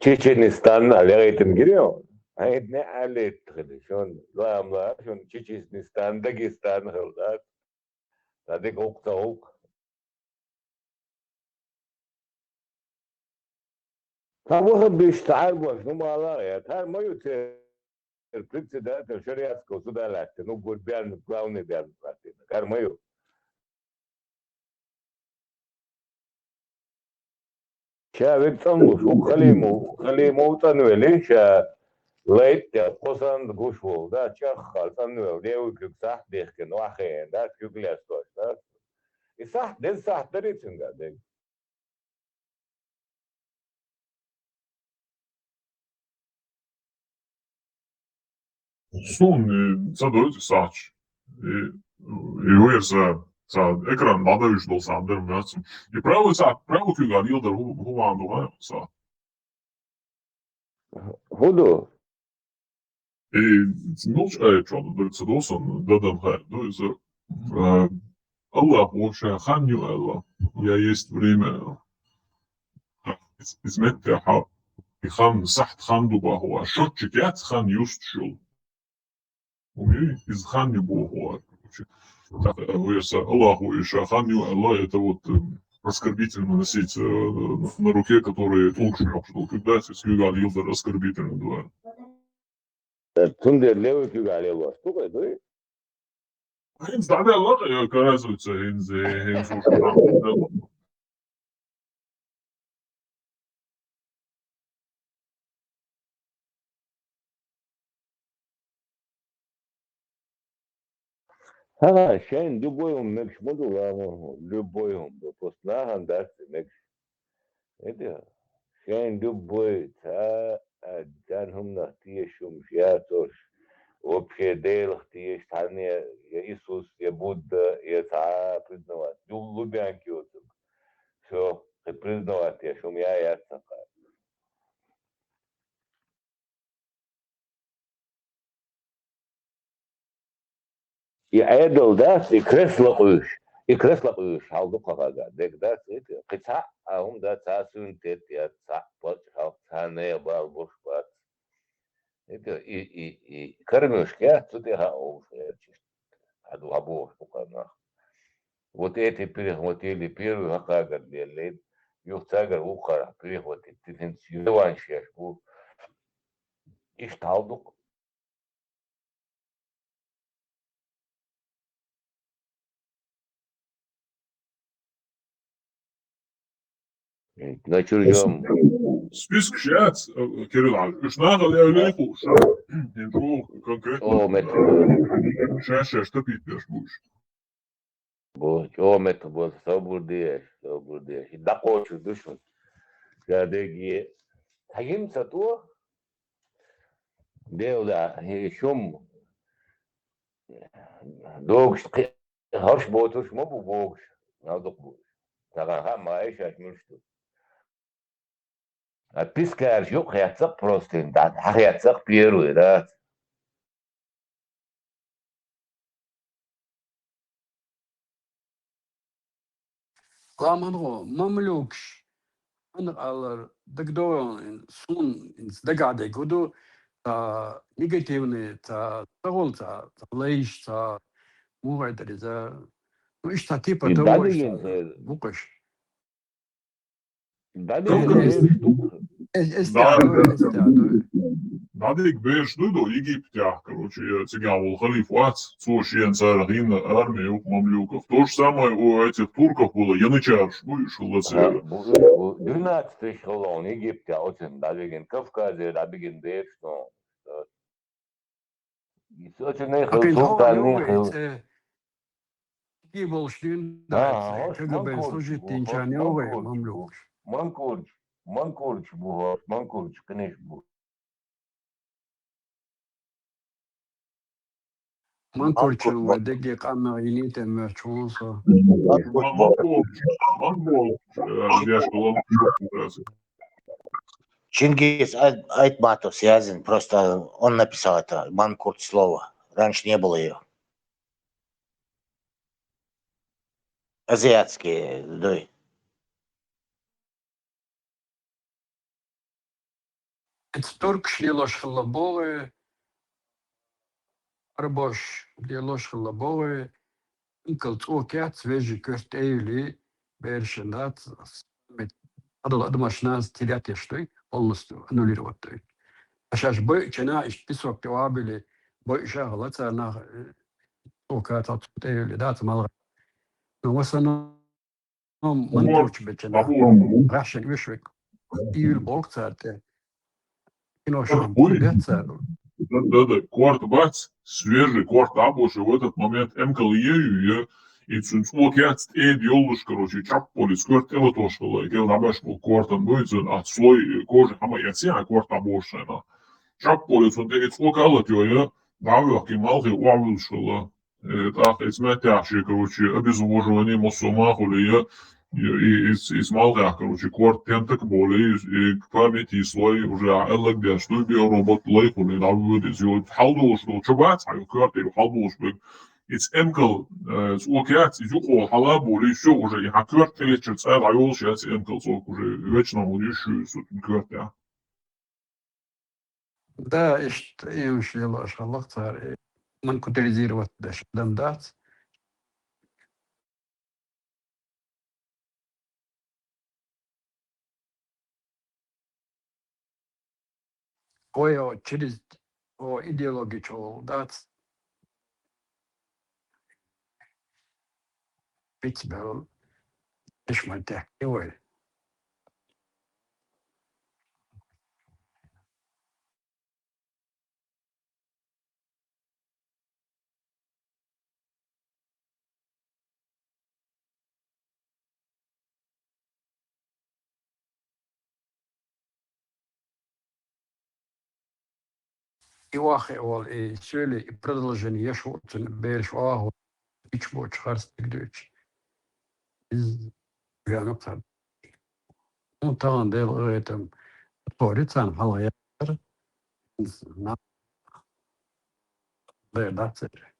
Чеченистан а легайтан гире. Хьайна неӀ аьллийтта хила, шуна лоам лаьа, шуна Чечистан, Дагестан хила дац. Ца дика гӀуллакх ца гӀуллакх. Цхьа ваха биш, цхьа Ӏарбош, ну, мала а, я, тхьар ма ю церан председатель шариатского суда лаьттина, ну, гур бен, главный бен лаьттина, тхьар ма ю. Ша вег цӀанлуш, хӀу Халимов, Халимов цӀанвели, ша лайтӀа кхо санна гуш волу, да, чӀаххал цӀанвелла, левый куьг сахьт дехкина, охьахиъна, да, куьг лестош, да. И сахьт, деза сахьт дарий цуьнга, дег? Суна, э, ца дойду сахьташ. И, и вайра ца, ца экран дӀадевзаш долу сахьт дара моьтту. И правый сахьт, правый куьйга леладар хӀу, хӀу ван ду вайн сахьт? ХӀун ду? И нуьцкъаьччо ду, ца досана, дадан хаа ду иза. А, Аллахо ша хан ю аьлла, я есть время. Из, из меттехь и хан, сахьт хан ду боху, а счётчик яц хан юстуш йолу. Угу, из хан ю боху, а, короче. Так, э, вы са-, Аллаху и ша хан ю аьлла, это вот, э, оскорбительно носить, э, на руке, который тулгаш йоккхуш долу куьг дац, иза куьйга леладар оскорбительно ду. Цундела левый куьйга лелош ду кхе, дуй? ХӀинца дӀаделла, оказывается, хӀинца, хӀинца уж дӀаделла. ХӀара, шайна любой хӀума мегаш ма ду, ламо, любой хӀума ду, просто нахана дац и мегаш. Эта, шайна любой ца, а, царна хӀуманах тешаш хӀумаш яцош, вообще Делах тешаш, цхьанне я Иисус, я Будда, я цхьа признавать. Ю-, Лубянка йоцург. Всё, кхин признавать еш хӀума я яц цхьа. И Ӏедал дац, и кресло къуьйсуш, и кресло къуьйсуш хьал ду кхахьага, дег дац, и кхин цхьаъ а хӀума дац, цхьа суверенитет яц, цхьаъ пачхьалкх, цхьа нехан бала буш бац. И, и, и, и кормёжка яц, цу тӀе хьан олуш гӀерташ. Хьан ду, хьан бохуш бу кхарнах. Вот эти перехватили первый хьакхагар леллий, юха цагара вукхара перехватить, тидинца реванш еш бу. Иштта хьал ду-кх. На чужом. Спискаш яц, э, Кирилл Ӏаль. Уьш нахала яьллехуш, хӀинца конкретно. О, мет. Шаьш-шаьш тапийташ бу уьш. Бу, чӀогӀа меттах бу, собар де, собар де. И дӀакхочур ду шуна. Ша деге, хьан йина ца тӀо? Дела да, и шум. Догуш кхи-, хӀорш боцурш ма бу богуш, нал дукха бу. Тахана хаа ма ай шаьш муьлш ду. А пискарш юкъа хеццакх просто, да, хьахеццакх первый раз. Ламан гӀо, мамлюкаш, хӀана аьллара, дагадогӀун, суна хӀинца дагахь дерг хӀун ду, ца негативный, ца, ца гӀол, ца, ца лайш, ца муха дара иза. Ну, иштта типа и того, дадигин что хер. Букаш. Дадигин хер. Эс, эс, эс, да, да, да, эс, да, да. Дадик бераш ду, ду Египетехь, короче, я цигахь волу халиф вац, цо шен цара хӀинна армия юкъа мамлюков. То же самое у этих турков было, янычараш бу уьш хӀуллаца. Ага, бу, бу, двенадцать тысяч хилла Египте, оцин дӀабигина, Кавказе дӀабигина бераш, но, э, и с-, оцин хилла, султан хилла. Ки болуш дуьйна, ага, да, хӀорш К Г Б-н служить динчарна йогӀу вай мамлюкаш. Манкурч, манкурч бу хӀорш, манкурч кхиниш бу. Манкурчун вай дегге къамел йинийтина моьттуш ву со. Манкурч, манкурч, э, деш хилла. Чингиз Ай-, Айтматов связан, просто он написал это, манкурч слово. Раньше не было её. Азиатские, да. Эцу туркаш лелош хилла боху, арабош лелош хилла боху, инкал цӀо кеца вежарий коьрта тӀе а йиллий, берашна дац, адамашна терять еш дуй, полностью аннулировать дуй. Ткъа шаьш байъинчу хенахь иштта песок тӀе охьабиллий, байъина ша хилла цара нах, э, цӀо кацахь цу тӀе а йиллий, дац малхе. Но в основном Ну, манточу бечу нах, гӀашен уьш век, ийла боху цара тӀе. Кино шуна бет цара. Да, да, да, корта бац, свежий корта дӀабошу в этот момент эмкал е ю, е, и цуьнан цӀо кеца тӀеда йоллуш, короче, чапполица коьрта тӀе латош хилла, и кел дӀабеш болу кортан буй, цуьнан а слой кожи хьама эций, а корта дӀабошу шайна. Чапполица цунна тӀе и цӀо калат йо, я, дӀа а вехкий, малхе охьавуьллуш хилла. Э, тӀаккха иза меттехь шен, короче, обезвоживание массо а ма хуьлий, я, и, и, иза, иза малхех, короче, корта тентак болий, и память слой уже а эллаг деш, дуй биоробот лай хуьлий, дӀавоьду иза, йо, хьалдолуш долу, чу бац хьан, ю коьртера хьалдолуш берг. Иза эмкал, э, цӀо кеца, иза юкъо хьала болий, всё, уже и хьан коьрта тӀе лечча цӀа дӀайолуш яц эмкал цӀо, уже вечно хьуна юьш ю иза коьртехь. Да, иштта иймаш лелош хилла цара, и манкутализировать деш адам дац. Ой, о, через, о, идеологи чӀогӀа дац. Пицбел эшман тӀехкий вай. И ваххе волу, и суьйлий, и продолжение еш ву цуьнан бераш вахо, ича боцу харц дерг дуьйцу. Иза веана царна. Ну, тахана Делан къинхетам, тхо ри царна хьалха яцара, иза нах дер дац церан.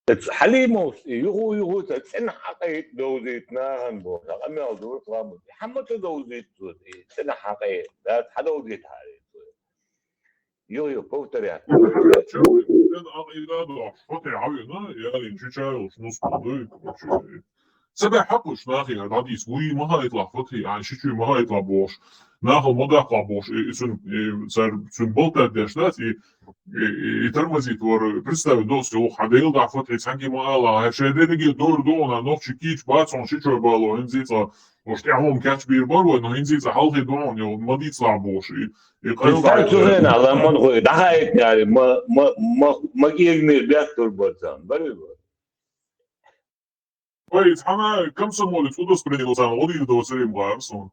Эцу Хьалимовс и юху-юху ца цӀена хьакъайта довзийта нахана боху, сан къамел дура ламут. Хьан ма ца довзийта цо, и цӀена хьакъайта, да, хьан довзийта хьарий цо? Юху-юху повторять. ЦӀена хьакъайта дохуш, фатхьи хьавина, ялин чу чайолуш нусхо дуй, короче. Ца бехь хьакхуш нахе, дӀадийца, вуй ма хаитлахь фатхьи, айн ши чуй ма хаитлахь бохуш. Нахал ма даккхахь бохуш, и, и цуьнан, и цара, цуьнан болтат деш дац, и И, и, и тормозит вара, представить до схьо, хьан Дела дахь фатхьи цхьаьнгге ма ала, хьан шайн дерриге дойр ду хьуна, нохчий кийча бац хьуна, ши чой бало, хӀинца цкъа, уьш тӀаьхьа хӀума кечбийр бар вай, но хӀинца цкъа хьалхе ду хьуна, йо, ма дийцалахь бохуш, и, и къайла Представь, цу хенахь ламан гӀой, дӀахаийта яри, ма, ма, ма, ма кегнера беттур бацан, бари бара. Вай, цхьана комсомолец удостоверение царна гӀо дийр доцурий ма гӀара суна.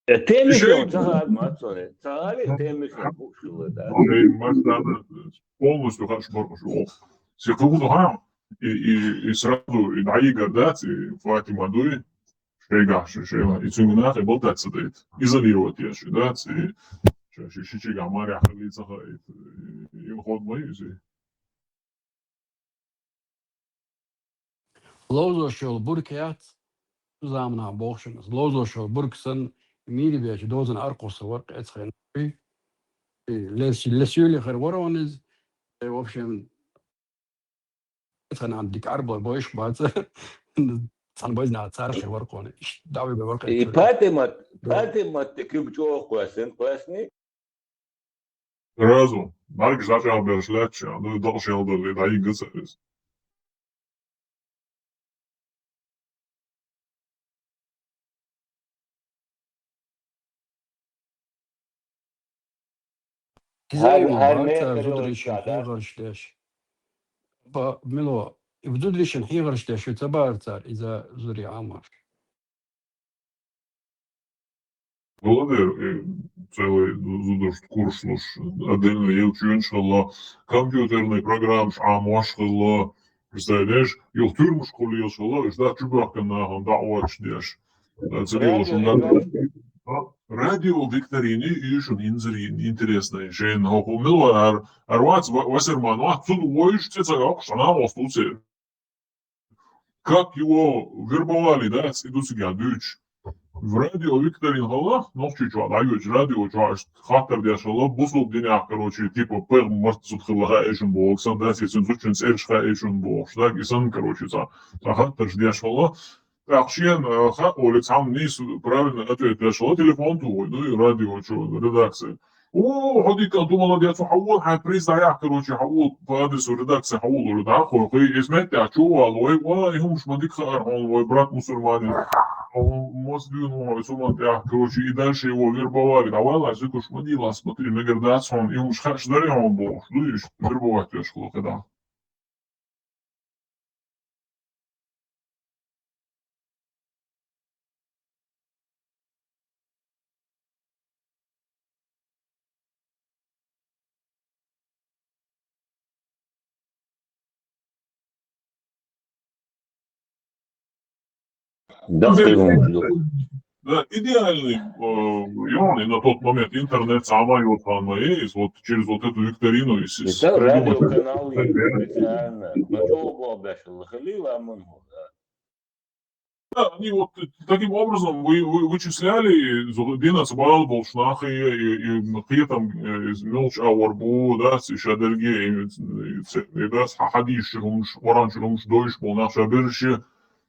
Э, тема Шайн ишо ца хаьа, ма, цо, ца хаьа, тема ишо бу шула, да. Шайн, ма, царна полностью хаш баркъаш ву. Се кху ду хьан? И, и, и сразу, и дӀайигар дац, и Фатима дуй, шайгахь шу, шайла, и цуьнга нахе болтац ца дайта. Изолировать еш, дац, и ша ши, ши чигахь марехь хилли ца хаийта, и, и ход ма ю иза. Ловзош йолу бурка яц, цу заманахь боху шуна, ловзош йолу бурка санна, мийра бечу дозанан аркъуса вара кхечхьана. И лес-, лесуьйлихар вара он иза. Э, в общем, цхьана дика арба бойш бац. Цхьана байзна царах вара кхуна. Иш дави бе вара И кхечхьана. Патимат, Патимат куьг чӀогӀа кхоьссина, кхоьссина. Сразу, бӀаьргаш дӀачӀагӀбеллаш лаьтташ, ну, дакъа шел дале, дӀайигга ца иза. Иза Хьар, ю хьар бац, мехкара зударий йолчохь, да? Хьехарш деш. Ба, мила, и бу зударий шин хьехарш деш ю ца баьр цар, иза зударий Ӏамош. Было дер, э, целый зударшта курслуш, отдельно елчуьнаш хилла, компьютерный программаш Ӏамош хилла, представляешь, юха тюрьмаш кхуллелаш хилла, уьш да чубахкан нахана даӀваташ деш. Э, ца делаш Радио хӀунда? Радио викторины, и шун инзаре интересный, шен хӀокху мила вар, ар вац, ва-, васерман вац, цу вуйш цецага оккхуш, ана гӀосту цер. Как его вербовали, да, цӀи ду цига дуьйцуш. В радио викторин хала, нохчи чохь, дӀайоьдуш радио чохь, иштта хаттар деш хала, бусулба динехь, короче, типа, пайхамар март зуда хилла хаьа шуна боху, сан дас, и цуьнан зудчун цӀераш хаьа шуна бохуш, да, и санна, короче, цхьа, цхьа хаттарш деш хала. ТӀаккха шена, э, хаьа олий, цхьамма нийса правильный ответ деш хала, телефон тухуй, ну, и радио чу, редакция. О, хьо дика, ду молодец, хьо вон хьайн приз дӀаяхь, короче, хьо вон по адресу редакция, хьо вон, да, хо, хо, иза меттехь чу вала, вай, вай, и хӀумаш ма дика хаар хьуна, вай брат мусульманин. Хьо мос дуьйна вон, вай суман тӀехь, короче, и дальше его вербовали. Да вала, зикуш ма дила, смотри, мегар дац хьуна, и хӀумаш хаш дари хьуна бохуш, ду иш, вербовать веш хло, когда. Да, идеальный, э, район, и на тот момент интернет самый вот самый, и вот через вот эту викторину, если... Это радиоканал специально. Ну, чего бы обещал, хлила, а мы, да. Да, они вот таким образом вы, вы, вычисляли, зу-, дина цу бала болчу нахе, и, и, и кхетам, э, из мелч а вар бу, да, ц-, ша дерге, и, и ц-, и, да, ха-, хадийш чуьра хӀумаш, Къуръан чуьра хӀумаш дойш болу нах ша берриш,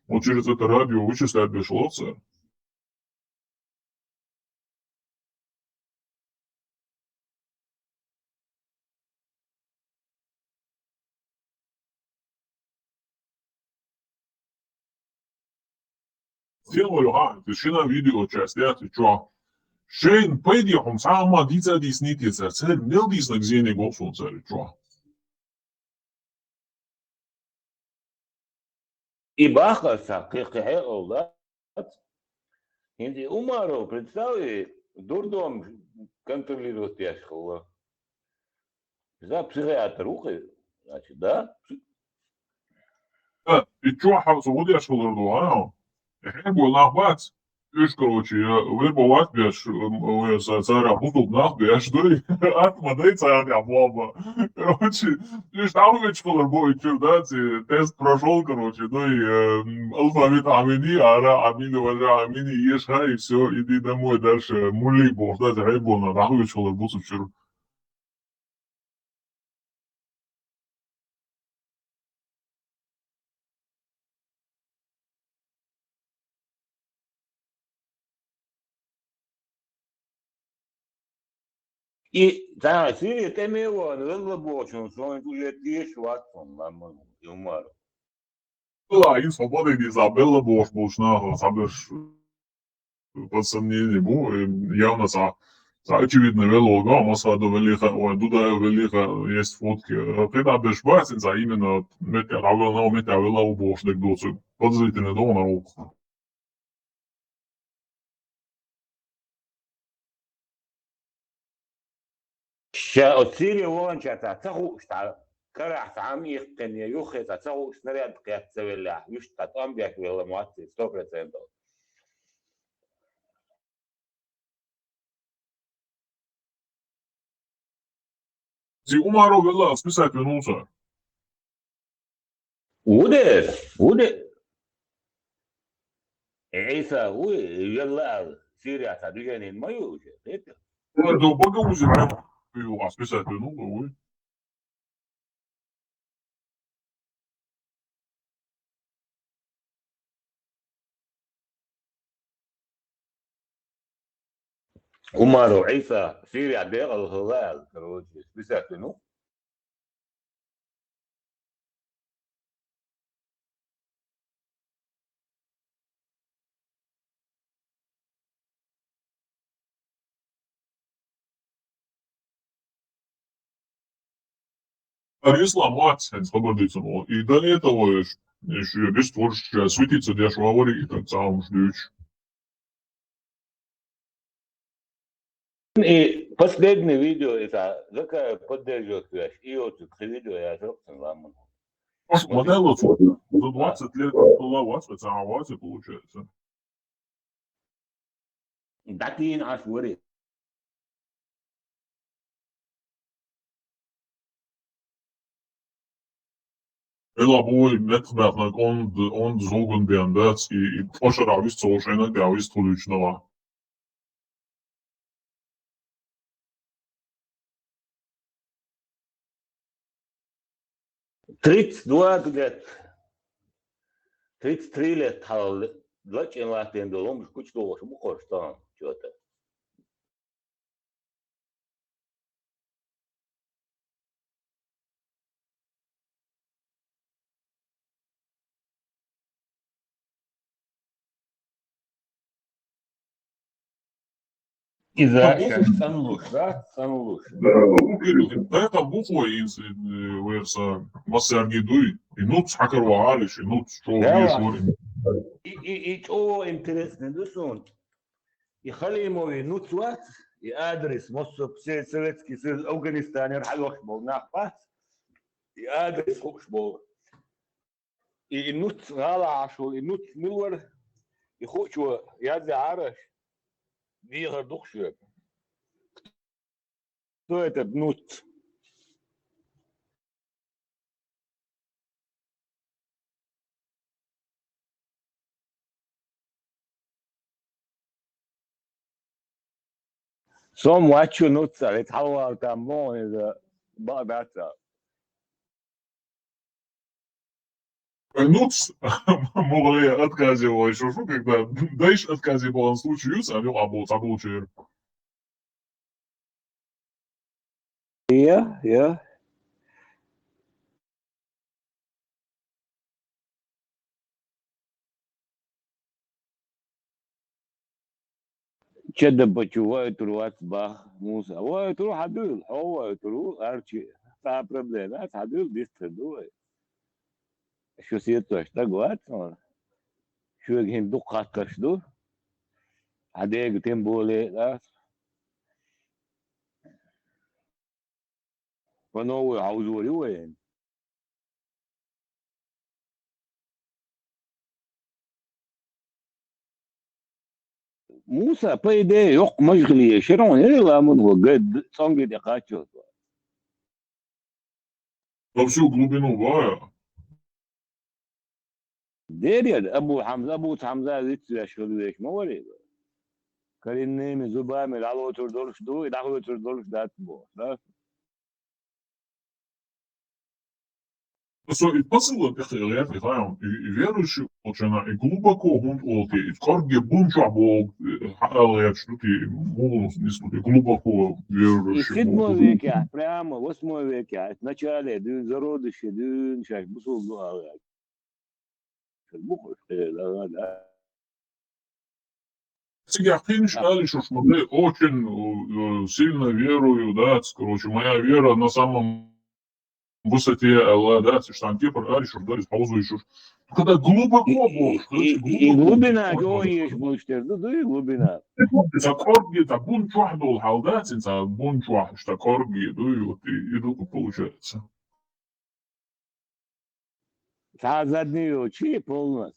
вот через это радио вычислять беш лоцу. Сделали, а, ты шина видео часть, я, ты чё? Шейн, пойди, хьуна цхьа а ма дийца дийцинийта цара, церан мел дийцинарг зене го суна цара, чё? И баххалц цхьа кхе-, кхе хьекъал дац. ХӀинца и Умаров, представь, дурдом контролировать деш хилла. Иза психиатр ву кхе, значит, да? Э, и чохь хьо со гӀо деш хилар ду, а? Хье бу нах бац. Уьш, короче, я вербовать беш, м, ой, са-, цара бусулба нах беш дуй. Ат ма дай цара я баба. Короче, уьш дӀахуьйчу хилар бу и чуьра, да, ци тест прошёл, короче, дуй, э, м, алфавит Ӏамини, ара Ӏамини, важа Ӏамини, еш хьа, и всё, иди домой дальше, мули боху, да, ци хье бу нах дӀахуьйчу хилар бу цу чуьра. И цхьа Сири тӀеме а вахана, велла бохучун, сон уже тешаш вац сон, ламан, юмар. Ла, ин свобода иди забелла бохуш болчу нахах цхьаберш под сомнение бу, э, явно цхьа, цхьа очевидно велла вага, Масхадов веллиха, ой, Дудаев веллиха, есть фотки. Э, кхидӀа берш бац, цхьа именно меттехь дӀавелла, меттехь велла ву бохуш дерг доцу. Подозрительно догӀу на ву. Ша оцу Сири волчаьрца ца хууш, цхьа карахь цхьа ам иккхина, я юххе цхьа ца хууш снаряд кхетта ца веллехь, вуьшта цхьа тӀом беш велла ма вац иза, сто процентов. Зи Умаров велла, списать вину цара. Ву де, ву де. Ӏийса ву, велла ала, Сирия цхьа движение ма ю уже, хета? До бага уже прям ю, а списать вину, ву. Умаров Ӏийса Сирия декъала хилла аьлла, короче, списать вину. Арислан вац, хӀанз хабар дийцан вол. И до этого ш-, ш-, без творчества светиться деш вавари, и так цаӀ хӀумаш дуьйцуш. И последнее видео, это, какая поддерживает связь, и вот три видео я жёг, ламан. Может, модель вот, за двадцать лет была вац, это авази получается. ДӀатийна Ӏаш вари. Ила бу вай меттахбаьхнарг онда, онда зулган бен дац, и, и пошарахь вист ца волуш, айна тӀехь вист хуьлуьйтуш нагахь. Тридцать два лет, тридцать три лет хьал лачкъен латтийна долу хӀумаш гучудохуш бу кхуьш тахана, чота. Иза ша цӀанлуш, да? ЦӀанлуш. Да, у Кирилл, да, там буква из, э, верса, массарги дуй, и нуц хьакар вагӀариш, и нуц чо Да, веш ва. вар. И, и, и чӀо интересный ду суна. И Халимови нуц вац, и адрес, массо все Советский Союз, Афганистанера хьайохуш болу нах бац, и адрес хууш болу. И, и нуц гӀала Ӏаш волу, и нуц мила вара, и хуучо язъяхьара аша, дехар ду-кх шоьга. Кто этот нуц? Со ма вац шу нуц, вай цхьа вала там боху иза бакъ дац а. Вай нуц, мугӀале отказе вай шу, шу, когда дайш отказе боху случай ю, сан юкъа бу, цхьа болчера. Я, я. Чедабачу вайтур вац бах, Муса. Вайтур хьан дуьйла, хьо вайтур ву, арчи. Цхьа проблема, хьан дуьйла, дистхир ду вай. Шу сетош даг вац, хьуна. Шуьга хӀинца дукха хаттарш ду. Хьан дега тем более, да? По новой хьовзор ю вайн. Муса, по идее, йоккха мажа хила еза, шерон яра ламан хӀо, гад, цӀонге тӀе кхаччалц. Во всю глубину гора. Дерриг Абу Хьамза, Абу Хьамза вицвеш хила веш ма варий. Коренными зубами дӀалоцур долуш ду, и дӀахоцур долуш дац боху, да? Со и посылан тӀехь гӀерта хаам, и, и верующий волчунна, и глубоко хӀунда олу те, и кӀорге бун чохь боху, э, хьан ала гӀерташ ду те, муха нислу те, глубоко И верующий седьмой боху. Векехь, прямо восьмой векехь, в начале дуьйна, зародыше дуьйна шаьш бусулба ду ала гӀерташ. Бу кхуьш хьеда, да. Цигахь кхинаш али шуш ма дай, очень, э, сильно верую, да, короче, моя вера на самом высоте, Алла, да, цу штан кепар али шуш дай, хьовзуй шуш. Когда глубоко И, бохуш, и, короче, и глубоко глубина бохуш. Гой еш болуш тера ду, ду и глубина. Ца кӀорге, ца бун чохь долу хьал, да, цин ца бун чохь, ша кӀорге, ду и вот, и, и ду получается. Цхьа задний йоций полностью.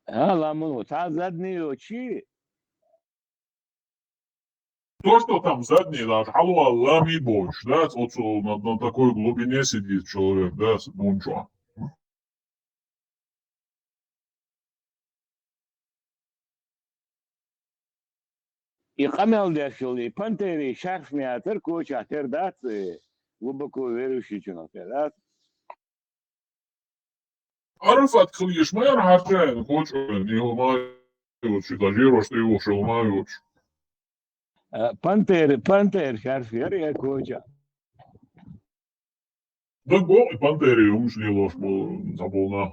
А, ламан ву, цхьа задний йоций. То, что там задний, даже хьалвала лами боцуш, да, вот на, на такой глубине сидит человек, да, с бун чохь. И къамел деш йолу, и пантерий шарф мятар кочахь тера дац, и глубоко верующий чунах тера дац. Арафат хила еш ма яра хьарчаьрна кочахь, и хӀума йоцуш, даже ерош тӀе йохуш хӀума йоцуш. Э, пантер-, пантер шарф яра я коча. Дан боху и пантерий хӀумаш лелош бу, заболна.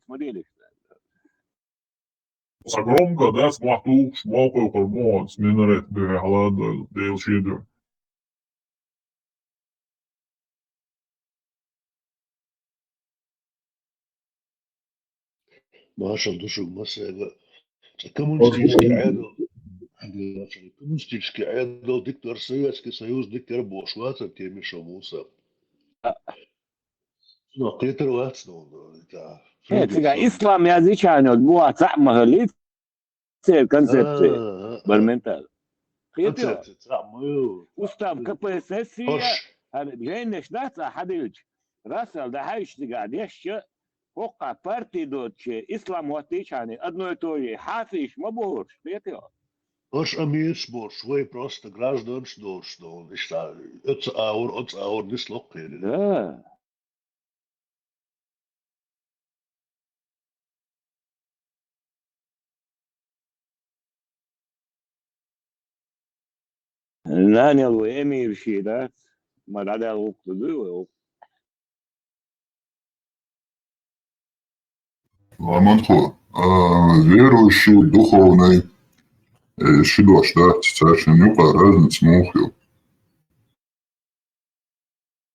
ца ма делаш. Сан громко дац, мохь тухуш, мокхой кхур бу оцу минарет дуьхьа хьаладойла, Делан шен дуьхьа. Машалла ду шуьга массаьрга. Цкъа коммунистический Ӏедал, коммунистический Ӏедал дика дара, Советский Союз дика яра бохуш вацара Темишев Муса. Цунах кхетар вац, ну, да. Э, цигахь ислам яздича, ну, бу а цхьаъ ма хилла, церан концепция, а, а, а. Барментал. Кхетий? Концепция цхьаъ ма ю. Устав К П С С я, хӀара жайнаш дац а хьадилча. Расал дахьаьжча цигахь дешча, хӀокху парти доцуче ислам хӀоттийчхьана, одно и то же, хьафийш ма бу хӀорш, кхетий хьо? Аша амираш боцуш, вай просто гражданаш доцуш ду, иштта, оцу агӀор, оцу агӀор нисло кхерира. Да. Нанел вай эмир шен дац, ма дӀадаьлла гӀуллакх ду вай гӀуллакх. Ламанхо, а, верующий, духовный, э, ши дош дац, цаьршинна юкъа разница муха ю?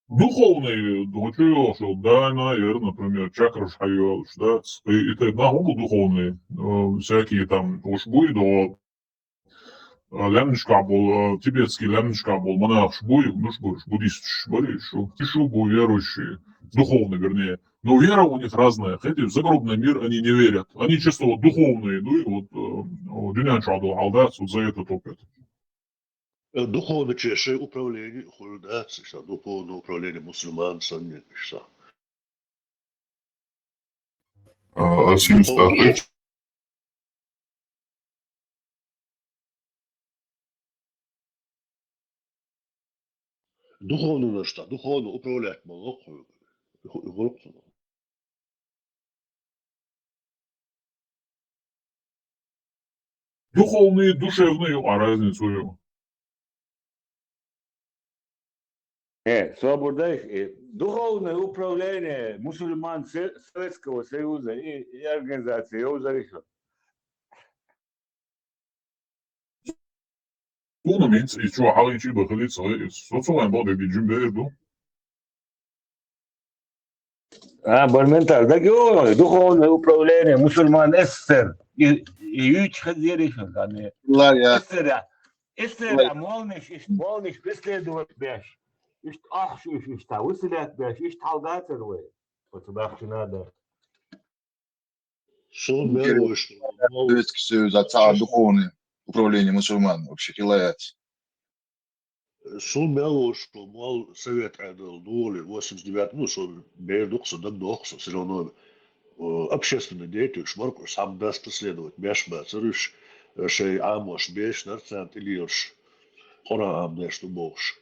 Духовный, духовный йолуш, да, наверное, например, чакраш хьайолуш, да, и, и тайпа нах бу духовный, э, всякие там, уьш буй, до, э, лаьмнашкахь болу, э, тибетский лаьмнашкахь болу монахаш буй, нуш буш, буддисташ барий, шу, шу бу верующие, духовный, вернее. Но вера у них разная, хотя в загробный мир они не верят. Они чисто вот духовные, ну и вот, э, дуьнен чохь долу хьал дац, вот за это топят. Э, духовначе шайн управление хуьлу дац, иштта духовное управление мусульман санна, иштта. А, а синца тӀаккха? Духовно наш та, духовно управлять ма ло кхуьнга. Духовный, душевный, а разницу ю. Э, собар дай, э, духовное управление мусульман Се-, Советского Союза и, и организации йовзарий шу. Суна минца и чохь хьалхийчий бан хилийта ца вай иза. Со ца вайн бан дерг и жима бер ду. А, барментал, дагайогӀу, духовное управление мусульман С С С Р. И, и юьйцуш хеза ерий шуна, хан, С С С Р, С С С Р молниш, иштта молниш преследовать беш. Иштта ахча уьш, иштта выселять беш, иштта хьал дацара вай. Оцу бахчана дар. Суна мел вуьш, Советский Союз, а ца духовное управление мусульман вообще хилла яц. Суна мел вуьш, мол совет Ӏедал дугӀали, восемьдесят девятом, ну, со бер ду-кх, со дагадоху, со всё равно, э, общественный деятель уьш бара-кх, уьш схьамдас преследовать беш бацара уьш, э, шайн Ӏамош беш дара царна тӀе лелаш, Къуръан Ӏамадеш ду бохуш.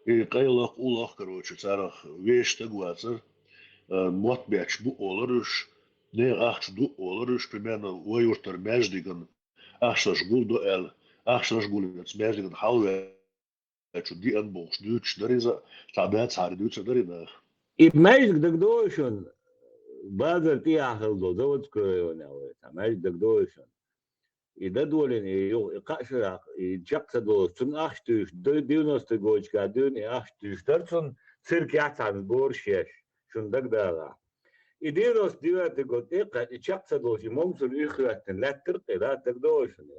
И къайлах, улах, короче, царах вешан стаг вацара, э, мотт бетташ бу олура уьш, нехан ахча ду олура уьш, примерно, вай юьртара маьждиган ахчанаш гулдо аьлла, ахчанаш гулъеш маьждиган хьалаваьлча, диъна бохуш дуьйцуш дара иза, цхьа баьцахьара дуьйцур дара и нах. И маьждиг дагадогӀий шуна, базар тӀехьа хилла долу, Заводской районехь вай, цхьа маьждиг дагадогӀий шуна? И дӀадолийна, и юха, и кхаа шарахь, и чекх ца долуш, цунна ахча туьйсуш, ду-, девяностый годашкахь дуьйна и ахча туьйсуш дара цунна, циркехь цхьаьна бораш еш, шуна дагадогӀахь. И девяносто девятый год тӀекхаьчча, и чекх ца долуш, и мо цунна уьйр хӀоьттина лаьттара-кх и, да, дагадогӀий шуна?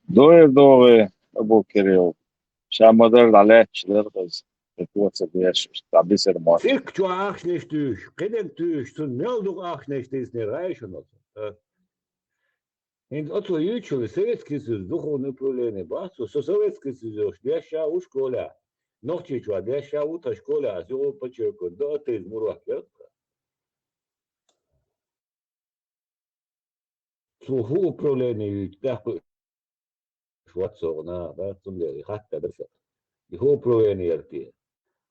ДогӀий, догӀий, Абу Кирилл. Ша ма-дарра дӀалаьтташ дара иза. Тхо ца дешаш, дӀа бисар мотт. Цирк чохь ахчанаш туьйсуш, кхидерг туьйсуш, цунна мел дукха ахчанаш дийцинера гӀайшина оцу. А? ХӀинца оцо юьйцуш йолу Советский Союз духовное управление бац, со Советский Союз йолуш дешна ву школехь. Нохчийчохь дешна ву тхан школехь, ас юха подчеркиваю, до атеизма урок яра тхан. Цо хӀун управление юьйцу, тӀаккха вац цо гӀо наха, да, цундела и хатта дара сан. И хӀун управление яра те?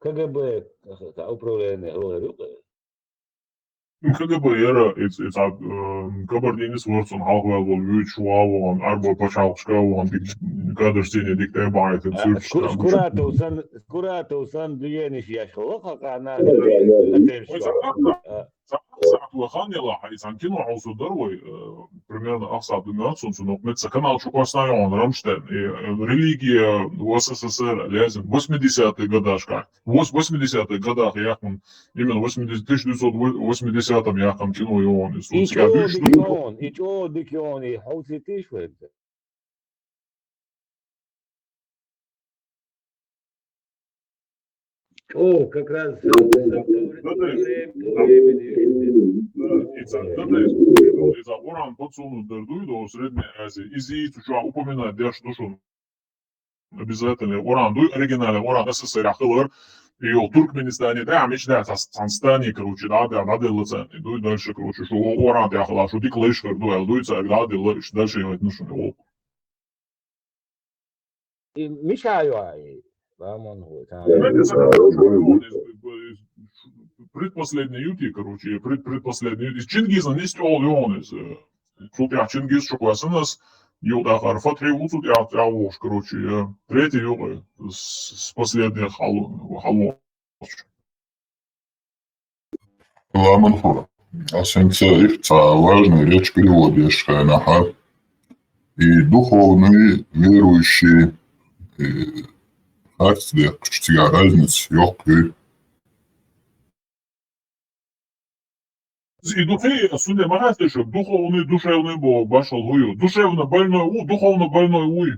КГБ, цхьа управление хӀун яра юкъа? КГБ яра, иза, иза, э, Кабардинец вара цунна хьалхаваьлла волу, вуьйцуш ву а вахана, Ӏаьрбойн пачхьалкхашка а вахана, дика кадрш цӀийне дика тӀе а бахьийтина, а, цуьрташ Ску-, там. Скуратов сан, Скуратов сан дуьенаш еш хилла хьалха нах. Вай ца хьакха? А. Сан ах сахьт вай хан елахь, и цхьана кино хьовсур дара вай, э, примерно ах сахьт ду моьтту суна, цунах меца канал чу кхоьссина йогӀун Рамштайн, и, э, религия в СССР, лезна, восьмидесятые годашкахь. Вос-, восьмидесятых годах яьккхина, именно восемьдесят, тысяча девятьсот восьмидесятом яьккхина кино йогӀун, и суна И цигахь чӀогӀа дуьйцуш дика ду. ЙогӀун, и чӀогӀа дика йогӀун, и хьовсийтийша вай. О, как раз. Да, да, да, да, иза, Коран подсунут дара дуй до Средней Азии. Иза цу чохь упоминать деш ду шуна. Обязательно. Коран дуй, оригинальный Коран СССР хилар. И йо, Туркменистане, да, мича да, цхьа, цхьана стане, короче, да, да, да, делла царна. И дуй дальше, короче, шу Коран тӀехь хила, шу дика лайш хир ду, аьлла дуй цаьрга, да, делла, иштта дальше йойтна шуна. О. И мича ю хьан и? Ламан хӀу, тан. Предпоследний юти, короче, пред-, предпоследний юти, короче, пред-, предпоследний юти. Чингизан нисти олу йогӀун иза. Цул тӀаьхьа Чингиз чу кхоьссина ас, юкъахь Фатхьи ву цу тӀаьхьа, тӀаьхьа вогӀуш, короче, э, третий юкъа, с-, с последних хьал-, хьалвогӀуш. Ламан хӀу. Ас хӀинца их цхьа важный речь перевод еш хенахь, и духовный, верующий, и харц деккхачу цигахь разница йоккхуй. И духи, суна ма хаьттира шуьга, духовный, душевный боху башхалла хӀу ю. Душевно больной ву, духовно больной вуй.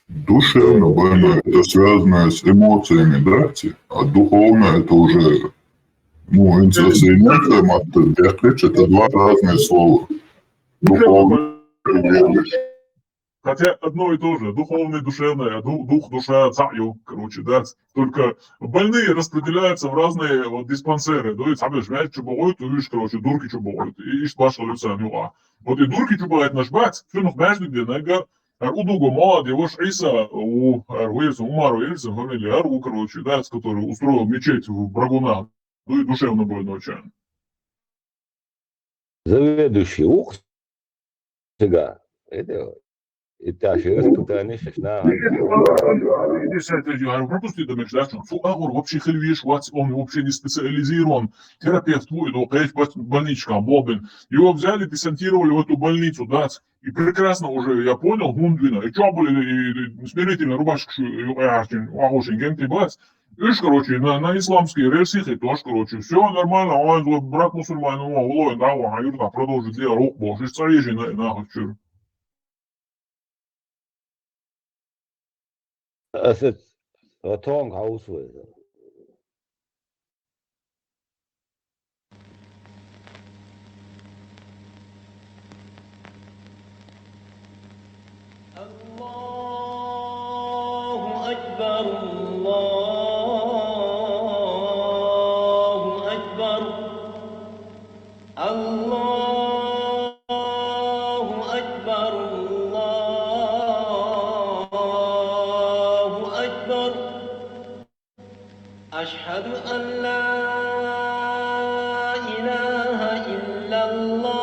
Душевно больной, это связанное с эмоциями, да? А духовно это уже, ну, инца-, с эмоциями, это, это два разные слова. Духовно и верующий. Хотя одно и то же, духовное, душевное, ду-, дух, душа, цхьаъ ю, короче, да. Только больные распределяются в разные вот диспансеры, да, и цхьаберш маьждиг чу бохуьйту, уьш, короче, дурки чу бохуьйту, и иштта башхалла ю царна юкъахь. Вот и дурки чу бахийтинарш бац, цуьнах маьждиг денарг, хӀара удугу молодежь Ӏийса, у, хӀара ву Ӏийса, Умаров Ильса фамилия, хӀара ву, короче, да, который устроил мечеть в Брагунах, ну и душевно больной чан. Заведующий ву-кх цигахь. Это, и тӀаьхьа ши испытание шаьш наха. Пропусти да мегаш дац, цу агӀор вообще хила везаш вац, он вообще не специализирован терапевт ву, и до кхечу бо-, больничкахь бохбина. Его взяли, десантировали в эту больницу, дац. И прекрасно уже, я понял, хӀунда вина. И чохь были, и, и смирительная рубашка шу, и, и, ахча, ахуш, и генти бац. Уьш, короче, на, на исламские рельсы хӀиттош, короче, всё нормально, он, вот, брат мусульманин, он, уловин, да, вон, юртахь продолжить ле, рух бохуш, уьш цхьа ежий на, нахуй чуьра. Аса, а, тонга хьовсу вай. الله أكبر، الله أكبر، الله أكبر، الله أكبر. أشهد أن لا إله إلا الله.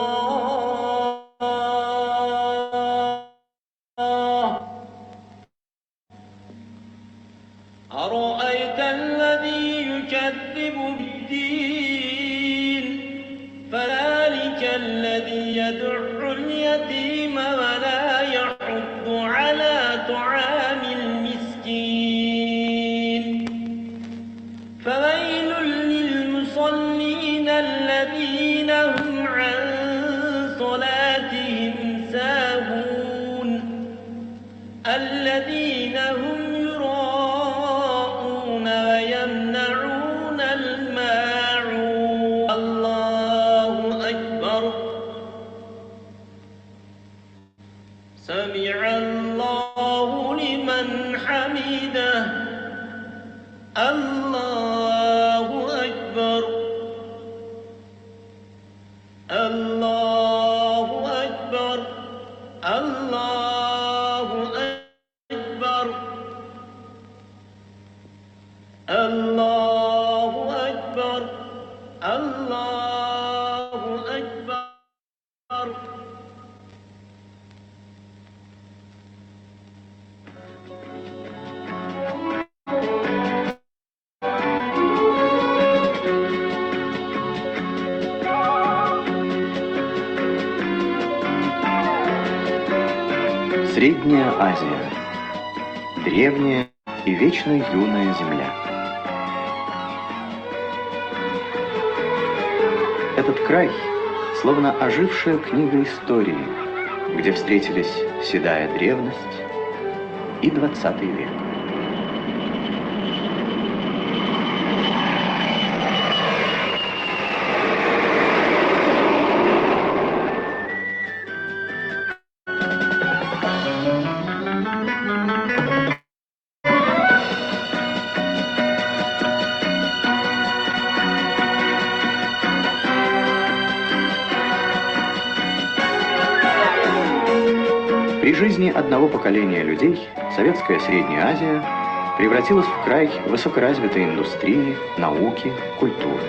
يكذب بالدين، فذلك الذي يدع اليتيم ولا يحض على طعام المسكين. فويل للمصلين الذين هم عن صلاتهم ساهون. الذين هم يراءون ويمنعون الماعون. الله أكبر. سمع الله لمن حمده. الله أكبر. الله أكبر. الله أكبر. الله أكبر. الله أكبر. Средняя Азия. Древняя и вечно юная земля. Этот край словно ожившая книга истории, где встретились седая древность и двадцатый век. При жизни одного поколения людей Советская Средняя Азия превратилась в край высокоразвитой индустрии, науки, культуры.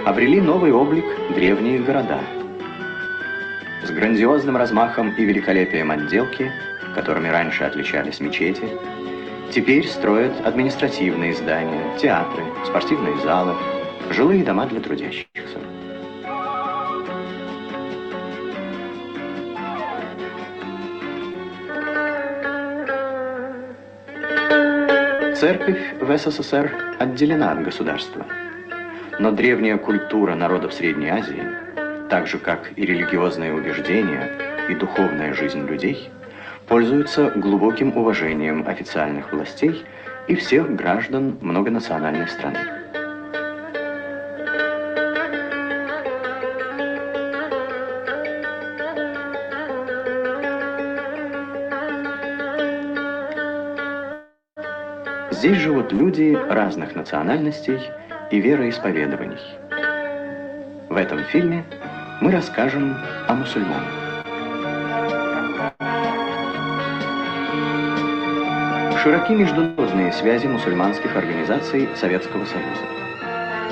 Обрели новый облик древние города. С грандиозным размахом и великолепием отделки, которыми раньше отличались мечети, теперь строят административные здания, театры, спортивные залы, жилые дома для трудящихся. Церковь в С С С Р отделена от государства, но древняя культура народов Средней Азии, так же как и религиозные убеждения и духовная жизнь людей, пользуются глубоким уважением официальных властей и всех граждан многонациональной страны. Здесь живут люди разных национальностей и вероисповедований. В этом фильме мы расскажем о мусульманах. Широки международные связи мусульманских организаций Советского Союза.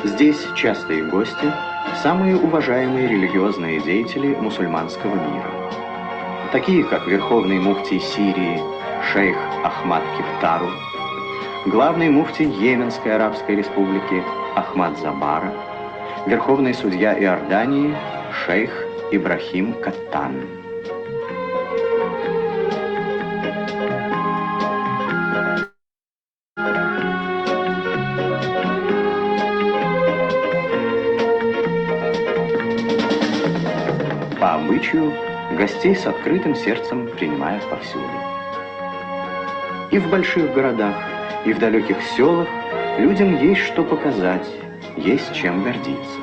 Здесь частые гости — самые уважаемые религиозные деятели мусульманского мира, такие как верховный муфтий Сирии шейх Ахмад Кифтару, главный муфтий Йеменской Арабской Республики Ахмад Забара, верховный судья Иордании шейх Ибрахим Каттан. По обычаю, гостей с открытым сердцем принимают повсюду. И в больших городах, и в далёких сёлах людям есть что показать, есть чем гордиться.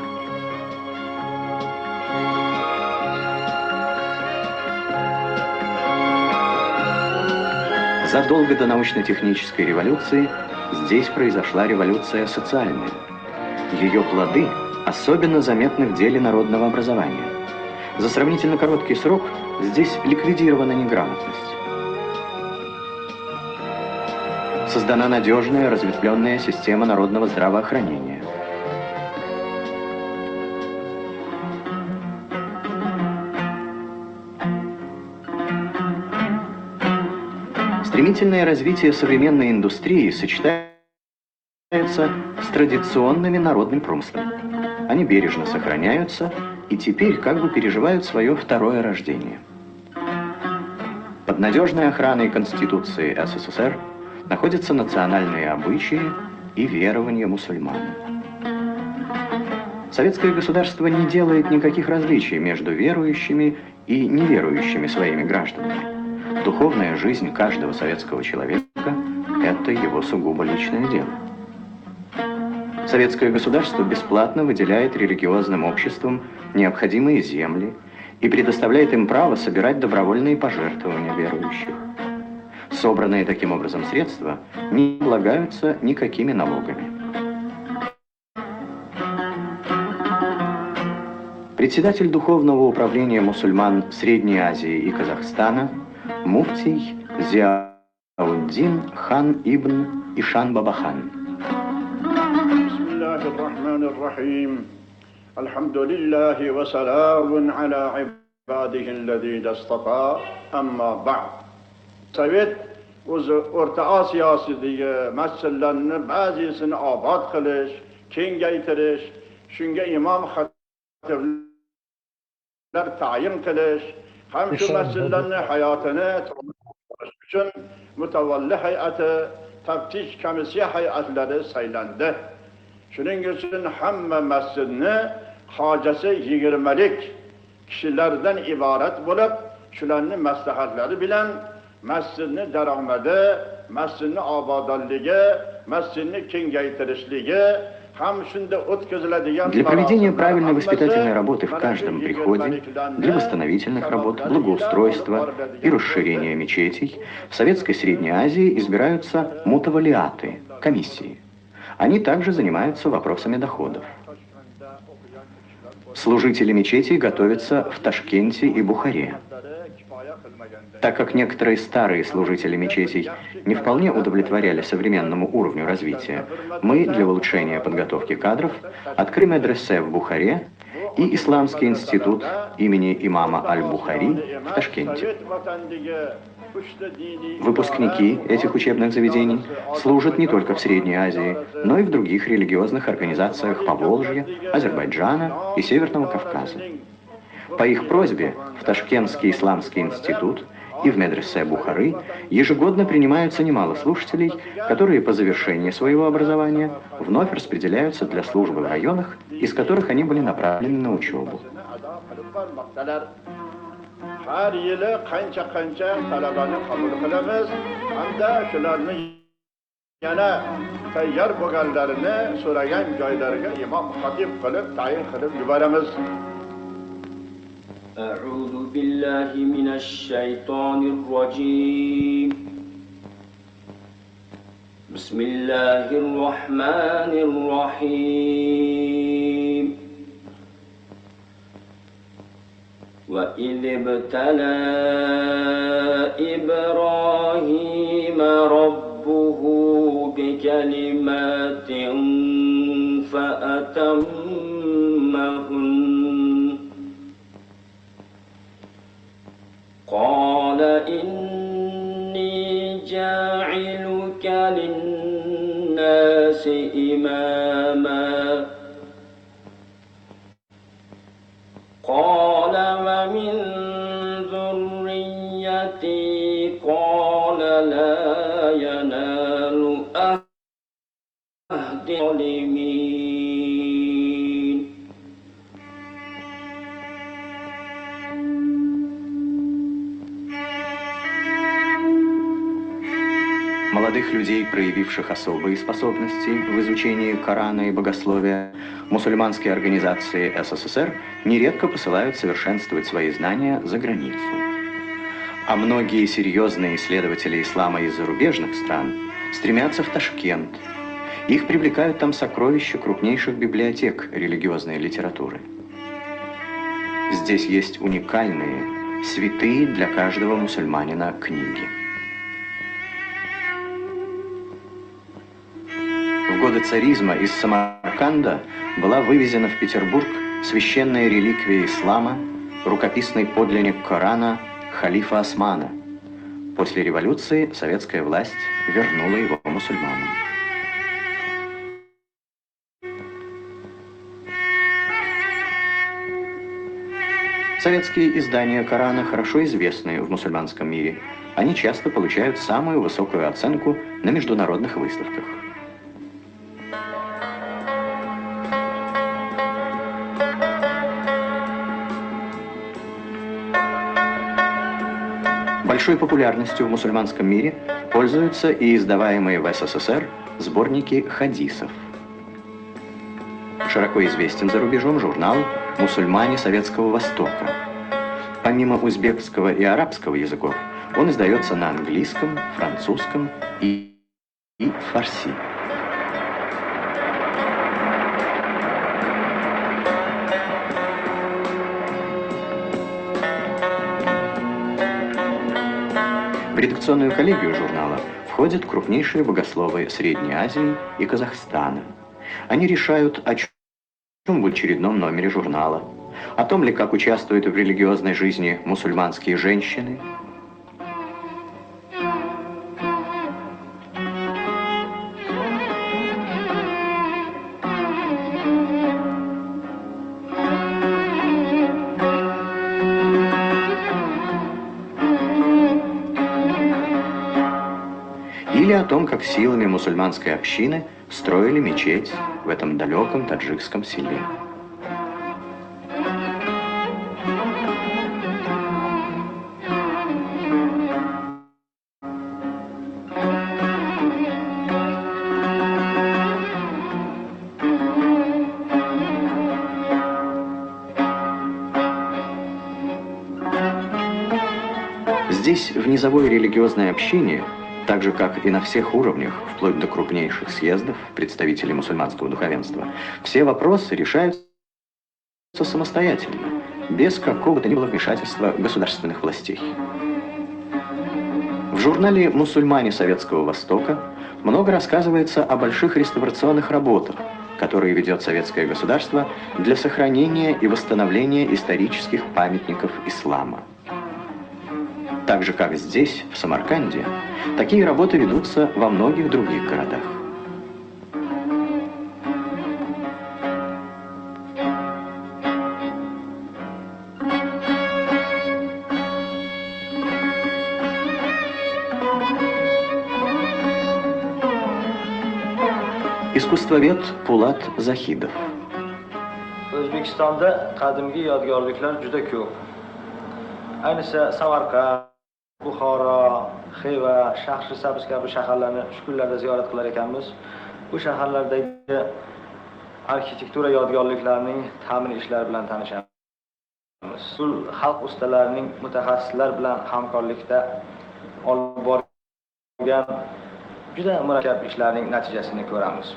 Задолго до научно-технической революции здесь произошла революция социальная. Её плоды особенно заметны в деле народного образования. За сравнительно короткий срок здесь ликвидирована неграмотность. Создана надёжная разветвлённая система народного здравоохранения. Стремительное развитие современной индустрии сочетается с традиционными народными промыслами. Они бережно сохраняются и теперь как бы переживают свое второе рождение. Под надежной охраной Конституции СССР находятся национальные обычаи и верования мусульман. Советское государство не делает никаких различий между верующими и неверующими своими гражданами. Духовная жизнь каждого советского человека — это его сугубо личное дело. Советское государство бесплатно выделяет религиозным обществам необходимые земли и предоставляет им право собирать добровольные пожертвования верующих. Собранные таким образом средства не облагаются никакими налогами. Председатель Духовного управления мусульман Средней Азии и Казахстана, муфтий Зиауддин хан ибн Ишан Бабахан. بسم الله الرحمن الرحيم. الحمد لله وسلام على عباده الذين اصطفى. أما بعد. Sovet o'zi O'rta Osiyosidagi masjidlarni ba'zisini obod qilish, kengaytirish, shunga imom xatiblar tayin qilish, ham shu masjidlarni hayotini to'g'ri qilish uchun mutavalli hay'ati, taftish komissiya hay'atlari saylandi. Shuning uchun hamma masjidni hojasi yigirmalik kishilardan iborat bo'lib, shularni maslahatlari bilan masjidni daromadi, masjidni obodonligi, masjidni kengaytirishligi ham shunda o'tkaziladigan Для проведения marosimlar правильной hammasi воспитательной работы в mana shu каждом приходе, yigirmaliklarni для восстановительных работ, благоустройства и расширения мечетей в Советской Средней Азии избираются мутавалиаты, комиссии. Они также занимаются вопросами доходов. Служители мечетей готовятся в Ташкенте и Бухаре. Так как некоторые старые служители мечетей не вполне удовлетворяли современному уровню развития, мы для улучшения подготовки кадров открыли медресе в Бухаре и Исламский институт имени имама Аль-Бухари в Ташкенте. Выпускники этих учебных заведений служат не только в Средней Азии, но и в других религиозных организациях Поволжья, Азербайджана и Северного Кавказа. По их просьбе в Ташкентский исламский институт и в медресе Бухары ежегодно принимаются немало слушателей, которые по завершении своего образования вновь распределяются для службы в районах, из которых они были направлены на учебу. Har yili qancha-qancha talabani qabul qilamiz hamda shularni yana tayyor bo'lganlarini so'ragan joylariga imom xatib qilib tayin qilib yuboramiz. أعوذ بالله من الشيطان الرجيم. بسم الله الرحمن الرحيم. وإذ ابتلى إبراهيم ربه بكلمات فأتمهن. قال إني جاعلك للناس إماما. قال ومن ذريتي. قال لا ينال عهدي الظالمين. Молодых людей, проявивших особые способности в изучении Корана и богословия, мусульманские организации СССР нередко посылают совершенствовать свои знания за границу. А многие серьезные исследователи ислама из зарубежных стран стремятся в Ташкент. Их привлекают там сокровища крупнейших библиотек религиозной литературы. Здесь есть уникальные, святые для каждого мусульманина книги. В годы царизма из Самарканда была вывезена в Петербург священная реликвия ислама, рукописный подлинник Корана халифа Османа. После революции советская власть вернула его мусульманам. Советские издания Корана хорошо известны в мусульманском мире. Они часто получают самую высокую оценку на международных выставках. Большой популярностью в мусульманском мире пользуются и издаваемые в С С С Р сборники хадисов. Широко известен за рубежом журнал «Мусульмане Советского Востока». Помимо узбекского и арабского языков, он издается на английском, французском и, и фарси. В редакционную коллегию журнала входят крупнейшие богословы Средней Азии и Казахстана. Они решают, о чём в очередном номере журнала. О том ли, как участвуют в религиозной жизни мусульманские женщины. Или о том, как силами мусульманской общины строили мечеть в этом далёком таджикском селе. Здесь, в низовой религиозной общине, так же, как и на всех уровнях, вплоть до крупнейших съездов представителей мусульманского духовенства, все вопросы решаются самостоятельно, без какого бы то ни было вмешательства государственных властей. В журнале «Мусульмане Советского Востока» много рассказывается о больших реставрационных работах, которые ведёт советское государство для сохранения и восстановления исторических памятников ислама. Так же, как здесь, в Самарканде, такие работы ведутся во многих других городах. Искусствовед Пулат Захидов. O'zbekistonda qadimgi yodgorliklar juda ko'p. Ayniqsa, Samarqand, Buxoro, Xiva, Shahrisabz kabi shaharlarni shu kunlarda ziyorat qilar ekanmiz. Bu shaharlardagi arxitektura yodgorliklarining ta'mir ishlari bilan tanishamiz. Mas'ul xalq ustalarining mutaxassislar bilan hamkorlikda olib borgan juda murakkab ishlarning natijasini ko'ramiz.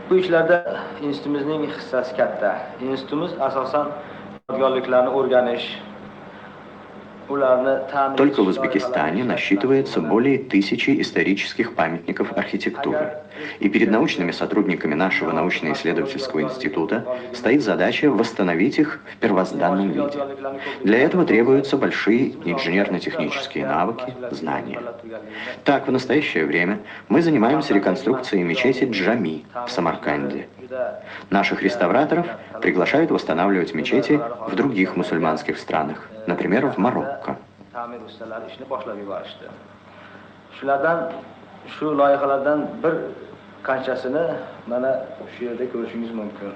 Bu ishlarda institutimizning hissasi katta. Institutimiz asosan yodgorliklarni o'rganish, ularni ta'minlash. Только в Узбекистане насчитывается более тысячи исторических памятников архитектуры. И перед научными сотрудниками нашего научно-исследовательского института стоит задача восстановить их в первозданном виде. Для этого требуются большие инженерно-технические навыки, знания. Так, в настоящее время мы занимаемся реконструкцией мечети Джами в Самарканде. Наших реставраторов приглашают восстанавливать мечети в других мусульманских странах, например, в Марокко. Ta'mir ustalari ishni boshlab yuborishdi. Shulardan, shu loyihalardan bir qanchasini mana shu yerda ko'rishingiz mumkin.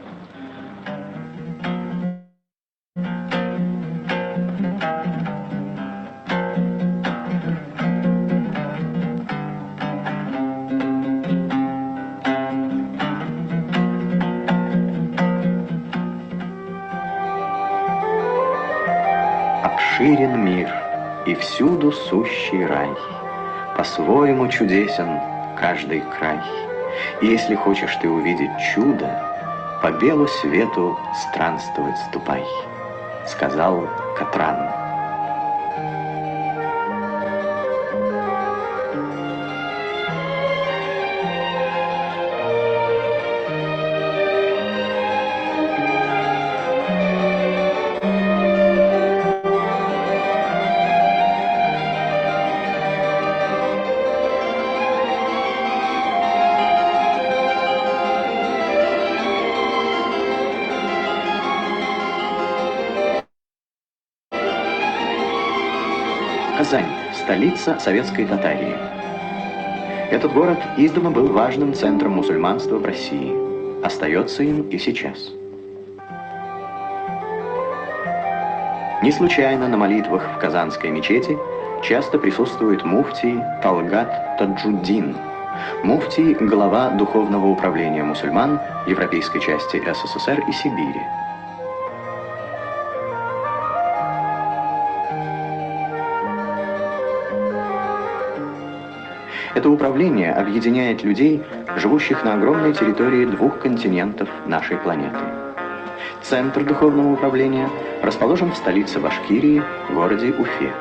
Обширен мир, и всюду сущий рай. По-своему чудесен каждый край. И если хочешь ты увидеть чудо, по белу свету странствовать ступай, сказал Катран. Казань, столица Советской Татарии. Этот город издавна был важным центром мусульманства в России. Остается им и сейчас. Не случайно на молитвах в Казанской мечети часто присутствует муфтий Талгат Таджуддин. Муфтий — глава духовного управления мусульман европейской части С С С Р и Сибири. Это управление объединяет людей, живущих на огромной территории двух континентов нашей планеты. Центр духовного управления расположен в столице Башкирии, городе Уфе.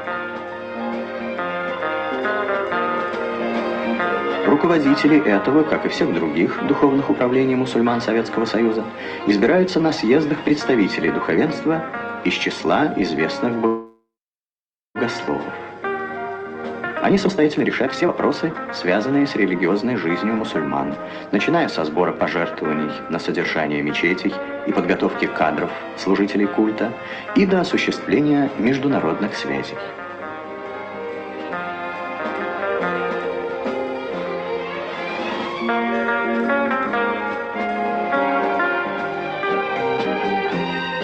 Руководители этого, как и всех других духовных управлений мусульман Советского Союза, избираются на съездах представителей духовенства из числа известных богословов. Они самостоятельно решают все вопросы, связанные с религиозной жизнью мусульман, начиная со сбора пожертвований на содержание мечетей и подготовки кадров служителей культа, и до осуществления международных связей.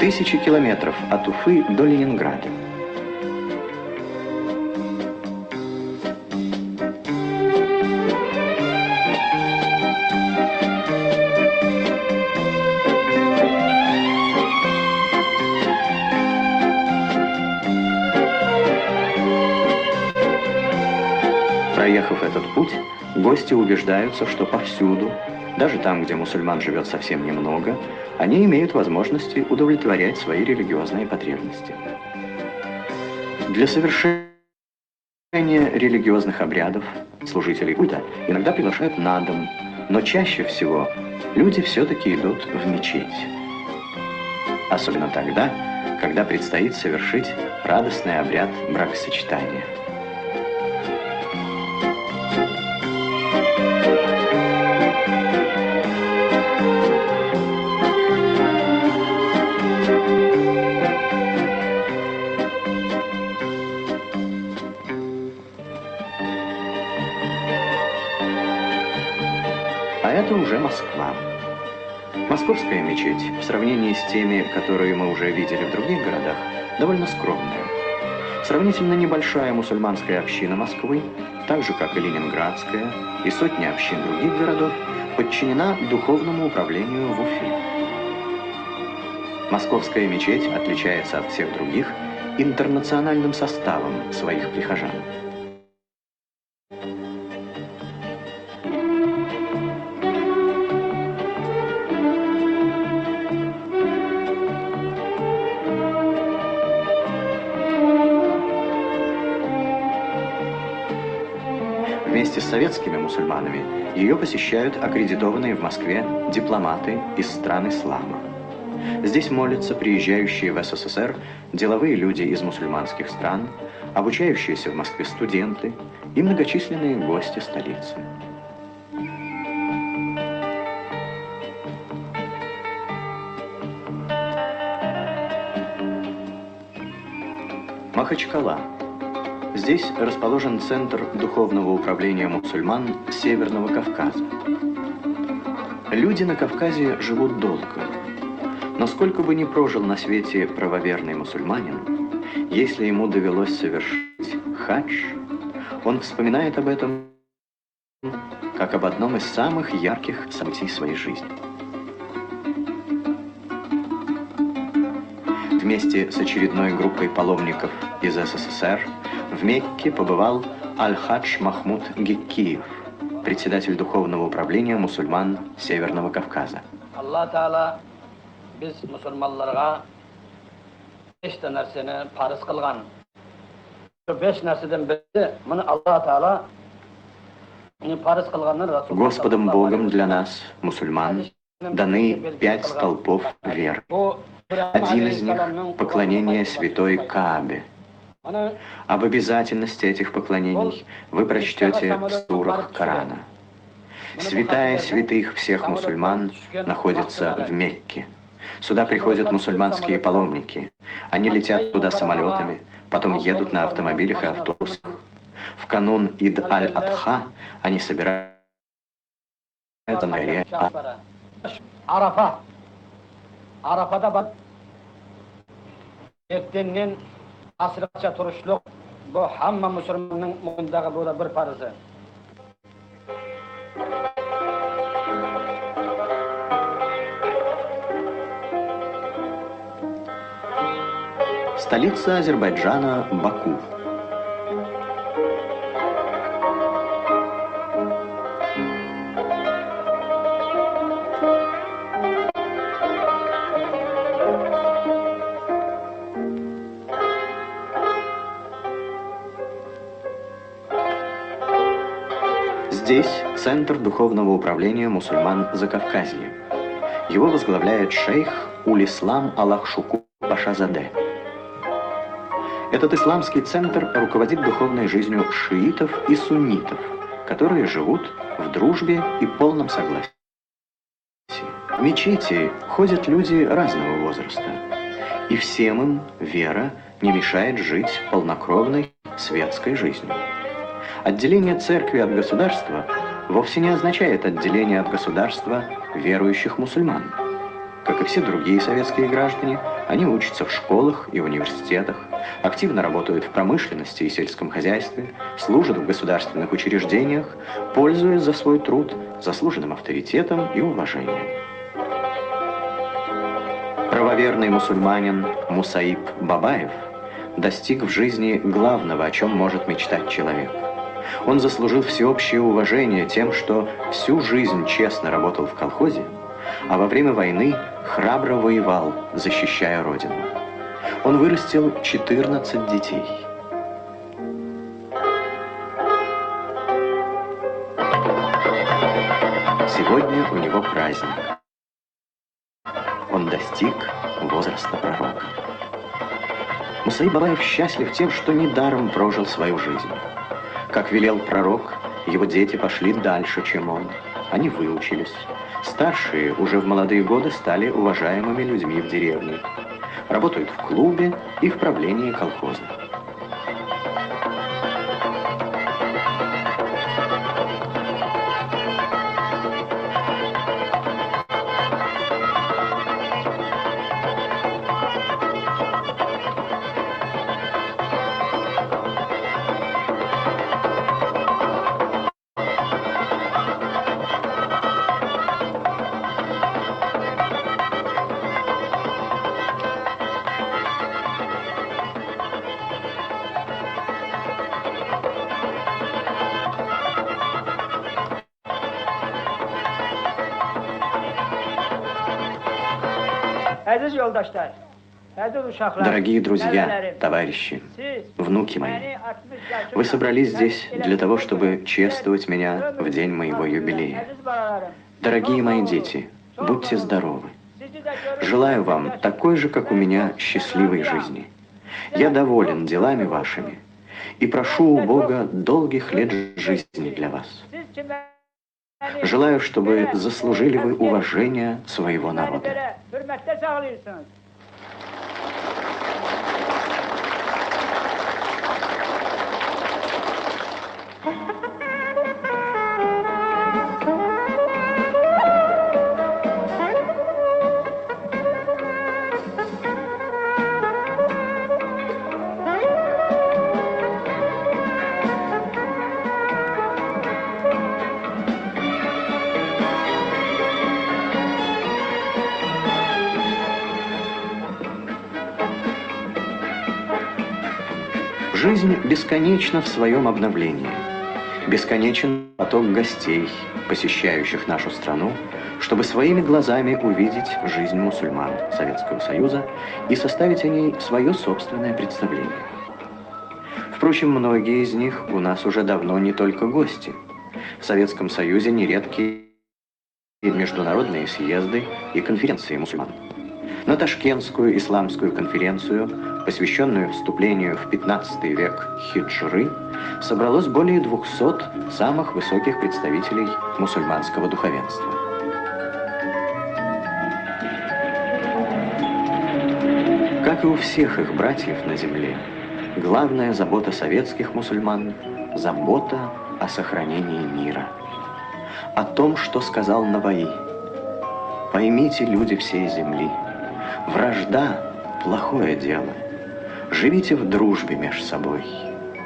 Тысячи километров от Уфы до Ленинграда. Проехав этот путь, гости убеждаются, что повсюду, даже там, где мусульман живет совсем немного, они имеют возможности удовлетворять свои религиозные потребности. Для совершения религиозных обрядов служителей культа иногда приглашают на дом, но чаще всего люди все-таки идут в мечеть. Особенно тогда, когда предстоит совершить радостный обряд бракосочетания. А это уже Москва. Московская мечеть, в сравнении с теми, которые мы уже видели в других городах, довольно скромная. Сравнительно небольшая мусульманская община Москвы, так же, как и ленинградская, и сотни общин других городов, подчинена духовному управлению в Уфе. Московская мечеть отличается от всех других интернациональным составом своих прихожан. Вместе с советскими мусульманами ее посещают аккредитованные в Москве дипломаты из стран ислама. Здесь молятся приезжающие в С С С Р деловые люди из мусульманских стран, обучающиеся в Москве студенты и многочисленные гости столицы. Махачкала. Здесь расположен центр духовного управления мусульман Северного Кавказа. Люди на Кавказе живут долго. Но сколько бы ни прожил на свете правоверный мусульманин, если ему довелось совершить хадж, он вспоминает об этом как об одном из самых ярких событий своей жизни. Вместе с очередной группой паломников из С С С Р в Мекке побывал Аль-Хадж Махмуд Геккиев, председатель Духовного управления мусульман Северного Кавказа. Алла Таала биз мусульманларга беш де нәрсени парыз кылган. Шу беш нәрседен бири, муну Алла Таала парыз кылганын Расул Господом Богом для нас, мусульман, даны пять столпов веры. Один из них — поклонение святой Каабе. Об обязательности этих поклонений вы прочтете в сурах Корана. Святая святых всех мусульман находится в Мекке. Сюда приходят мусульманские паломники, Они летят туда самолетами, потом едут на автомобилях и автобусах. В канун Ид-аль-Адха они собираются на горе Арафа. Arafa. Arafada bak. Ertenden asırgacha turuşluk, bu hamma musulmannıñ moynundaǵı bu da bir parzı. Столица Азербайджана — Баку. Здесь центр духовного управления мусульман Закавказья. Его возглавляет шейх Уль-Ислам Аллах-Шукур Пашазаде. Этот исламский центр руководит духовной жизнью шиитов и суннитов, которые живут в дружбе и полном согласии. В мечети ходят люди разного возраста, и всем им вера не мешает жить полнокровной светской жизнью. Отделение церкви от государства вовсе не означает отделение от государства верующих мусульман. Как и все другие советские граждане, они учатся в школах и университетах, активно работают в промышленности и сельском хозяйстве, служат в государственных учреждениях, пользуясь за свой труд заслуженным авторитетом и уважением. Правоверный мусульманин Мусаиб Бабаев достиг в жизни главного, о чём может мечтать человек. Он заслужил всеобщее уважение тем, что всю жизнь честно работал в колхозе, а во время войны храбро воевал, защищая Родину. Он вырастил четырнадцать детей. Сегодня у него праздник. Он достиг возраста пророка. Мусаиб Бабаев счастлив тем, что недаром прожил свою жизнь. Как велел пророк, его дети пошли дальше, чем он. Они выучились. Старшие уже в молодые годы стали уважаемыми людьми в деревне. Работают в клубе и в правлении колхоза. Дорогие друзья, товарищи, внуки мои, вы собрались здесь для того, чтобы чествовать меня в день моего юбилея. Дорогие мои дети, будьте здоровы. Желаю вам такой же, как у меня, счастливой жизни. Я доволен делами вашими и прошу у Бога долгих лет жизни для вас. Желаю, чтобы заслужили вы уважение своего народа. Жизнь бесконечна в своём обновлении. Бесконечен поток гостей, посещающих нашу страну, чтобы своими глазами увидеть жизнь мусульман Советского Союза и составить о ней своё собственное представление. Впрочем, многие из них у нас уже давно не только гости. В Советском Союзе нередки международные съезды и конференции мусульман. На Ташкентскую исламскую конференцию, посвящённую вступлению в пятнадцатый век хиджры, собралось более двухсот самых высоких представителей мусульманского духовенства. Как и у всех их братьев на земле, главная забота советских мусульман — забота о сохранении мира. О том, что сказал Наваи: «Поймите, люди всей земли, вражда — плохое дело. Живите в дружбе меж собой.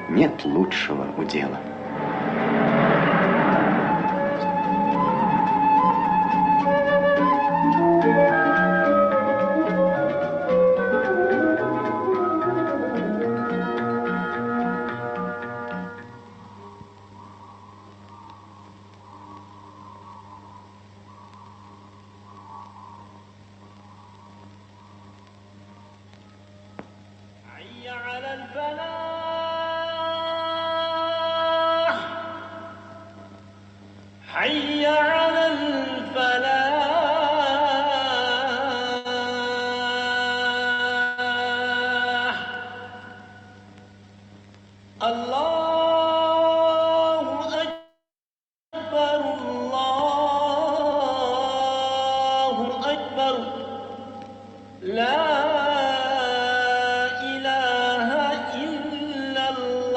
Нет лучшего удела». حي على الفلاح. حي على الفلاح. الله أكبر، الله أكبر. لا إله إلا الله.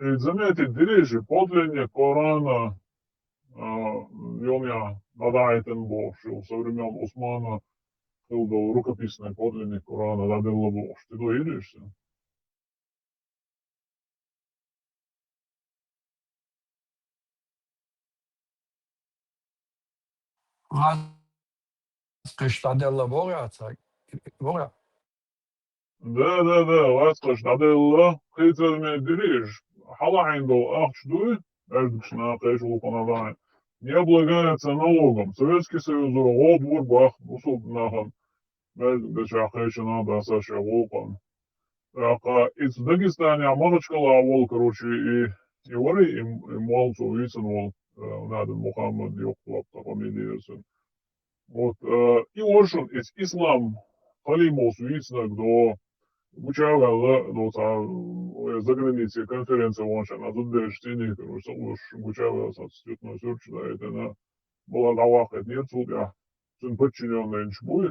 Э, заметьте, дережи подлинник Корана, а, йоня дадайтен бошил, со времён Усмана хилдал рукописный подлинник Корана дадилла бошти, до иришся. Вац кхыш дӀаделла боху яц, вора? Да, да, да, вац кхыш дӀаделла, кхийцар ме дириш, хьалахьийна долу ахча дуй, баьрдигаш нахе шу вукхунна вайн. Не облагается налогом. Советский Союз гӀо дора бах, бусулба нахана. Баьрдигаш кхечана даса ша вукхунна. ТӀаккха иза Дагестане, Махачкала волу, короче, и, и вари, и, и молу цо вийцина волу, э, Надин Мухаммад йоккха лапта фамилия яра цуьнан. Вот, э, и вара шуна иза Ислам Халимовс вийцинарг до, гуча а ваьлла, до цхьа, э, заграницей конференция ван шайна, а зудбераш цӀийний, короче, ца луш, гуча а ваьлла, цхьа цуьтной суьрташ даийтина, бала дӀаваккхийтинера цул тӀаьхьа. Цуьнан подчинённыйш буй,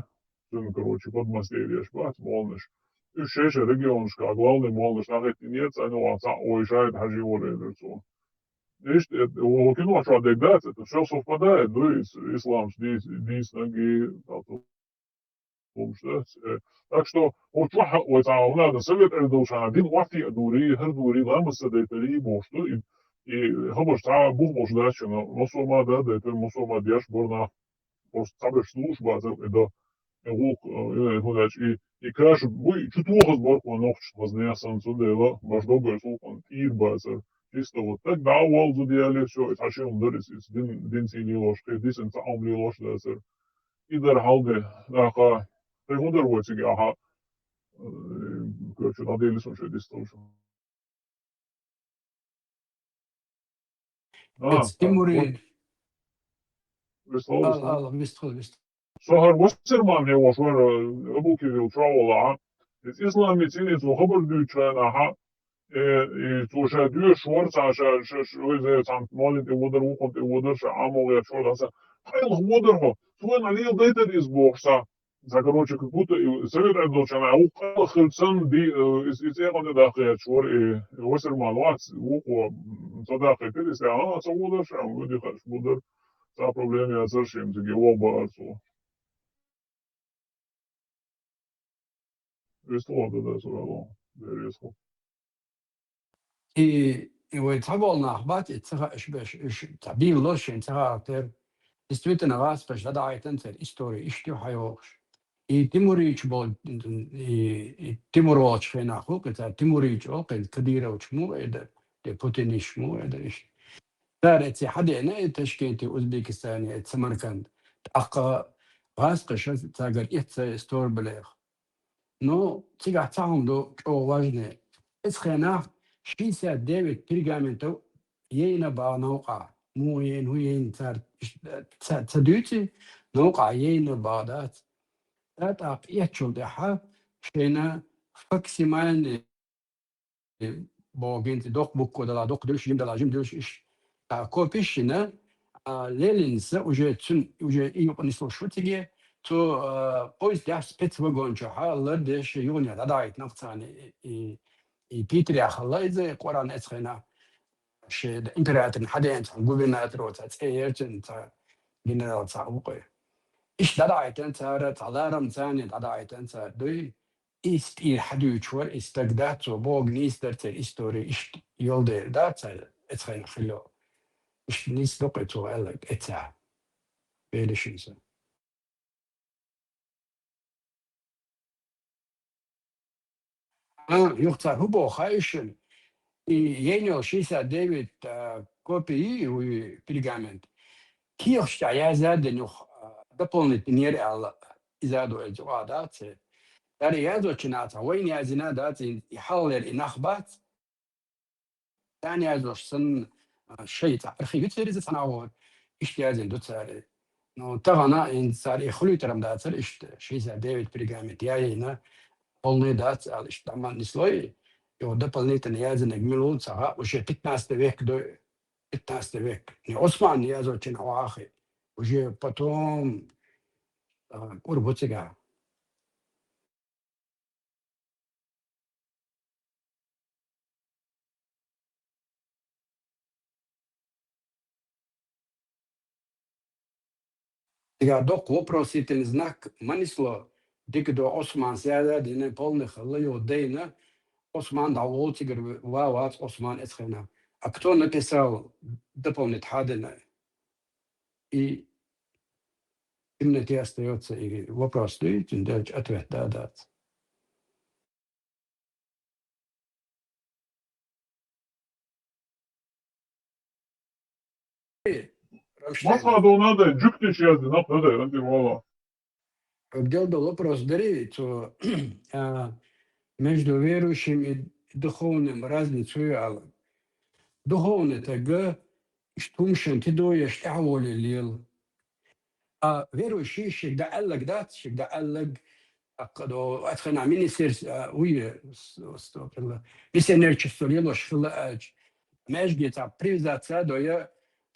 цуьнан, короче, подмастерьеш бац, молнаш. Уьш шайша регионашка главный молнаш дӀахӀиттинера, цӀена ван цхьаъ вай шайда хьажий вара, элира цо. Иштта, это, вон кино чохь дерг дац, это всё совпадает, дуй, ис-, исламс дийс-, дийснарг и, хӀумаш дац, э. Так что, вот чохь вай цхьа, вон ада совет эр долчхьана, дин вахти а дури, хӀара дури, ламаз ца дайтари, бохуш ду, и, и хабарш цхьа бух болуш дац шуна, массо а ма да дайтар, массо а ма деш бара нах, просто цхьаберш лууш бацар, и до, и гӀуллакх, э, э, хӀун дац, и, и каша буй, чу тухаза бархо нохчашна хазна ясан, цундела, баш доггайс улкъан тӀийр бацар. Чисто вот так, да, вал зуда яле, всё, и цхьа ши хӀума дар, и, и дин, дин цӀий лелош, кхин дисина цхьа хӀума лелош дацар. И дар хьал де, нахьа, тхай хӀун дар вай цига ахьа, э, короче, дӀаделла сан шайн дисталш. А, Эц Тимурин. Висловлюсь, Алла, а? Алла, вистхула, вистхула. Со хӀара вассерман хьевош вара, Абу Кирилл чохь волахь, Иза ислам мицин, цо хабар дуьйцучу хенахь, э, и цо ша доьшуш вара цхьа, ша, ша, ша, вайза цхьана моллин тӀе водар, вукхунна тӀе водар, ша Ӏамо гӀерташ вара, аса, къайлаха водар хьо, цо вайна леладайтар иза бохуш цхьа, цхьа, короче, как будто и совет Ӏедалчарна, а вукху къайлаха хилла санна, ди-, э, иза, иза экъан тӀе даккха гӀерташ вара, и, и васар ма вац, вукхо, м, ца даккхийтира, иза, а, ца водар ша, вуьди хаш водар, цхьа проблема яцара шен, цига вогӀу бахара цо. Вистхула ду дац вала, беррис ху. И, и вай ца болу нах бац, и ца хаьаш беш, уьш ца бийла ло шен ца хаттер. Действительно, гӀаскхаш дӀадахьийтан церан истори иштта ю хьайогӀуш. И Тимурийч бол, и, и Тимур волчу хенахь хӀу, кхин цара Тимурийч ол, кхин Кадыровч му эда, де Путиниш му эда иштта. Цара эци хьадеана и Ташкенте, Узбекистане, и Самарканд. ТӀаккха гӀаскхаша цагар эццай стор балех. Ну, цигахь ца хьуна ду чӀогӀа важне. Эцу хенахь шестьдесят девять пергаментов яйна баха новкъа. Муха яйна, хӀун яйна цара иш-, ца, ца дуьйци, новкъа яйна баха дац. ТӀаккха эцчул тӀаьхьа шайна факсимальный боху гинца доккха буква дала, доккха дуьлуш, жима дала, жима дуьлуш иш. А, копиш шина, а, Ленинца уже цун, уже и юкъа нислуш ву циге, цо, а, поезд тӀехь спецвагон чохь лардеш юханехь дӀадахьийтина царна и, и, и Питерехь хилла иза, Къуръан эцхийна. Шен императорна хьадеана цхьа губернаторо цхьа цӀе яра цуьнан, цхьа генерал цхьа вукхе. Иштта дӀадахьийтина цара, цхьа ларам царна дӀадахьийтина цара дуй. Иза тӀера хьадуьйцуш вара, и стаг дац, цо бохург нийса дара церан истори, иштта йолу дела дац, эцхайна хилла. Иштта нийса доккхуьйту цо аьлларг, эццахь. Белишинца. А, юха цара хӀун боху хаьий шуна? И яйна йолу шестьдесят девять, а, копий, и пергамент. Кехаш тӀехь язъян дина юха, а, дополнительно яра аьлла, иза а ду эцу а дац. Цара яздочу нахаца вайна яздина дац, и хьалхалера и нах бац. Царна яздеш санна, а, шайн цхьа архив ю церан иза цхьана агӀор, иштта яздина ду цара. Ну, тахана хӀинца цара и хуьлуьйтур-м дацара иштта, шестьдесят девять пергамент яйна, полный дац аьлла, иштта дӀа ма нислой, и дополнительно яздинарг мила ву ца хаьа, уже пятнадцатый век ду, пятнадцатый век. Не Осман яздочу нахаца вахахь, уже потом, а, кӀур бу цигахь. Цигахь доккха вопросительный знак ма нисло, дика ду Османс яздина, полный хилла ю дайна, Осман дӀаволу цигара, ва вац Осман эцхайна. А кто написал дополнительно хьадина? И темноте остаётся и вопрос, дуй, цуьнан делча ответ да дац. Рамштайн. Масса дона дай, жуьгтиш язди, нах дай, ранди вала. Делдал вопрос дари, цо, а, между верующим и духовным разницу ю аьлла. Духовный тага иштта хӀуманаш тидо еш тӀаьхьаволе лела. А верующий шега дӀааьллаг дац, шега дӀааьллаг, а, кхадо, ацхана министерс-, а, уй, с-, с-, миссионерчество лелош хилла аьлча, маьжге цхьа привязаться а дой,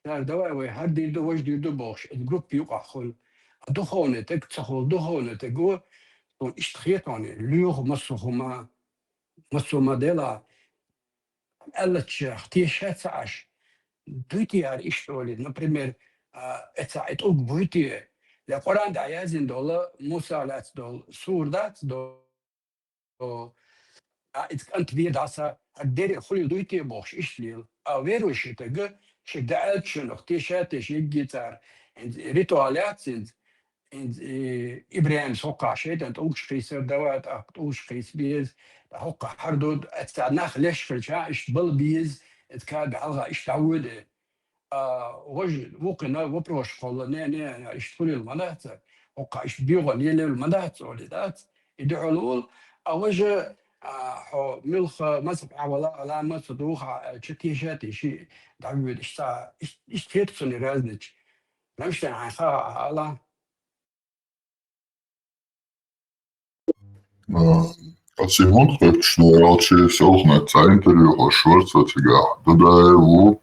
цара давай вай хӀара дийр ду, важа дийр ду бохуш, эта группа юкъахь хуьлу. А духовный таг ца хуьлу, духовный таго, цунна иштта хетоне, лоьху массо хӀума, массо ма дела, аьллачех теша ца Ӏаш, дуй те хӀара иштта олий, например, а, эца и тӀулг буй те, я Къуръан тӀехь яздина долу, Муса лаьцна долу, сур дац долу, а, иза кӀант ве дӀаса, хӀара дерриг хуьлийла дуй те бохуш, иштта лела. А верующий тага, шега дӀааьллачунах теша а теша, йигги цара, хӀинца ритуал яц хӀинца, ХӀинца, э, ИбрахӀимс хӀокхахь шайтӀан тӀулгаш кхийсар, давай тӀаккха тӀулгаш кхийса беза, тӀаккха хӀокхахь хӀара ду, цхьа нах леш хилча, иштта бала беза, эца каба хьалха иштта дӀавоьду. А, важа вукхина вопрос кхолла, не, не, иштта хуьлийла ма дац, хӀокхахь иштта бегӀо лелийла ма дац, олий дац. И дуьхьал волу, а важа, а, хьо муьлха мазхӀаб Ӏа вала, Ӏаламат ца духа, а, чу теша а теши, дӀавоьду, иштта, иштта, иштта хета цунна разница. Рамштайн, хьайн ха а ала. А, Ас и хӀунда хоьттуш ду аьлча, селхана цхьа интервью хьо шура со цигахь. Дудаев ву,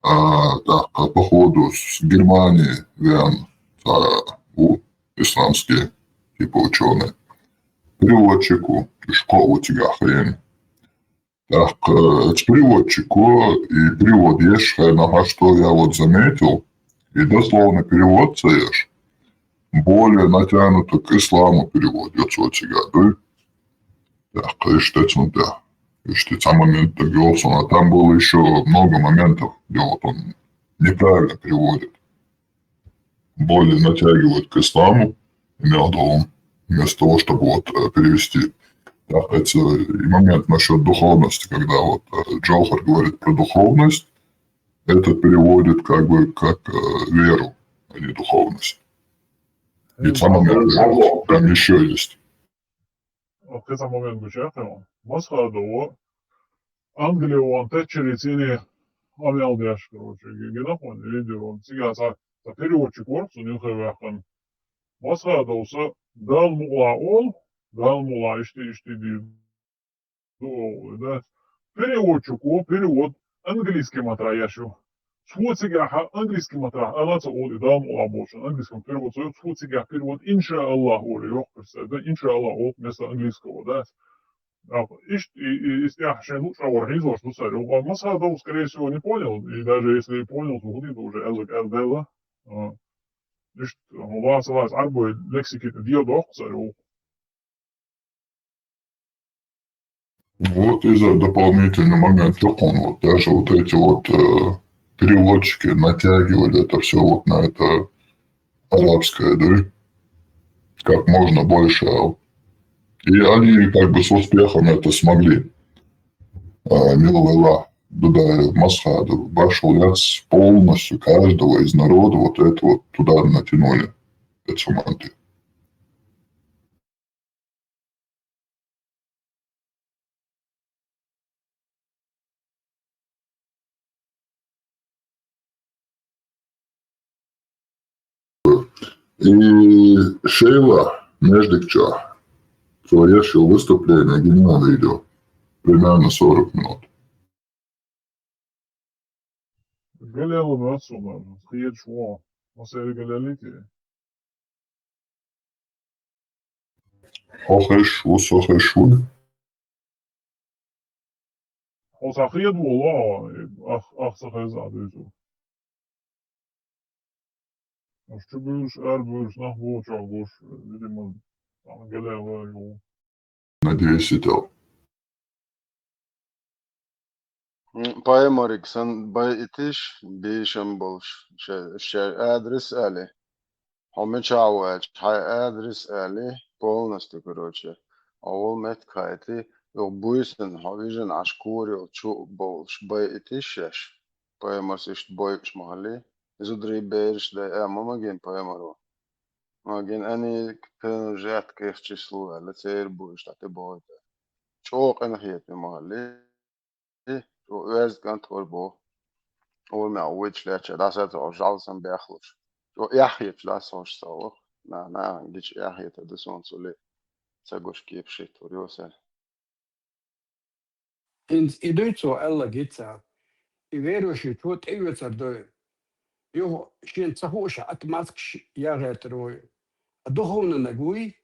а, тӀаккха, походу, с Германии веана цхьа ву исламский, типа, учёный. Переводчик ву, уьш кхоъ ву цигахь хьийна. ТӀаккха, э, цу переводчико и перевод еш, хьайна хьашт я вот заметил, и дословный перевод ца еш, более натянуто к исламу перевод йо цо цигахь, дуй? ТӀаккха иштта цунна тӀехь, иштта цхьа момент даг йолу суна, а там было ещё много моментов, где вот он неправильно переводит. Более натягивает к исламу, имел в виду, вместо того, чтобы вот, э, перевести. Так, это и момент насчёт духовности, когда вот, э, Джохар говорит про духовность, этот переводит как бы как, э, веру, а не духовность. И сам момент, э, там ещё есть. Кхин цхьа момент гучахь, масхадо, Англия вон Тэтчерица йиний къамел деш, короче, ге-, гина хьуна видео, цигахь цхьа, цхьа переводчик вара, цунна юххе ваьккхина. Масхадовс Дала мукъалахь олу, Дала мукъалахь иштта, иштта дийр ду олу, да. Переводчико перевод английский матра еш ю. Цо цигахь английский матра ала ца олу, и Дала мукъалахь болчун английский перевод ца йо, цо цигахь перевод иншааллах олу, йоккхуш ца, да, иншааллах олу вместо английского, да. А, иштта, и, и, и стяхь шайн луъ чӀагӀвар хьийзош ду цара. Масхадов, скорее всего, не понял. И даже если и понял, то хӀун ду уже, аьлларг аьлла даьлла. А, иштта, хӀун вац, вац, Ӏарбой лексики тӀе дедоккху цара. Вот из-за дополнительный момент, вот даже вот эти вот, э, переводчики натягивали это всё вот на это арабское, да, как можно больше. И они как бы с успехом это смогли. А, Милвела, Дудаев, Масхадов, Башулец полностью каждого из народа вот это вот туда натянули. Это саманты. И Шейла Междикча, цо еш йолу выступление, гина видео, примерно сорок минут. Галелла мацуна, хьедаш вон, масера галеллити. Хьо хезаш ву, со хезаш ву. Хьо сан хеда волу, ах, ах ца хеза а дуьйцу. Аш чу буьйлуш, ара буьйлуш, нах бохучохь гуш, видимо, цхьана гале вара ю. Надеюсь, это. М, Паймарик сан байитиш, бийшам болуш, ша, ша адрес али. Хьо мичахь ву аьлча, хьайн адрес али, полностью, короче. Хьо волу меттиг хьайти, юха буьйсанна хьо вижина Ӏаш кора йолчу болуш байитиш шаьш. Паймарс иштта бойуш ма хилли. Зударий бераш дай а ма магийна Паймаро. Магийна они принадлежат к их числу аьлла, церан бу иштта тӀе бохуьйту. ЧӀогӀа къинхетаме ма хилли. ЧӀо оьзда кӀант вара боху. Урамехь вуьйцуш лаьттача дӀасаца хьо жӀалсан бехлуш. ЧӀо эхь хеташ дац хьоьжуш ца ваха. Нах, нахана гича эхь хетар ду суна цули. Ца гуш кепаш хӀиттор йо сан. ХӀинца и дуй цо аьлла гица. И верующий цо тӀеоьцур дуй. Юха шена ца хууш а отмазкаш яхьийтар вуй. А духовнаниг вуй,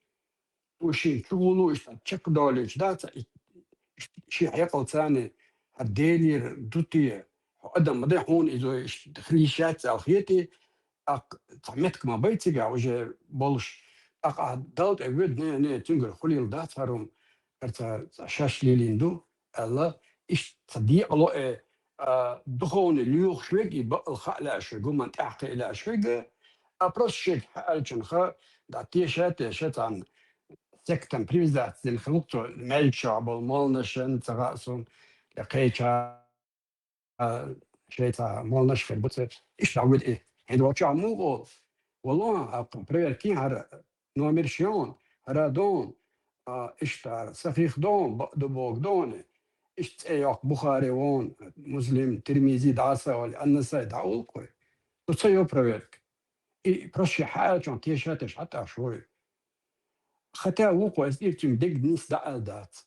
цо шен чухула иштта чекхдолуьйтуш дац, и, и, шен хьекъал царна хӀара Делера ду те, хьо адам ма дай хьуна иза иштта хила йиш яц аьлла хетий, тӀаккха цхьа меттиг ма бай цигахь уже болуш, тӀаккха ахь Далла тӀе воьду, не, не, цуьнгара хуьлийла дац хӀара хӀума, хӀара цара шаьш лелийна ду, аьлла, иштта цхьа декъало, э, а, духовный лоьхуш верг, и бакъал хаа лаьаш верг, гуман тӀаьхьакхиа лаьаш верг, а просто шега хьаьллачунха, дӀа теша, теша царна сектам привязаться дина хилла цо, маьждигашкахь болу молланашна ца хаьа суна, я кхеча, а, шайн цхьа молланаш хир бу церан. Иштта дӀавоьду и. ХӀинца волчохь муха олу? Валлахьи, хьакха, проверка йи хӀара номерш йон, хӀара дон, а, иштта хӀара сахих дон, бакъ ду боху дон. Иштта цӀе йоккху Бухари вон, Муслим, Тирмизи дӀаса вали, Ан-Насаи дӀа олу кхуй. Цу ца йо проверка. И просто шен хьаьллачунна теша, теша хьатӀаш вуй. Хотя вукхо, ас ира цуьнга дег нийса дӀаала дац.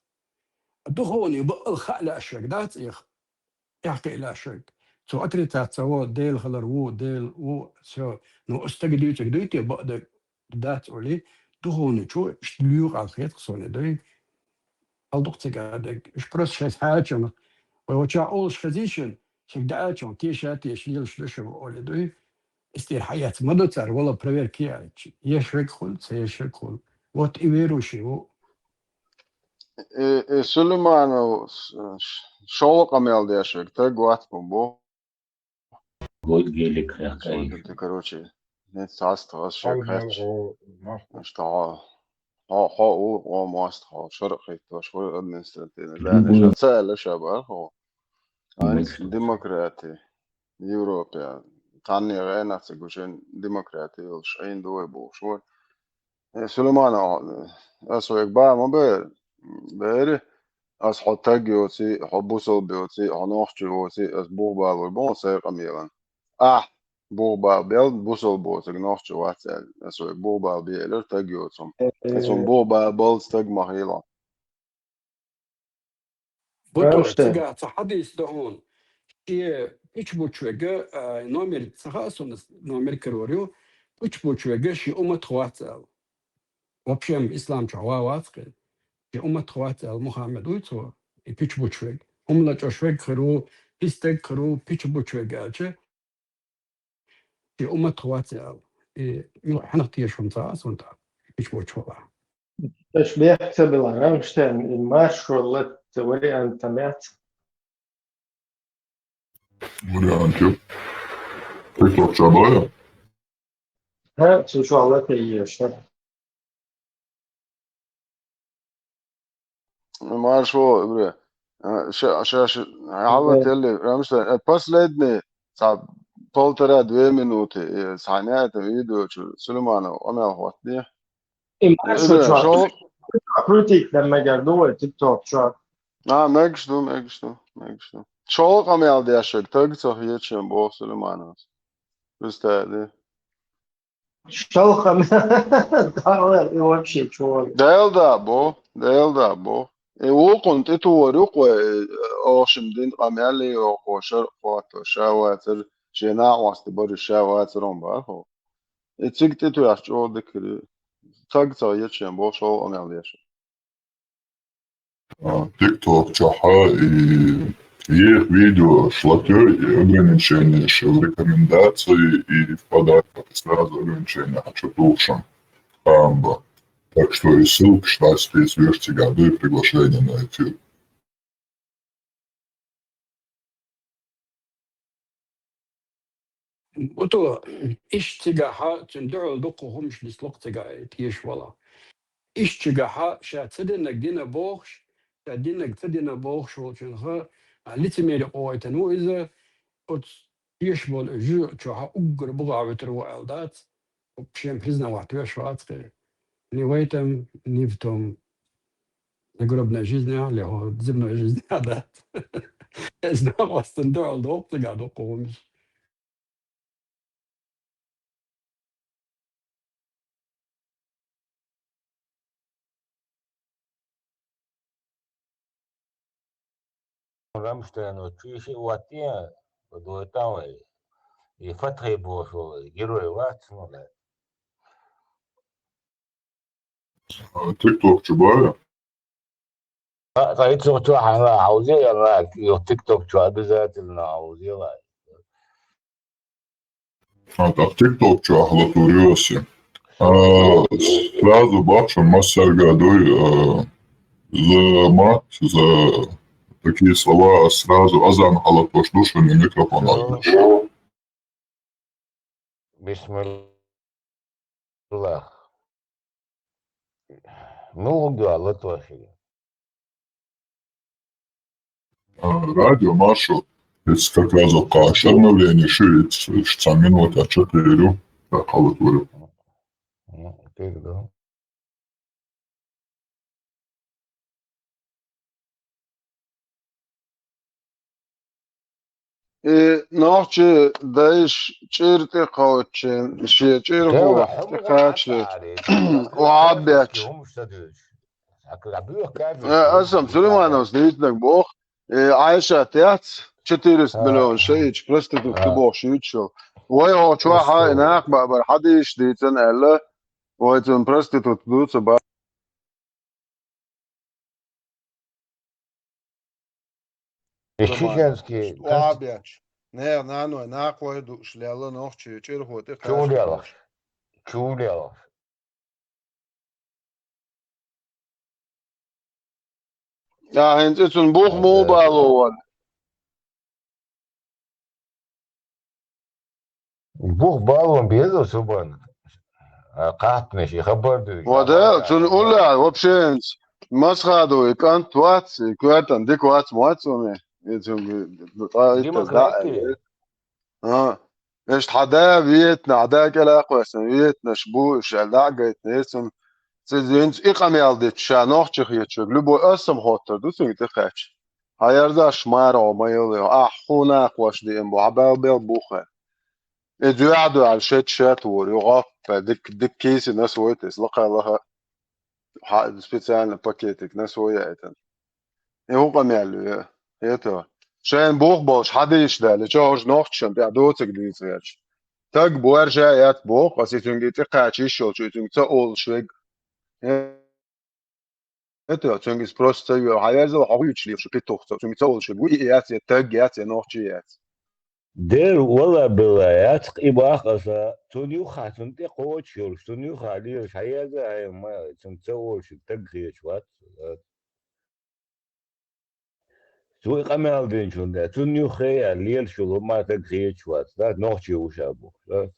Духовный бакъал хаа лаьаш верг дац их, эхь кхиа лаьаш верг. Цо отрицать ца во, Дела хилар ву, Дела ву, всё. Ну, ас стага дуьйцург дуй те, бакъдерг дац олий, духовный чу иштта луьйкъал хетах соне дуй. Хьал дукха ца гадаг. Уьш просто шайс хьаьлчунах. Вай вача олуш хазийшин, шаг даьлчун, теша, теша, лелаш душа олий дуй. Истер хьаяц ма ду цар, вала проверка яьлча. Еш век хуьлу, ца еш век хуьлу. Вот и верующий ву. Э, э, Сулейманов, с-, ш-, шолгӀа къамел деш век, таг вац бу. Год гелик хехкай. Слушай, ты, короче, нет, царство, вообще, Аль кхач. Мал-, о, маху. Что, хо, хо, у, о, мост, хо, шарахит, то, шо, административный, да, не, ша, цель, ша, бар, хо. Ай, демократия. Европе. Танни гӀенах ца гушен демократия, шайн дуй бу, шо. Э, Сулейманов, ас вайга ба ма бер, бери, ас хьо таг йоци, хьо бусалба йоци, хьо нохчи йоци, ас бух балур бу, сай къамелан. Ахь бух бал бел бусалба боцург нохчи вац аьлла. Ас вайга бух бал бе элира таг йоцу. Ас вайга бух бал балц таг ма хила. Буто, Рамштайн. Цигахь цхьа хьадис ду хьуна. Шен пича бучу вега, а, номер ца хаьа суна, номер карор ю, пича бучу вега шен умматах вац аьлла. Вообще ислам чохь ва вац кхин. Шен умматах вац аьлла Мухаммад вуй цо, и пича бучу вега. ХӀума лачкъош вега хир ву, пистаг хир ву, пича бучу вега аьлча, и умматах вац аьлла. И, ну, хьанах теша хӀума ца а суна тӀаккха, пича бучу вала. Аш бехк ца била, Рамштайн, и маршо латта вариант там яц? Вариант ю. Ты кто, чабая? ХӀа, цу чохь лата еш, хӀа. Маршо, бре. А, ша, ша, ша, хьала телли, Рамштайн, э, последний, цхьа полтора-две минуты, э, цхьа нета видео чу Сулейманов къамел хӀоттаде. И маршо, э, чохь шо-, крутить дан мегар ду вай TikTok чохь. А, мегаш ду, мегаш ду, мегаш ду. ШолгӀа къамел деш вега таг ца хеташ боху Сулеймановс. Представь, да? ШолгӀа къамел, и вообще чего? Делда бо, делда бо. И вукхун тӀе тохар ю кхо, э, ошим дин къамел и охо шар кхото, ша вацар, шен накъост бара ша вацар он бахо. И цига тӀе тоьхча чӀогӀа дика хир. Таг ца хеташ боху шолгӀа къамел деш. А, TikTok чохь и ех видео шлатёй, и ограничение, что в рекомендации, и в подарках сразу ограничение хочу тушам. Амба. Так что и ссылка, что здесь вешайте годы, и приглашение на эфир. Буто, иштта цигахьа, цуьнан дуьхьал дуккха хӀумаш нисло-кх цигахь, и теша вала. Иштта цигахьа, ша ца динарг дина бохуш, ша динарг ца дина бохуш волчуьнга, а, лицемерие къахьойтина ву иза, оцу теша болу жуьгӀа чохьа уггар бухахь вуьтур ву аьлла дац. Шен признавать веш вац кхин. Ни в этом, ни в том. Загробная жизнь, а, ли хьо, земной жизнь, а, да. Иза накъостан дуьхьал доккху цигахь доккху хӀумаш. Рамштайн, вот чуьйши ваттен, вот там, и Фатхи боху, герой вац, ну, да. А, TikTok чу бара? А, ткъа иццо чохь хьан хьовзийла, и TikTok чу обязательно хьовзийла. А, так TikTok чохь латур ю аса. А, сразу бахча массарга дуй, а, за мат, за такие слова сразу азан хьалатош ду шуна микрофон. Бисмиллах. Ну, гугла тохи. А, радио Маршо, это как раз вот по обновлению, ещё это, это самое, ну, вот, а чё ты, говорю, так, а вот, говорю. Ну, ты, да. И нохчий дайша чӀир тӀе кхоччина, шен чӀир хӀума тӀе кхаччале, вахьаббеча. Э, аса-м Сулеймановс дийцинарг боху, и Ӏайшат яц, четыреста миллион шийтта проститутка бохуш юьйцуш йолу. Вай хӀокху чохь и накха баъ бар хьадийша дийцина аьлла, вай цунна проститутка ду ца боху. И чеченский охьабеча. Нехан наной накхой дууш лелла нохчий чӀирхо тӀе кхаччале. Чу лелахь? Чу лелахь? Да, хӀинца и цунна бух муха бало вара? Бух балон беза, Субан. А кхаттанаш и хабар ду. Ва да, цунна уллехь, вообще, хӀинца масхадо и кӀант вац, и коьртан дика вац, ма вац ване. И цунна, ткъа итт да. А, иштта хьан да ветана, хьан да кӀел а кхоьссина, ветанаш бу, уьш аьлла дӀа а гайтина, эцунна. Цуьнца и къамел дича, ша нохчи хетачуьнга, любой аса-м хоттур ду цуьнга тӀекхаьчча. Хьан ерзаш мара хьо ма йолу, ахь хӀун накхош деана бу, хьан бал бел буха. И дуьхьа-дуьхьа шед-шед вора, ю гӀоппа, дик, дик кийсина ас войта, иза лакха-лаха, хьан специально пакетик нас вой яйтана. И хӀун къамел ю, я? Хето. Шайна бух болуш хьадийша даьлла, чохь уьш нохчашна тӀехь доцург дийца гӀерташ. Таг боржа яц боху, аса и цуьнга и тӀекхача йиш йолчу, и цуьнга ца олуш вег. Хето, цуьнга иза просто ца йоьу, хьан веза, хьо хуьйцуш лийша петух ца, цуьнга ца олуш вег. Ву и яц, я таг яц, я нохчи яц. Дера вала бела яц, и бах аса, цунна юххехь цунна тӀе кхочуш йолуш, цунна юххехь лелаш, хьан еза, хьайн ма, цунна ца олуш, таг хеташ вац. Цо и къамел динчунна, цунна юххе а лелаш йолу ма таг хеташ вац, да, нохчи ву ша бохуш, да.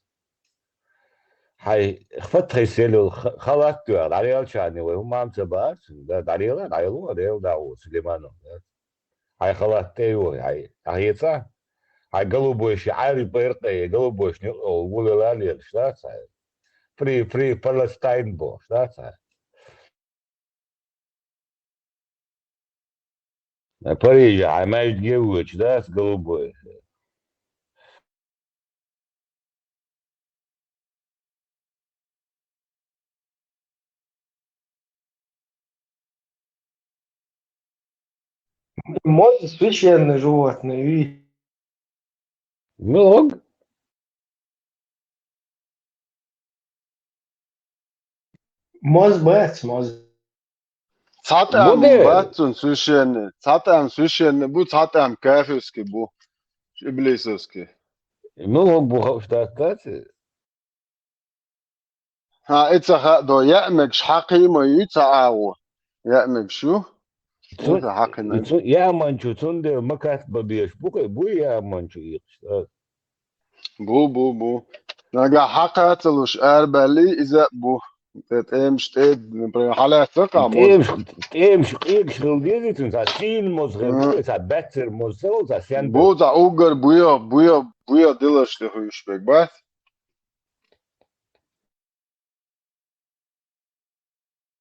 Хьайн фатхай сел йолу ха-, халат а тоьхна, дӀарелчарна вай хӀумма ца бац, да, дӀарела, дӀайолу, Дела дӀагӀо, Сулейманов, да. Хьайн халат тӀе а йохий, хьайн, ахьеца? Хьайн голубой ши Ӏаьрби пайркъе, голубой ши никъ олу, вулела лелаш, да, цхьа? Free, free Palestine бохуш, да, цхьа? Парижа хьайн маьждиге а воьдуш, да, голубой. Моз священное животное, ви? Милог? Моз бац, моз. Цхьа тӀам бац цунна священный, цхьа тӀам священный бу, цхьа тӀам кафирский бу, иблисовский. Милог бу хууш дац, дац? Хьан и ца хаьа до, яа мегаш хьакхий ма ю ца агӀо. Яа мегаш ю? Цу-, ца хьакхина. Цу-, яаманчу цундела макат бан безаш бу кхе, бу яаманчу ийкхаш, а? Бу, бу, бу. Нагахь хьакха ца луш арабаьллий, иза а бу. ТӀе-, тӀемаш тӀе, например, хьалаьцна къа моз. ТӀемаш, тӀемаш къегаш хила дезий цуьнан, цхьа цийна моз хила, цхьа баьццара моз ца ву, цхьа сен бу, цхьа уггар буьйха, буьйха, буьйха диларш тӀе хуьйшуш берг бац?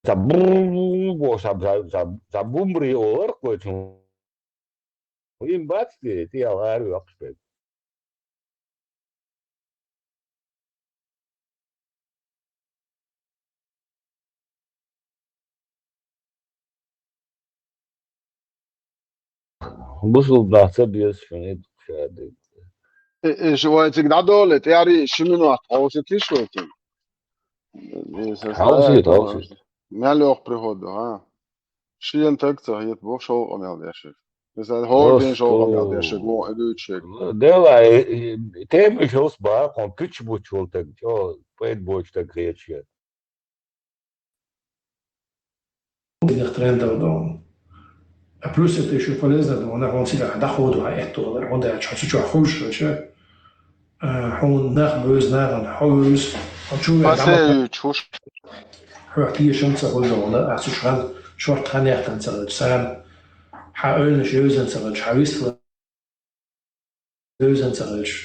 Ца бу-бу-бу-бу, ца, ца, ца, ца бумбри олар кхой цунна. Вин бац те, те ял ара ваккхаш берг. Бусулба нах ца беза шуна и дукха ша дерг. Э, э, шу вай цига дӀадоле, тӀаьхьарий ши минот хьовсийтиш вай цига? Э, э, са Хьовсийта, ста-, хьовсийта. Мел йоккха приходу, а? Шен таг ца хета боху шовкъа мел дешиг. Иза хӀора ден шовкъа мел дешиг, вон и дуьйцуш шег. Дела, э, э, тема иш хӀус бахьа, кхун пуч-буч волу таг, чӀо, пайда боцу таг хеташ. Динах трендов дон. А плюс это ещё полезно дон, нах вон цигахь дӀаходу хьан эттугӀалара, хӀунда аьлча хьо цу чохь хуьлуш хилча, а, хьуна нах бевза, нахана хьо вевза, хьо чу вен Масеевич, хӀуш. Хьох тешам ца хуьлу дон, а цу чохь шорта хан яхтан ца хилча, царна хьан ойланаш евзан ца хилча, хьан вистхила Бевзан ца хилча.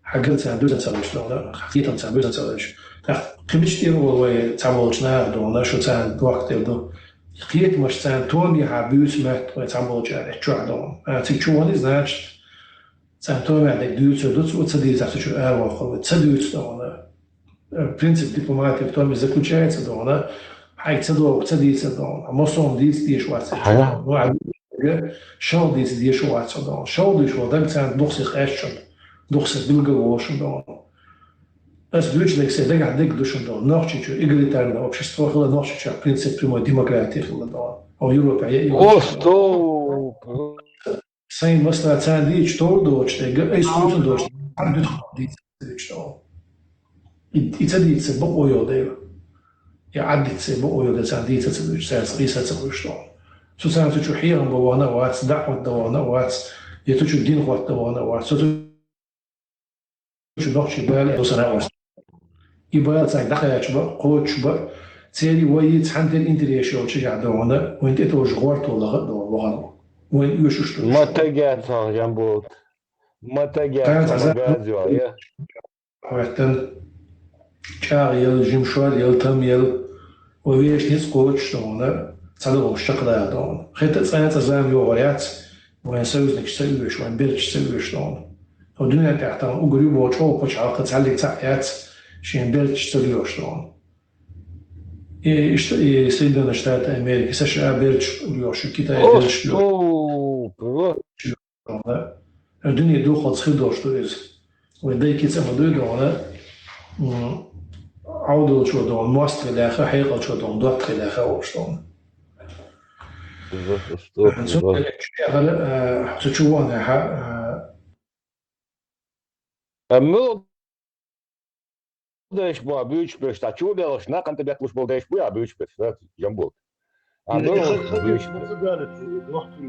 Хьан ган царна бевзан ца хилча, хьан кхетам царна бевзан ца хилча. ТӀаккха кхин мича тӀера волу вай цхьаболчу наха дона, шу царна дохка тӀера ду. Кхетамаш царна тоне хьан буьйса моьтту вай цхьаболчара эцу чохь дона. А, цига чу ван иза, значит, Цхьан томехь дерг дуьйцур ду, цо ца дийцахь, цу чуьра араваккхар вай. Ца дуьйцу догӀана. Э, принцип дипломатии в том и заключается догӀана. Хьайга ца догӀу, ца дийцар догӀана. Хьан массо а дийца дезаш вац. Хьан? Ну, а шал дийца дезаш вац догӀана. Шал дийца вац, даг царна духсех къаьсташ, духсех билгал волуш догӀана. Ас дуьйцу дерг, се дагахь дерг ду шуна догӀана. Нохчийчу эгалитарное общество хила, Нохчийчу принцип прямой демократии хила догӀана. О, Европа, я и О, стоп! Сайн масала царна дийцича товр доцуш дерг, ай суна доцуш дерг, хьан дуьтах дийца ца дуьтуш догӀу. И, и ца дийца бакъо йолу дела. Я Ӏад дийца бакъо йолу дела, царна дийца ца дуьтуш, царна къийса ца хуьлуш догӀу. Цу царна цу чу хьехам бан вахана а вац, даӀват дан вахана а вац, я цу чу дин хӀотта вахана а вац. Цу чу нохчий бала а сана а вац. И бала цаьрга дӀакхача бан, кхочуш бан, церий вайий цхьаьнатера интерес йолчу жахь догӀана, вайн тӀетовжа гӀортолахь а догӀана вахана. Вайн оьшуш ду. Ма тагеа цхьа жамбулт. Ма тагеа цхьа магазо, я? ХӀоьттина, чӀагӀ ел, жимшор ел, там ел, ва вешан ницкъ кхочуш догӀана, цхьадолуш чекхдала догӀана. ХӀетта а цкъа а цкъа зама йогӀур яц, вайн союзникаш ца оьшу, вайн беркаш ца оьшу догӀана. Хьо дуьнен тӀехь тахана угар ю бохучу чӀогӀа пачхьалкх цхьаллиг цхьаъ яц, шен беркаш ца лоьхуш догӀана. И, и Соединённые Штаты Америки, США беркаш лоьхуш, Китай беркаш лоьхуш. Дуьне духхьалц хир долуш ду иза. Вай дайкица ма дуй догӀана, м, Ӏовдалчо догӀана мостагӀий лаьхна, хьекъалчо догӀана доттагӀий лаьхна а волуш догӀана. Цу чу вахана, а, Амма дайша ма буьйцуш берш, цхьа чу лелаш, нахана тӀе бетталуш болу дайша бу а буьйцуш берш, да, жамбулт. А, ну, буьйцуш берш.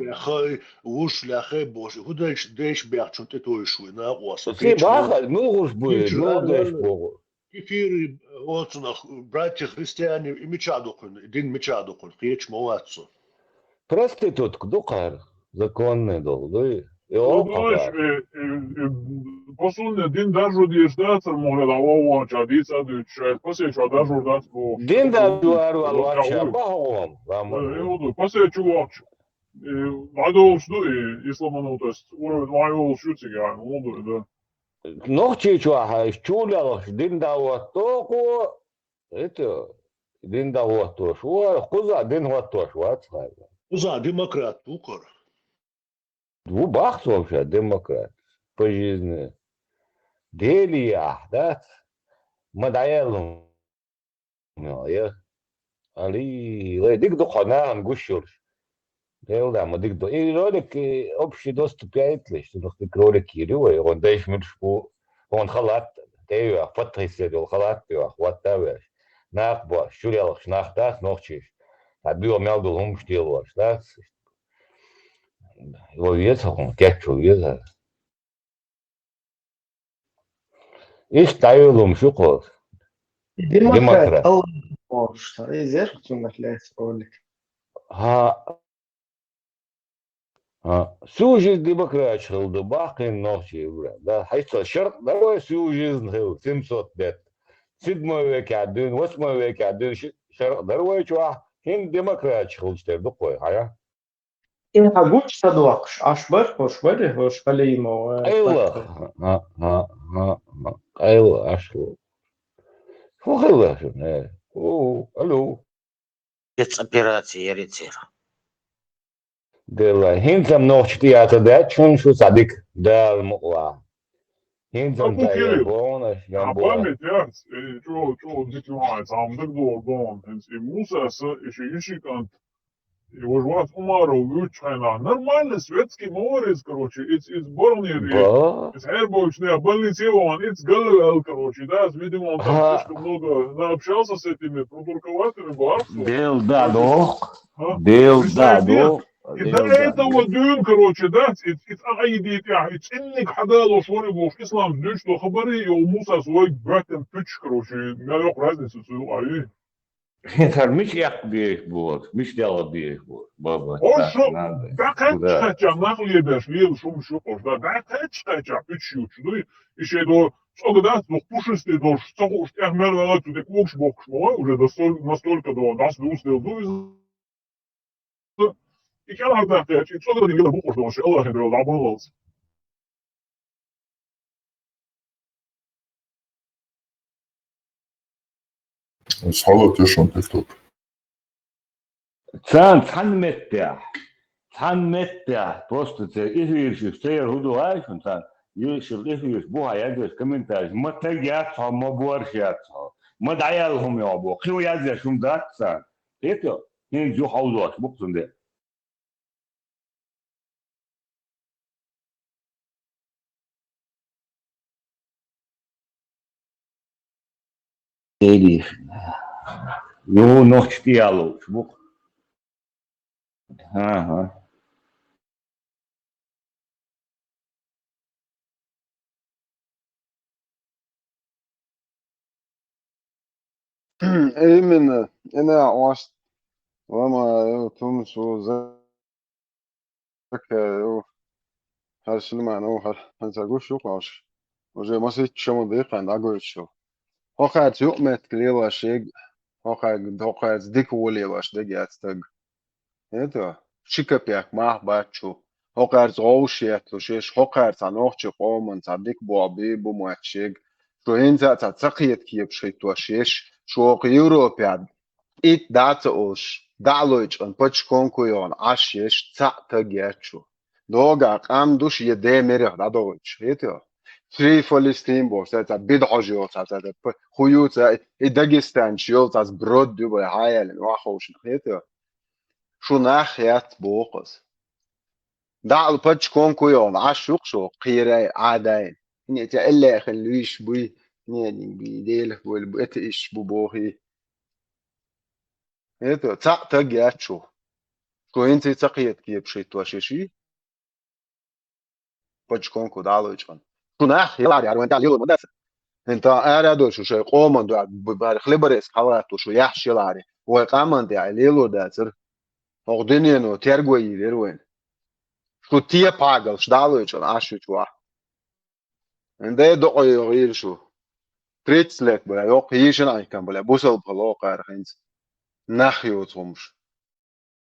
Лаьхай, вуш лаьхай бохуш, хӀун дайша дайша бехчун тӀе тойуш вуй, накъоса. Се баха, мугӀуш буй, мугӀу дайша боху. Кефиры оцунах, братья христиане, и мича дукхуьн, и дин мича дукхуьн, кхеча ма вац со. Проститутка ду кхара, законный долу, дуй? И Ну, олу знаешь, кхара. Э, э, э, по сути, дин даржо деш дацар, мухьла, а вон ча дийца дуьйцу, шайт пасе чу даржо дац бо. Дин даржо арвал Вот вача, ахуй. Бахьа вон, ламан. Э, э, вот, пасе чу вахчу. Э, дӀадолуш ду, и исламан, то есть, уровень вай волуш ю цига, а, ну, да. Нохчийчохь чу лелхаш дин дӀахӀотто кхо, это, дин дӀахӀоттош ву, кхуза дин хӀоттош вац хьайна. Кхуза демократ ву кхара. Ву бахца вообще демократ по жизни. Дели ахь дац, ма дӀаелла. Ну, я. Али, вай дика ду кхо нахана гуш йолуш. Дела да, ма дика ду. И ролик, э, общий доступ яйтлаш, цунах дика ролик йири вай, он дайш муьлш бу, он халат, тӀе йоьху, паттахиссер йолу халат йоьху, хӀотта а веш. Нах бо, шурелхаш, нах дац, нохчийш. Та био мел долу хӀумаш делош, дац. Вай веза хьуна, кечвал веза. Иштта дӀайолу хӀума шу кхо. Демократ. Демократ. Алла бохуш, изер цунах лаьцна олик. ХӀа. ХӀа. Всю жизнь демократия хила ду, баккхийна нохчий вура. Да, хьайца шаркъ дар вай всю жизнь хила, семьсот лет. Седьмой векехь дуьйна, восьмой векехь дуьйна ши-, шаркъ дар вай чохь, хӀинца демократия хилча тера ду кхо, хьая? Ин хьан гучу ца доккхуш, Ӏаш бара, хӀорш бара, хӀорш Халимов, э, Къайла. Баккхий. Ха, ха, ха, ха. Къайла, Ӏаш ву. ХӀун хилла шуна, э? О, алло. Спецоперация ярицера. Делла, хӀинца-м нохча тӀе яца даьччун шу цхьа дика, Дала мукъалахь. ХӀинца-м Абу тӀе Кирилл, боху аш, а Ямбула. Память яц, э, чо, чо, дика юхьанца, хьан дагадогӀу боху, хӀинца и Мусаса, и ши йиши кӀант, И важа вац Умаров вуьйцучу хенахь. Нормально, светский морис, короче, it's, it's борнер. Ба. It's хьербойчу нех больнице ван, it's галвел, короче, да, видимо, он там Ага. Слишком много наобщался с этими придурковатыми барсу. Дел да дох. А? Дел да дох. И до этого дюн, короче, да, it's, it's аидит, я, it's инник хадало шори буш, ислам дюш, то хабари, и у Муса свой брат, там, пич, короче, мелок разница, су, а, и. ХӀара мича эккха безаш бу, мича делла безаш бу, баба? Ош шу дӀакхаьчча-кхаьчча нах лебеш, лела шума шу къош, да, дӀакхаьчча-кхаьчча пуьчаш ючу дуй, и шей до цӀога дац, дох пушисте долуш, ца хууш тӀех мел вела, цу тӀе когаш бохкуш ма вай, уже настоль-, настолько до, дас дус дел ду иза. И кӀелхьардаккхаьчча, и цӀога дин гила букъуш долуш, Аллахьин дела дӀабаллалц. Схьалоцу шуна тӀе топ. Царна цхьана меттехь, цхьана меттехь, просто церан эфиршка церан хӀун ду хаьий шуна царна? Йишира эфирш бу хьан язъеш комментарийш, ма таг яц хьо, ма борш яц хьо, ма дӀаяьлла хӀума йогӀу боху, кхин язъеш хӀума дац царна. ХӀета? ХӀинца ю хьовзош бу-кх цундела. Ю нохча тӀе яллалц бу-кх. ХӀан-хӀа. Именно, ина Ӏост, лама, тумсу, закаю, хӀара синману, хӀара хӀанца гуш ю кхош. Уже масийтта шамал декхайн дӀагойтуш ю. ХӀокхаьрца юкъаметтиг лелош ег, хӀокхаьрца, хӀокхаьрца дика вон лелош дег яц стаг. ХӀета, ши капек мах бац шу. ХӀокхаьрца гӀовш етталуш еш, хӀокхаьрца нохчи къоман цхьа дика болх бе бу моьттуш ег. Шу хӀинца а цхьа ца кхета кепаш хӀиттош еш, шу хӀокху Европехь итт дӀа а ца олуш, дӀа а лойчкъан пачконку йогӀун Ӏаш еш, цхьаъ таг яц шу. Догахь къам ду шу я де мерех дӀадохуьйтуш, хета? Шри Фалестин бохуш, цхьа, цхьа бидхьожа йолу, цхьа, цхьа, цхьа, п-, хӀун ю, цхьа, и дагестанчу йолу, цхьа, сброд ю вай хьан яьллина, охьаховшина, хета? Шу нах яц боху аса. ДӀа а пачконку йогӀун Ӏаш ю-кх шу, кхерай, Ӏадай. Не, цхьа эллехина луьйш буй, не, не, Делах вуьйла бу, это иш бу бохий. ХӀета, цхьаъ таг яц шу. Шу хӀинца ца кхета кепаш хӀиттош еш ий? Пачконку дӀа а лойчкъан. Шу нах яларе, хӀара вайн тӀехь лело ма дац. ХӀинца ара а дойла шу шайн къоман дуьхьа, б-, б-, хлеборезка хьалагӀатто шу яхьаш яларе. Вай къаман тӀехь лело дацара. ХӀокху дуьнено терго йийр яра вайна. Шу тепагалш дӀа а лойчкъан Ӏаш ю чохь. Де докъо йогӀийла шу. Тридцать лет, бля, йоккха йийшина Ӏинкам, бля, бусалба хало кхара хӀинца. Нах йоцу хӀумаш.